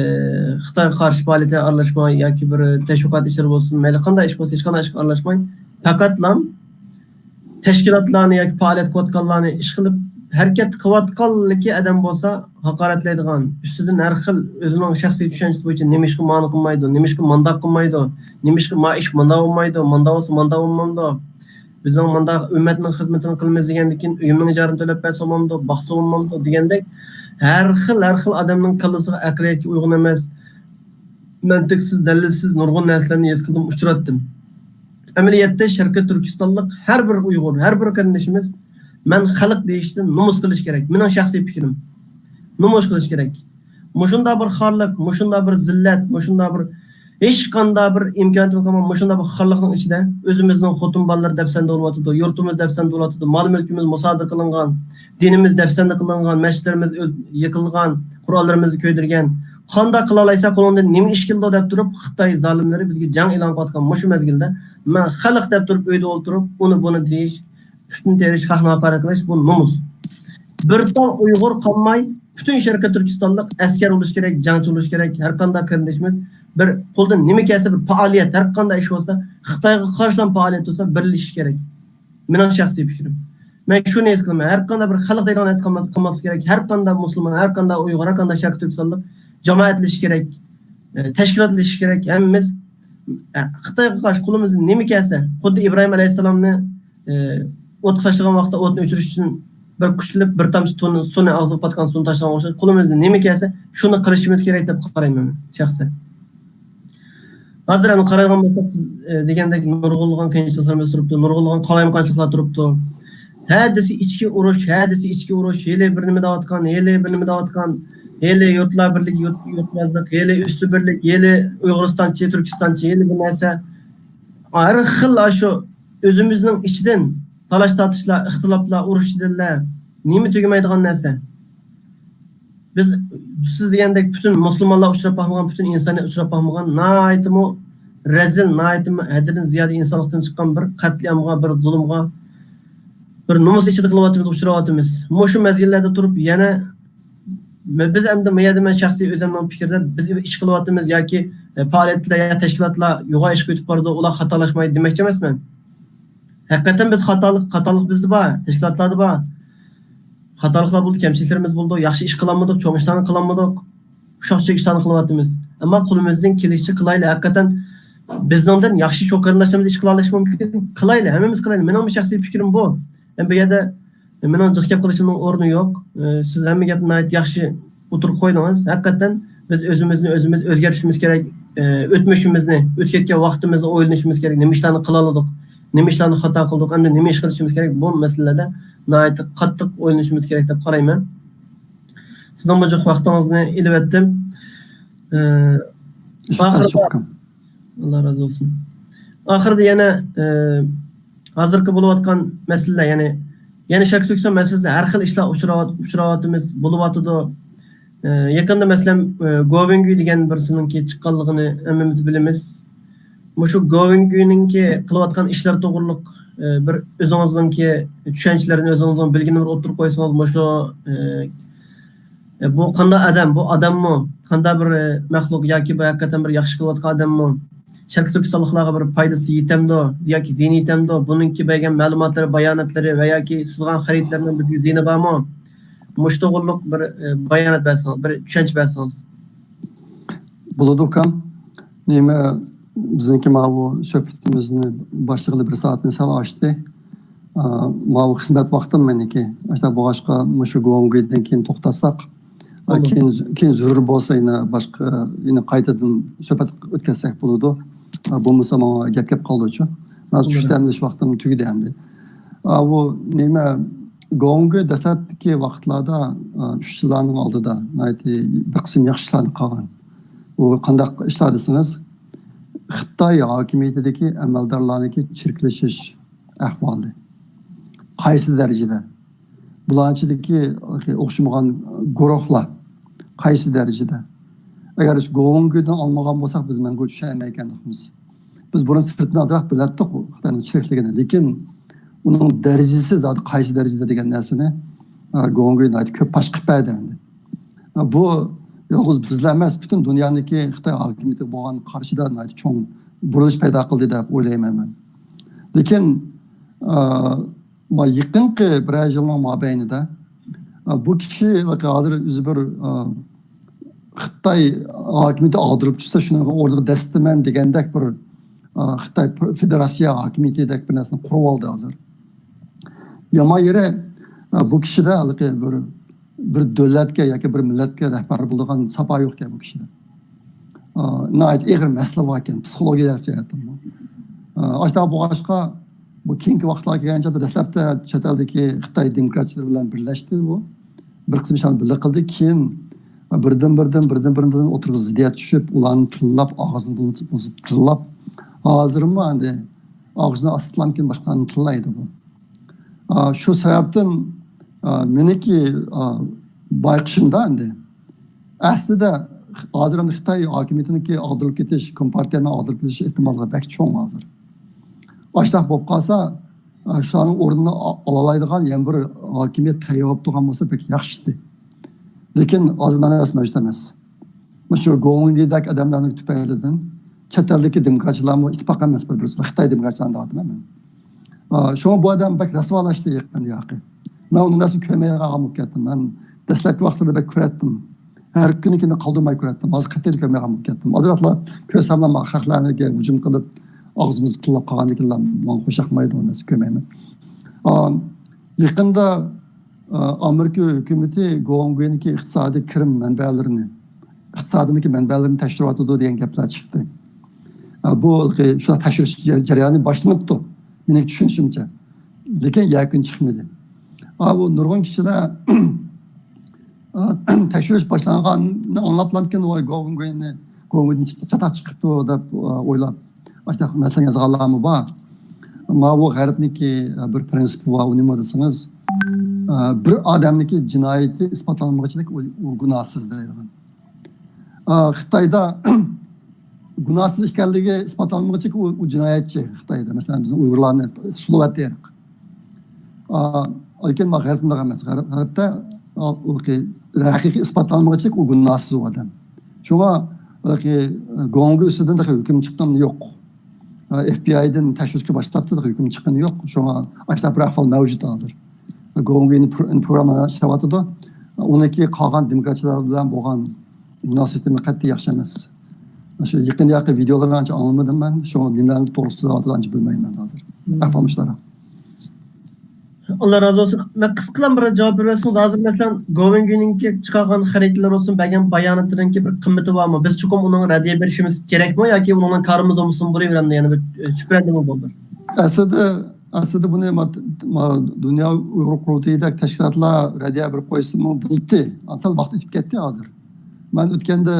خىتايغا قارشى پائالىيەتكە ئارىلاشماي ياكى بىر تەشۋىقات ئىشلىرى بولسۇن، مەيلى قانداق ئىش بولسا، ھېچقانداق ئىشقا ئارىلاشماي، پەقەتلا تەشكىلاتلارنى ياكى پائالىيەت قىلىۋاتقانلارنى ئىش قىلىپ، ھەرىكەت قىلىۋاتقانلىكى ئادەم بولسا ھاقارەتلەيدىغان، ئۈستىدىن ھەر خىل ئۆزىنىڭ شەخسىي چۈشەنچىسى بويىچە نېمىشقا مانا قىلمايدۇ، نېمىشقا مانداق قىلمايدۇ، نېمىشقا ما ئىش مۇنداق بولمايدۇ، مانداق بولسا مانداق بولمامدۇ؟ بىزنىڭ مۇنداق ئۈممەتنىڭ خىزمىتىنى قىلىمىز دېگەندىن كېيىن ئۆيۈمنىڭ ئىجارىنى تۆلەپ بەرسە بولمامدۇ، باقسا بولمامدۇ دېگەندەك ھەر خىل، ھەر خىل ئادەمنىڭ كاللىسىغا ئەقلىيەتكە ئۇيغۇن ئەمەس، مەنتىقسىز، دەلىلسىز نۇرغۇن نەرسىلەرنى ھېس قىلدىم، ئۇچراتتىم. ئەمەلىيەتتە شەرقىي تۈركىستانلىق ھەر بىر ئۇيغۇر، ھەر بىر قېرىندىشىمىز «مەن خەلق» دېيىشتىن نومۇس قىلىش كېرەك. مېنىڭ شەخسىي پىكرىم. نومۇس قىلىش كېرەك. مۇشۇنداق بىر خارلىق، مۇشۇنداق بىر زىللەت، مۇشۇنداق بىر ھېچقانداق بىر ئىمكانىيىتىمىز قالمىغان مۇشۇنداق بىر خارلىقنىڭ ئىچىدە ئۆزىمىزنىڭ خوتۇن بالىلىرى دەپسەندە بولۇۋاتىدۇ، يۇرتىمىز دەپسەندە بولۇۋاتىدۇ، مال مۈلكىمىز مۇسادىرە قىلىنغان، دىنىمىز دەپسەندە قىلىنغان، مەسچىتلىرىمىز ئۆ-، يىقىلغان، قۇرئانلىرىمىزنى كۆيدۈرگەن. قانداق قىلالايساق، قۇلۇڭدىن نېمە ئىش كېلىدۇ دەپ تۇرۇپ، خىتاي زالىملىرى بىزگە جەڭ ئېلان قىلىۋاتقان مۇشۇ مەزگىلدە، مەن خەلق دەپ تۇرۇپ، ئۆيدە ئولتۇرۇپ، ئۇنى بۇنى دېيىش، پۈتۈن تېرىش، خەقنى ھاقارەت قىلىش، بۇ نومۇس. بىر تال ئۇيغۇر قالماي، پۈتۈن شەرقىي تۈركىستانلىق ئەسكەر بولۇش كېرەك، جەڭچى بولۇش كېرەك. ھەر قانداق قېرىندىشىمىز بىر قولىدىن نېمە كەلسە، بىر پائالىيەت، ھەر قانداق ئىش بولسا، خىتايغا قارشىلا پائالىيەت بولسا، بىرلىشىش كېرەك. مېنىڭ شەخسىي پىكرىم. مەن شۇنى ھېس قىلىمەن. ھەر قانداق بىر خەلق دەيدىغان نەرسە قالماس-، قالماسلىق كېرەك. ھەر قانداق مۇسۇلمان، ھەر قانداق ئۇيغۇر، ھەر قانداق شەرقىي تۈركىستانلىق جامائەتلىشىش كېرەك. ئە، تەشكىلاتلىشىش كېرەك. ھەممىمىز، ئە، خىتايغا قارشى قولىمىزدىن نېمە كەلسە، خۇددى ئىبراھىم ئەلەيھىسسالامنى، ئە، ئوتقا تاشلىغان ۋاقىتتا ئوتنى ئۆچۈرۈش ئۈچۈن بىر كۈچلىنىپ، بىر تامچە سۇنى، سۇنى ئاغزىغا پاتقان سۇنى تاشلىغان ئوخشاش، قولىمىزدىن نېمە كەلسە، شۇنى قىلىشىمىز كېرەك دەپ قارايمەن مەن شەخسەن. ھازىر ئەمدى قارايدىغان بولساق، سىز، ئە، دېگەندەك نۇرغۇنلىغان قىيىنچىلىقلىرىمىز تۇرۇپتۇ، نۇرغۇنلىغان قالايمىقانچىلىقلار تۇرۇپتۇ. ھە دېسە ئىچكى ئۇرۇش، ھە دېسە ئىچكى ئۇرۇش، ھېلى بىر نېمە دەۋاتقان، ھېلى بىر نېمە دەۋاتقان، ھېلى يۇرتلار بىرلىكى، يۇرت، يۇرتمەزلىك، ھېلى ئۈستى بىرلىك، ھېلى ئۇيغۇرىستانچى، تۈركىستانچى، ھېلى بىر نەرسە. ھەر خىل ئاشۇ ئۆزىمىزنىڭ ئىچىدىن تالاش-تارتىشلار، ئىختىلاپلار، ئۇرۇش-جېدەللەر، نېمە تۈگىمەيدىغان نەرسە؟ بىز، سىز دېگەندەك پۈتۈن مۇسۇلمانلار ئۇچراپ باقمىغان، پۈتۈن ئىنسانىيەت ئۇچراپ باقمىغان ناھايىتىمۇ رەزىل، ناھايىتىمۇ ھەددىدىن زىيادە ئىنسانلىقتىن چىققان بىر قەتلىئامغا، بىر زۇلۇمغا، بىر نومۇس ئىچىدە قىلىۋاتىمىز، ئۇچراۋاتىمىز. مۇشۇ مەزگىللەردە تۇرۇپ يەنە بىز ئەمدى مۇ يەردە مەن شەخسىي ئۆزۈمنىڭ پىكرىدە بىز ئىش قىلىۋاتىمىز ياكى، ئە، پائالىيەتلەر يا تەشكىلاتلار يوغان ئىشقا ئۆتۈپ بارىدۇ، ئۇلار خاتالاشمايدۇ دېمەكچى ئەمەسمەن. ھەقىقەتەن بىز خاتالىق، خاتالىق بىزدە بار، تەشكىلاتلاردا بار. خاتالىقلار بولدى، كەمچىلىكلىرىمىز بولدى، ياخشى ئىش قىلالمىدۇق، چوڭ ئىشلارنى قىلالمىدۇق. ئۇششاق-چۈششەك ئىشلارنى قىلىۋاتىمىز. ئەمما قولىمىزدىن كېلىشىچە قىلايلى. ھەقىقەتەن بىزنىڭدىن ياخشى چوڭ قېرىنداشلىرىمىز ئىش قىلالايشى مۇمكىن. قىلايلى، ھەممىمىز قىلايلى. مېنىڭ بىر شەخسىي پىكرىم بۇ. ئەمما بۇ يەردە مېنىڭ جىق گەپ قىلىشىمنىڭ ئورنى يوق. ئى، سىز ھەممە گەپنى ناھايىتى ياخشى ئوتتۇرىغا قويدىڭىز. ھەقىقەتەن بىز ئۆزىمىزنى ئۆزىمىز ئۆزگەرتىشىمىز كېرەك. ئى، ئۆتمۈشىمىزنى، ئۆتۈپ كەتكەن ۋاقتىمىزنى ئويلىنىشىمىز كېرەك. نېمە ئىشلارنى قىلالىدۇق، نېمە ئىشلارنى خاتا قىلدۇق، ئەمدى نېمە ئىش قىلىشىمىز كېرەك، بۇ مەسىلىلەردە ناھايىتى قاتتىق ئويلىنىشىمىز كېرەك دەپ قارايمەن. سىزنىڭ بۇ جىق ۋاقتىڭىزنى ئېلىۋەتتىم. ئى، ئاخىرىدا، ئاللا رازى بولسۇن. ئاخىرىدا يەنە، ئى، ھازىرقى بولۇۋاتقان مەسىلىلەر، يەنى، يەنى شەرقىي تۈركىستان مەسىلىسىدە ھەر خىل ئىشلار ئۇچراۋات-، ئۇچراۋاتىمىز، بولۇۋاتىدۇ. ئى، يېقىندا، مەسىلەن، ئى، گوۋېنگۈي دېگەن بىرسىنىڭكى چىققانلىقىنى ھەممىمىز بىلىمىز. مۇشۇ گوۋېنگۈينىڭكى قىلىۋاتقان ئىشلىرى توغرۇلۇق، ئى، بىر ئۆزىڭىزنىڭكى چۈشەنچىلىرىنى، ئۆزىڭىزنىڭ بىلگىنىنى بىر ئوتتۇرىغا قويسىڭىز، مۇشۇ، ئى، ئى، بۇ قانداق ئادەم؟ بۇ ئادەممۇ؟ قانداق بىر، ئى، مەخلۇق ياكى بۇ ھەقىقەتەن بىر ياخشى قىلىۋاتقان ئادەممۇ؟ شەرقىي تۈركىستانلىقلارغا بىر پايدىسى يېتەمدۇ ياكى زىيىنى يېتەمدۇ؟ بۇنىڭكى بەرگەن مەلۇماتلىرى، باياناتلىرى ۋە ياكى سىزغان خەرىتىلىرىنىڭ بىزگە زىيىنى بارمۇ؟ مۇشۇ توغرۇلۇق بىر، ئى، بايانات بەرسىڭىز، بىر چۈشەنچە بەرسىڭىز. بولىدۇ، ئۇكام. نېمە، بىزنىڭكى ماۋۇ سۆھبىتىمىزنى باشلىغىلى بىر سائەتنى سەل ئاشتى. ئا، ماۋۇ خىزمەت ۋاقتىم مېنىڭكى. ئاشۇنداق بولغاچقا، مۇشۇ گوۋېنگۈيدىن كېيىن توختاتساق، كېيىن، كېيىن زۆرۈر بولسا يەنە باشقا، يەنە قايتىدىن سۆھبەت ئۆتكۈزسەك بولىدۇ. بولمىسا ماڭا گەپ كەپ قالدىچۇ. ھازىر چۈش دەم ئېلىش ۋاقتىم تۈگىدى ئەمدى. ئا، بۇ نېمە، گوڭگۇ دەسلەپتىكى ۋاقىتلاردا، ئا، ئۈچ يىللارنىڭ ئالدىدا ناھايىتى بىر قىسىم ياخشى ئىشلارنى قىلغان. ئۇ قانداق ئىشلار دېسىڭىز، خىتاي ھاكىمىيىتىدىكى ئەمەلدارلارنىڭكى چىرىكلىشىش ئەھۋالى قايسى دەرىجىدە؟ بۇلارنىڭ ئىچىدىكى ئوخشىمىغان گۇرۇھلار قايسى دەرىجىدە؟ ئەگەر شۇ گوۋۇڭگۈدىن ئالمىغان بولساق، بىز مەڭگۈ چۈشەنمەيكەنمىز. بىز بۇرۇن سىرتتىن ئازراق بىلەتتۇق خىتاينىڭ چىرىكلىكىنى، لېكىن ئۇنىڭ دەرىجىسى زادى قايسى دەرىجىدە دېگەن نەرسىنى، ئە، گوۋۇڭگۈ ناھايىتى كۆپ پاش قىلىپ بەردى ئەمدى. ئە، بۇ يالغۇز بىزلا ئەمەس، پۈتۈن دۇنيانىڭكى خىتاي ھاكىمىيىتىگە بولغان قارشىدا ناھايىتى چوڭ بۇرۇلۇش پەيدا قىلدى دەپ ئويلايمەن مەن. لېكىن، ئە، ما يېقىنقى بىرەر يىلنىڭ مابەينىدە، ئە، بۇ كىشى ھازىر ئۆزى بىر، ئە، خىتاي ھاكىمىيىتى ئاغدۇرۇپ چۈشسە، شۇنىڭ ئورنىغا دەسسىتىمەن دېگەندەك بىر، ئە، خىتاي فېدېراتسىيە ھاكىمىيىتىدەك بىر نەرسىنى قۇرۇۋالدى ھازىر. يامان يېرى، ئە، بۇ كىشىدە ھېلىقى بىر، بىر دۆلەتكە ياكى بىر مىللەتكە رەھبەر بولىدىغان ساپا يوقكەن بۇ كىشىدە. ئا، ناھايىتى ئېغىر مەسىلە باركەن، پسىخولوگىيەلىك جەھەتتىنمۇ. ئا، ئاشۇنداق بولغاچقا، بۇ كېيىنكى ۋاقىتلارغا كەلگەن چاغدا دەسلەپتە چەت ئەلدىكى خىتاي دېموكراتچىلىرى بىلەن بىرلەشتى بۇ. بىر قىسىم ئىشلارنى بىللە قىلدى. كېيىن بىردىن بىردىن، بىردىن بىردىن ئوتتۇرىغا زىددىيەت چۈشۈپ، ئۇلارنى تىللاپ، ئاغزىنى بۇزۇپ تىللاپ، ھازىرمۇ ئەمدى ئاغزىنى ئاچسىلا كېيىن باشقىلارنى تىللايدۇ بۇ. ئا، شۇ سەۋەبتىن، ئا، مېنىڭكى، ئا، بايقىشىمدا ئەمدى، ئەسلىدە ھازىر ئەمدى خىتاي ھاكىمىيىتىنىڭكى ئاغدۇرۇلۇپ كېتىش، كومپارتىيەنىڭ ئاغدۇرۇلۇپ كېتىش ئېھتىماللىقى بەك چوڭ ھازىر. ئاشۇنداق بولۇپ قالسا، ئا، شۇلارنىڭ ئورنىنى ئا-، ئالالايدىغان يەنە بىر ھاكىمىيەت تەييار بولۇپ تۇرغان بولسا بەك ياخشى ئىدى. لېكىن ھازىر مانا مەۋجۇت ئەمەس. مۇشۇ گوۋۇڭگىدەك ئادەملەرنىڭ تۈپەيلىدىن چەت ئەلدىكى دېموكراتچىلارمۇ ئىتتىپاق ئەمەس بىر-بىرسىگە، خىتاي دېموكراتچىلارنى دەۋاتىمەن مەن. ئا، شۇڭا بۇ ئادەم بەك رەسۋالاشتى يېقىندا ياقى. مەن ئۇنداق نەرسىنى كۆرمەيدىغان بولۇپ كەتتىم. مەن دەسلەپكى ۋاقىتلاردا بەك كۆرەتتىم. ھەر كۈنى كۈنى قالدۇرماي كۆرەتتىم. ھازىر قەتئىي كۆرمەيدىغان بولۇپ كەتتىم. ئازراقلا كۆرسەملا ما خەقلەرگە ھۇجۇم قىلىپ، ئاغزىمىزنى تىللاپ قالغاندىكىنلا ماڭا خوش ياقمايدۇ، ئۇ نەرسىنى كۆرمەيمەن. ئا، يېقىندا، ئا، ئامېرىكا ھۆكۈمىتى گوۋۇڭگۇينىڭكى ئىقتىسادىي كىرىم مەنبەلىرىنى، ئىقتىسادىنىڭكى مەنبەلىرىنى تەكشۈرۈۋاتىدۇ دېگەن گەپلەر چىقتى. ئا، بۇ شۇنداق تەكشۈرۈش جەريانى باشلىنىپتۇ، مېنىڭ چۈشىنىشىمچە. لېكىن يەكۈن چىقمىدى. ئا، بۇ نۇرغۇن كىشىلەر، ئا، تەكشۈرۈش باشلانغاننى ئاڭلاپلامكىن، ۋاي، گوۋۇڭگۇينى، گوۋۇڭگۇيدىن چاتاق چىقىپتۇ دەپ، ئا، ئويلاپ، ئاشۇنداق مەسىلە يازغانلارمۇ بار. ماۋۇ غەربنىڭكى، ئا، بىر پرىنسىپى بار، ئۇ نېمە دېسىڭىز، ئا، بىر ئادەمنىڭكى جىنايىتى ئىسپاتلانمىغۇچىلىك ئۇ، ئۇ گۇناھسىز دەيدىغان. ئا، خىتايدا گۇناھسىز ئىكەنلىكى ئىسپاتلانمىغۇچە ئۇ، ئۇ جىنايەتچى خىتايدا. مەسىلەن، بىزنىڭ ئۇيغۇرلارنى سولىۋەتتى ھېلىقى. ئا، لېكىن ما غەرب ئۇنداق ئەمەس. غەرب، غەربتە، ئا، ئۇ كى-، ھەقىقىي ئىسپاتلانمىغۇچە ئۇ گۇناھسىز ئۇ ئادەم. شۇڭا، ئا، كى-، گوڭگۇ ئۈستىدىن تېخى ھۆكۈم چىققىنى يوق. ئا، ئېف بى ئايدىن تەكشۈرۈشكە باشلاپتۇ، تېخى ھۆكۈم چىققىنى يوق. شۇڭا ئاشۇنداق بىر ئەھۋال مەۋجۇت ھازىر. گوڭگۇنى پر-، پروگرامما ئىشلەۋاتىدۇ. ئۇنىڭكى قالغان دېموكراتچىلار بىلەن بولغان مۇناسىۋىتىمۇ قەتئىي ياخشى ئەمەس. شۇ يېقىن ياقى ۋىدېئولارنى ئانچە ئاڭلىمىدىم مەن. شۇڭا نېمىلەرنى توغرىسىدا دەۋاتىدۇ ئانچە بىلمەيمەن ھازىر. مم. ئەھۋال مۇشۇنداق. ئاللا رازى بولسۇن. مەن قىسقىلا بىر جاۋاب بېرىۋەتسىڭىز، ھازىر مەسىلەن، گوۋېنگۈنىڭكى چىقارغان خەرىتىلەر بولسۇن، بەرگەن باياناتلىرىنىڭكى بىر قىممىتى بارمۇ؟ بىز چوقۇم ئۇنىڭغا رەددىيە بېرىشىمىز كېرەكمۇ ياكى ئۇنىڭدىن كارىمىز بولمىسۇن بولۇۋېرەمدۇ؟ يەنە بىر، ئە، شۈبھىلەندىمۇ بولدۇم. ئەسلىدە، ئەسلىدە بۇنى ما-، ما-، دۇنيا ئۇيغۇر قۇرۇلتىيىدەك تەشكىلاتلار رەددىيە بېرىپ قويسىمۇ بولاتتى. ئەمسە ۋاقىت ئۆتۈپ كەتتى ھازىر. مەن ئۆتكەندە،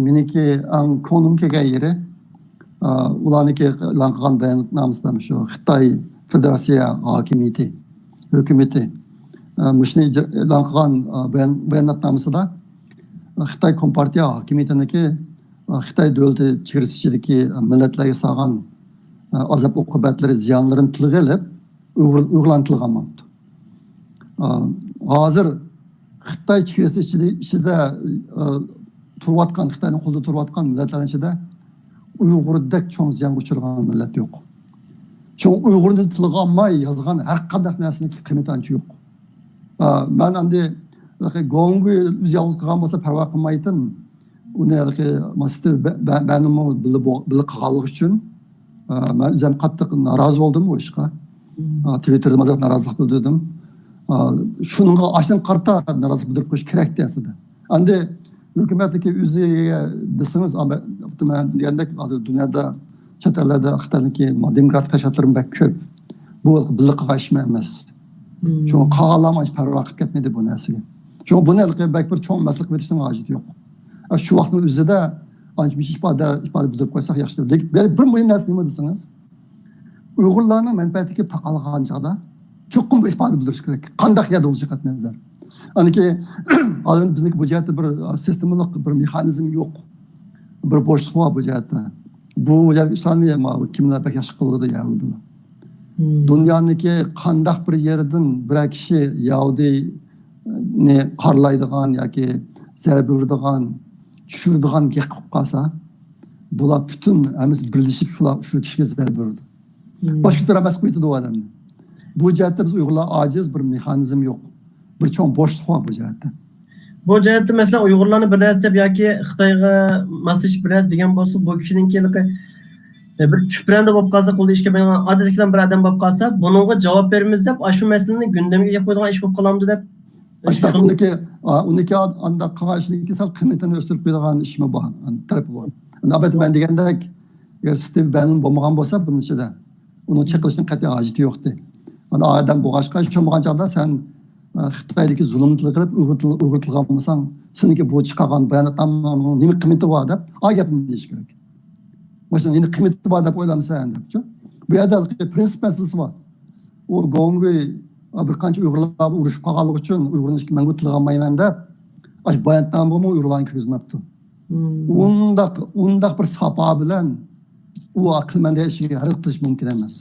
مېنىڭكى ئەڭ كۆڭلۈم كەلگەن يېرى، ئۇلارنىڭكى ئېلان قىلغان باياناتنامىسىدا شۇ خىتاي فېدېراتسىيە ھاكىمىيىتى، ھۆكۈمىتى، مۇشۇنى ئېلان قىلغان بايان-، باياناتنامىسىدا خىتاي كومپارتىيە ھاكىمىيىتىنىڭكى خىتاي دۆلىتى چېگرىسى ئىچىدىكى مىللەتلەرگە سالغان ئازاب ئوقۇبەتلىرى، زىيانلىرىنى تىلغا ئېلىپ، ئۇيغۇر-، ئۇيغۇرلارنى تىلغا ئالماپتۇ. ئا، ھازىر خىتاي چېگرىسى ئىچىدە، ئىچىدە، ئا، تۇرۇۋاتقان، خىتاينىڭ قولىدا تۇرۇۋاتقان مىللەتلەرنىڭ ئىچىدە ئۇيغۇردەك چوڭ زىيانغا ئۇچرىغان مىللەت يوق. شۇڭا ئۇيغۇرنى تىلغا ئالماي يازغان ھەر قانداق نەرسىنىڭ قىممىتى ئانچە يوق. ئا، مەن ئەمدى گوڭگۇ ئۆزى يالغۇز قالغان بولسا پەرۋا قىلمايتتىم. ئۇنى ھېلىقى ماستېر بە-، بە-، بەنمۇ بىللە بو-، بىللە قىلغانلىقى ئۈچۈن، ئا، مەن ئۆزۈم قاتتىق نارازى بولدۇم ئۇ ئىشقا. مم. ئا، تىۋىتتېردا ئازراق نارازىلىق بىلدۈردۈم. ئا، شۇنىڭغا ئاشۇنىڭغا قارىتا نارازىلىق بىلدۈرۈپ قويۇش كېرەكتى ئەسلىدە. ئەمدى ھۆكۈمەتتىكى ئۆزىگە دېسىڭىز، ئا، مەن دېگەندەك، ھازىر دۇنيادا، چەت ئەللەردە خىتاينىڭكى دېموكراتىك تەشكىلاتلىرى بەك كۆپ. بۇ بىللە قىلغان ئىش ئەمەس. شۇڭا قالغانلار ئانچە پەرۋا قىلىپ كەتمەيدۇ بۇ نەرسىگە. شۇڭا بۇنى ھېلىقى بەك بىر چوڭ مەسىلە قىلىۋېتىشنىڭ ھاجىتى يوق. ئا، شۇ ۋاقىتنىڭ ئۆزىدە ئانچە مۇنچە ئىپادە، ئىپادە بىلدۈرۈپ قويساق ياخشى. لېكىن بىر، بىر مۇھىم نەرسە نېمە دېسىڭىز، ئۇيغۇرلارنىڭ مەنپەئەتىگە تاقالغان چاغدا چوقۇم بىر ئىپادە بىلدۈرۈش كېرەك. قانداق يەردە بولۇشى قەتئىينەزەر. ئانىكى، ھازىر بىزنىڭكى بۇ جەھەتتە بىر، ئا، سىستېمىلىق بىر مېخانىزم يوق. بىر بوشلۇق بار بۇ جەھەتتە. بۇ جەھەتتە ئىشلارنى ما كىملەر بەك ياخشى قىلىدۇ يەھۇدىيلار. دۇنيانىڭكى قانداق بىر يېرىدىن بىرەر كىشى يەھۇدىينى قارىلايدىغان ياكى زەربە بېرىدىغان، چۈشۈرىدىغان گەپ قىلىپ قالسا، بۇلار پۈتۈن ھەممىسى بىرلىشىپ شۇلار، شۇ كىشىگە زەربە بېرىدۇ. باشقا تەرەپ ئەمەس قىلىۋېتىدۇ ئۇ ئادەمنى. بۇ جەھەتتە بىز ئۇيغۇرلار ئاجىز، بىر مېخانىزم يوق. بىر چوڭ بوشلۇق بار بۇ جەھەتتە. بۇ جەھەتتە، مەسىلەن، ئۇيغۇرلارنى بىر نەرسە دەپ ياكى خىتايغا ماسلىشىپ بىر نەرسە دېگەن بولسا، بۇ كىشىنىڭكى ھېلىقى، ئە، بىر چۈپرەندە بولۇپ قالسا، قولىدا ئىش كەلمەيدىغان ئادەتتىكىلەر بىر ئادەم بولۇپ قالسا، بۇنىڭغا جاۋاب بېرىمىز دەپ، ئاشۇ مەسىلىنى گۈندەمگە ئېلىپ قويىدىغان ئىش بولۇپ قالامدۇ دەپ. ئاشۇنداق ئۇنىڭكى، ئا، ئۇنىڭكى ئانداق قىلغان ئىشىنىڭكى سەل قىممىتىنى ئۆستۈرۈپ قويىدىغان ئىشمۇ بار، تەرىپى بار. ئەمدى ئەلۋەتتە مەن دېگەندەك، ئەگەر ستىۋ بەنون بولمىغان بولسا بۇنىڭ ئىچىدە، ئۇنىڭ چېقىلىشىنىڭ قەتئىي ھاجىتى يوقتى. مانا ئادەم بولغاچقا، شۇ بولغان چاغدا سەن، ئە، خىتايدىكى زۇلۇمنى تىلغا ئېلىپ، ئۇيغۇر تىلى، ئۇيغۇر تىلغا ئالمىساڭ، سېنىڭكى بۇ چىقارغان باياناتنامىڭنىڭ نېمە قىممىتى بار دەپ، ئا گەپنى دېيىش كېرەك. مانا شۇنىڭ نېمە قىممىتى بار دەپ ئويلامسەن دەپچۇ. بۇ يەردە پرىنسىپ مەسىلىسى بار. ئۇ گوڭگۇي، ئا، بىر قانچە ئۇيغۇرلار ئۇرۇشۇپ قالغانلىقى ئۈچۈن ئۇيغۇرنى مەڭگۈ تىلغا ئالمايمەن دەپ، ئاشۇ باياناتنامىغىمۇ ئۇيغۇرلارنى كىرگۈزمەپتۇ. ئۇنداق، ئۇنداق بىر ساپا بىلەن ئۇ قىلىمەن دېگەن ئىشىگە ھەرىكەت قىلىش مۇمكىن ئەمەس.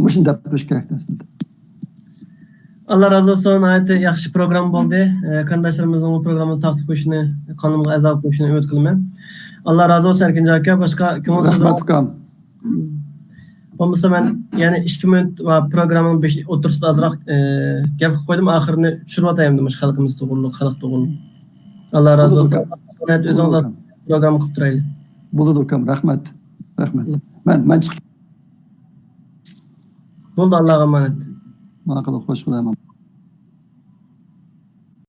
مۇشۇنى دەپ بېرىش كېرەك ئەسلىدە. ئاللا رازى بولسۇن، ناھايىتى ياخشى پروگرامما بولدى. ئە، قېرىنداشلىرىمىزنىڭ بۇ پروگراممىنى تارقىتىپ قويۇشىنى، قانىلىمىزغا ئەزا بولۇپ قويۇشىنى ئۈمىد قىلىمەن. ئاللا رازى بولسۇن، ئەركىنجان ئاكا. باشقا كۆڭۈل سۆزى رەھمەت، ئۇكام. بولمىسا مەن يەنە ئىككى مىنۇت ۋە پروگراممىنىڭ بېشى، ئوتتۇرىسىدا ئازراق، ئە، گەپ قىلىپ قويدۇم، ئاخىرىنى چۈشۈرۈۋاتاي ئەمدى مۇشۇ خەلقىمىز توغرۇلۇق، خەلق توغرۇلۇق. ئاللا رازى بولسۇن. بولىدۇ، ئۇكام. ئۆزىڭىز بولىدۇ، ئۇكام. پروگرامما قىلىپ تۇرايلى. بولىدۇ، ئۇكام. رەھمەت. رەھمەت. مەن، مەن چىقىپ. بولدى، ئاللاغا ئامانەت. ماقۇل، خوش، خۇدايىم.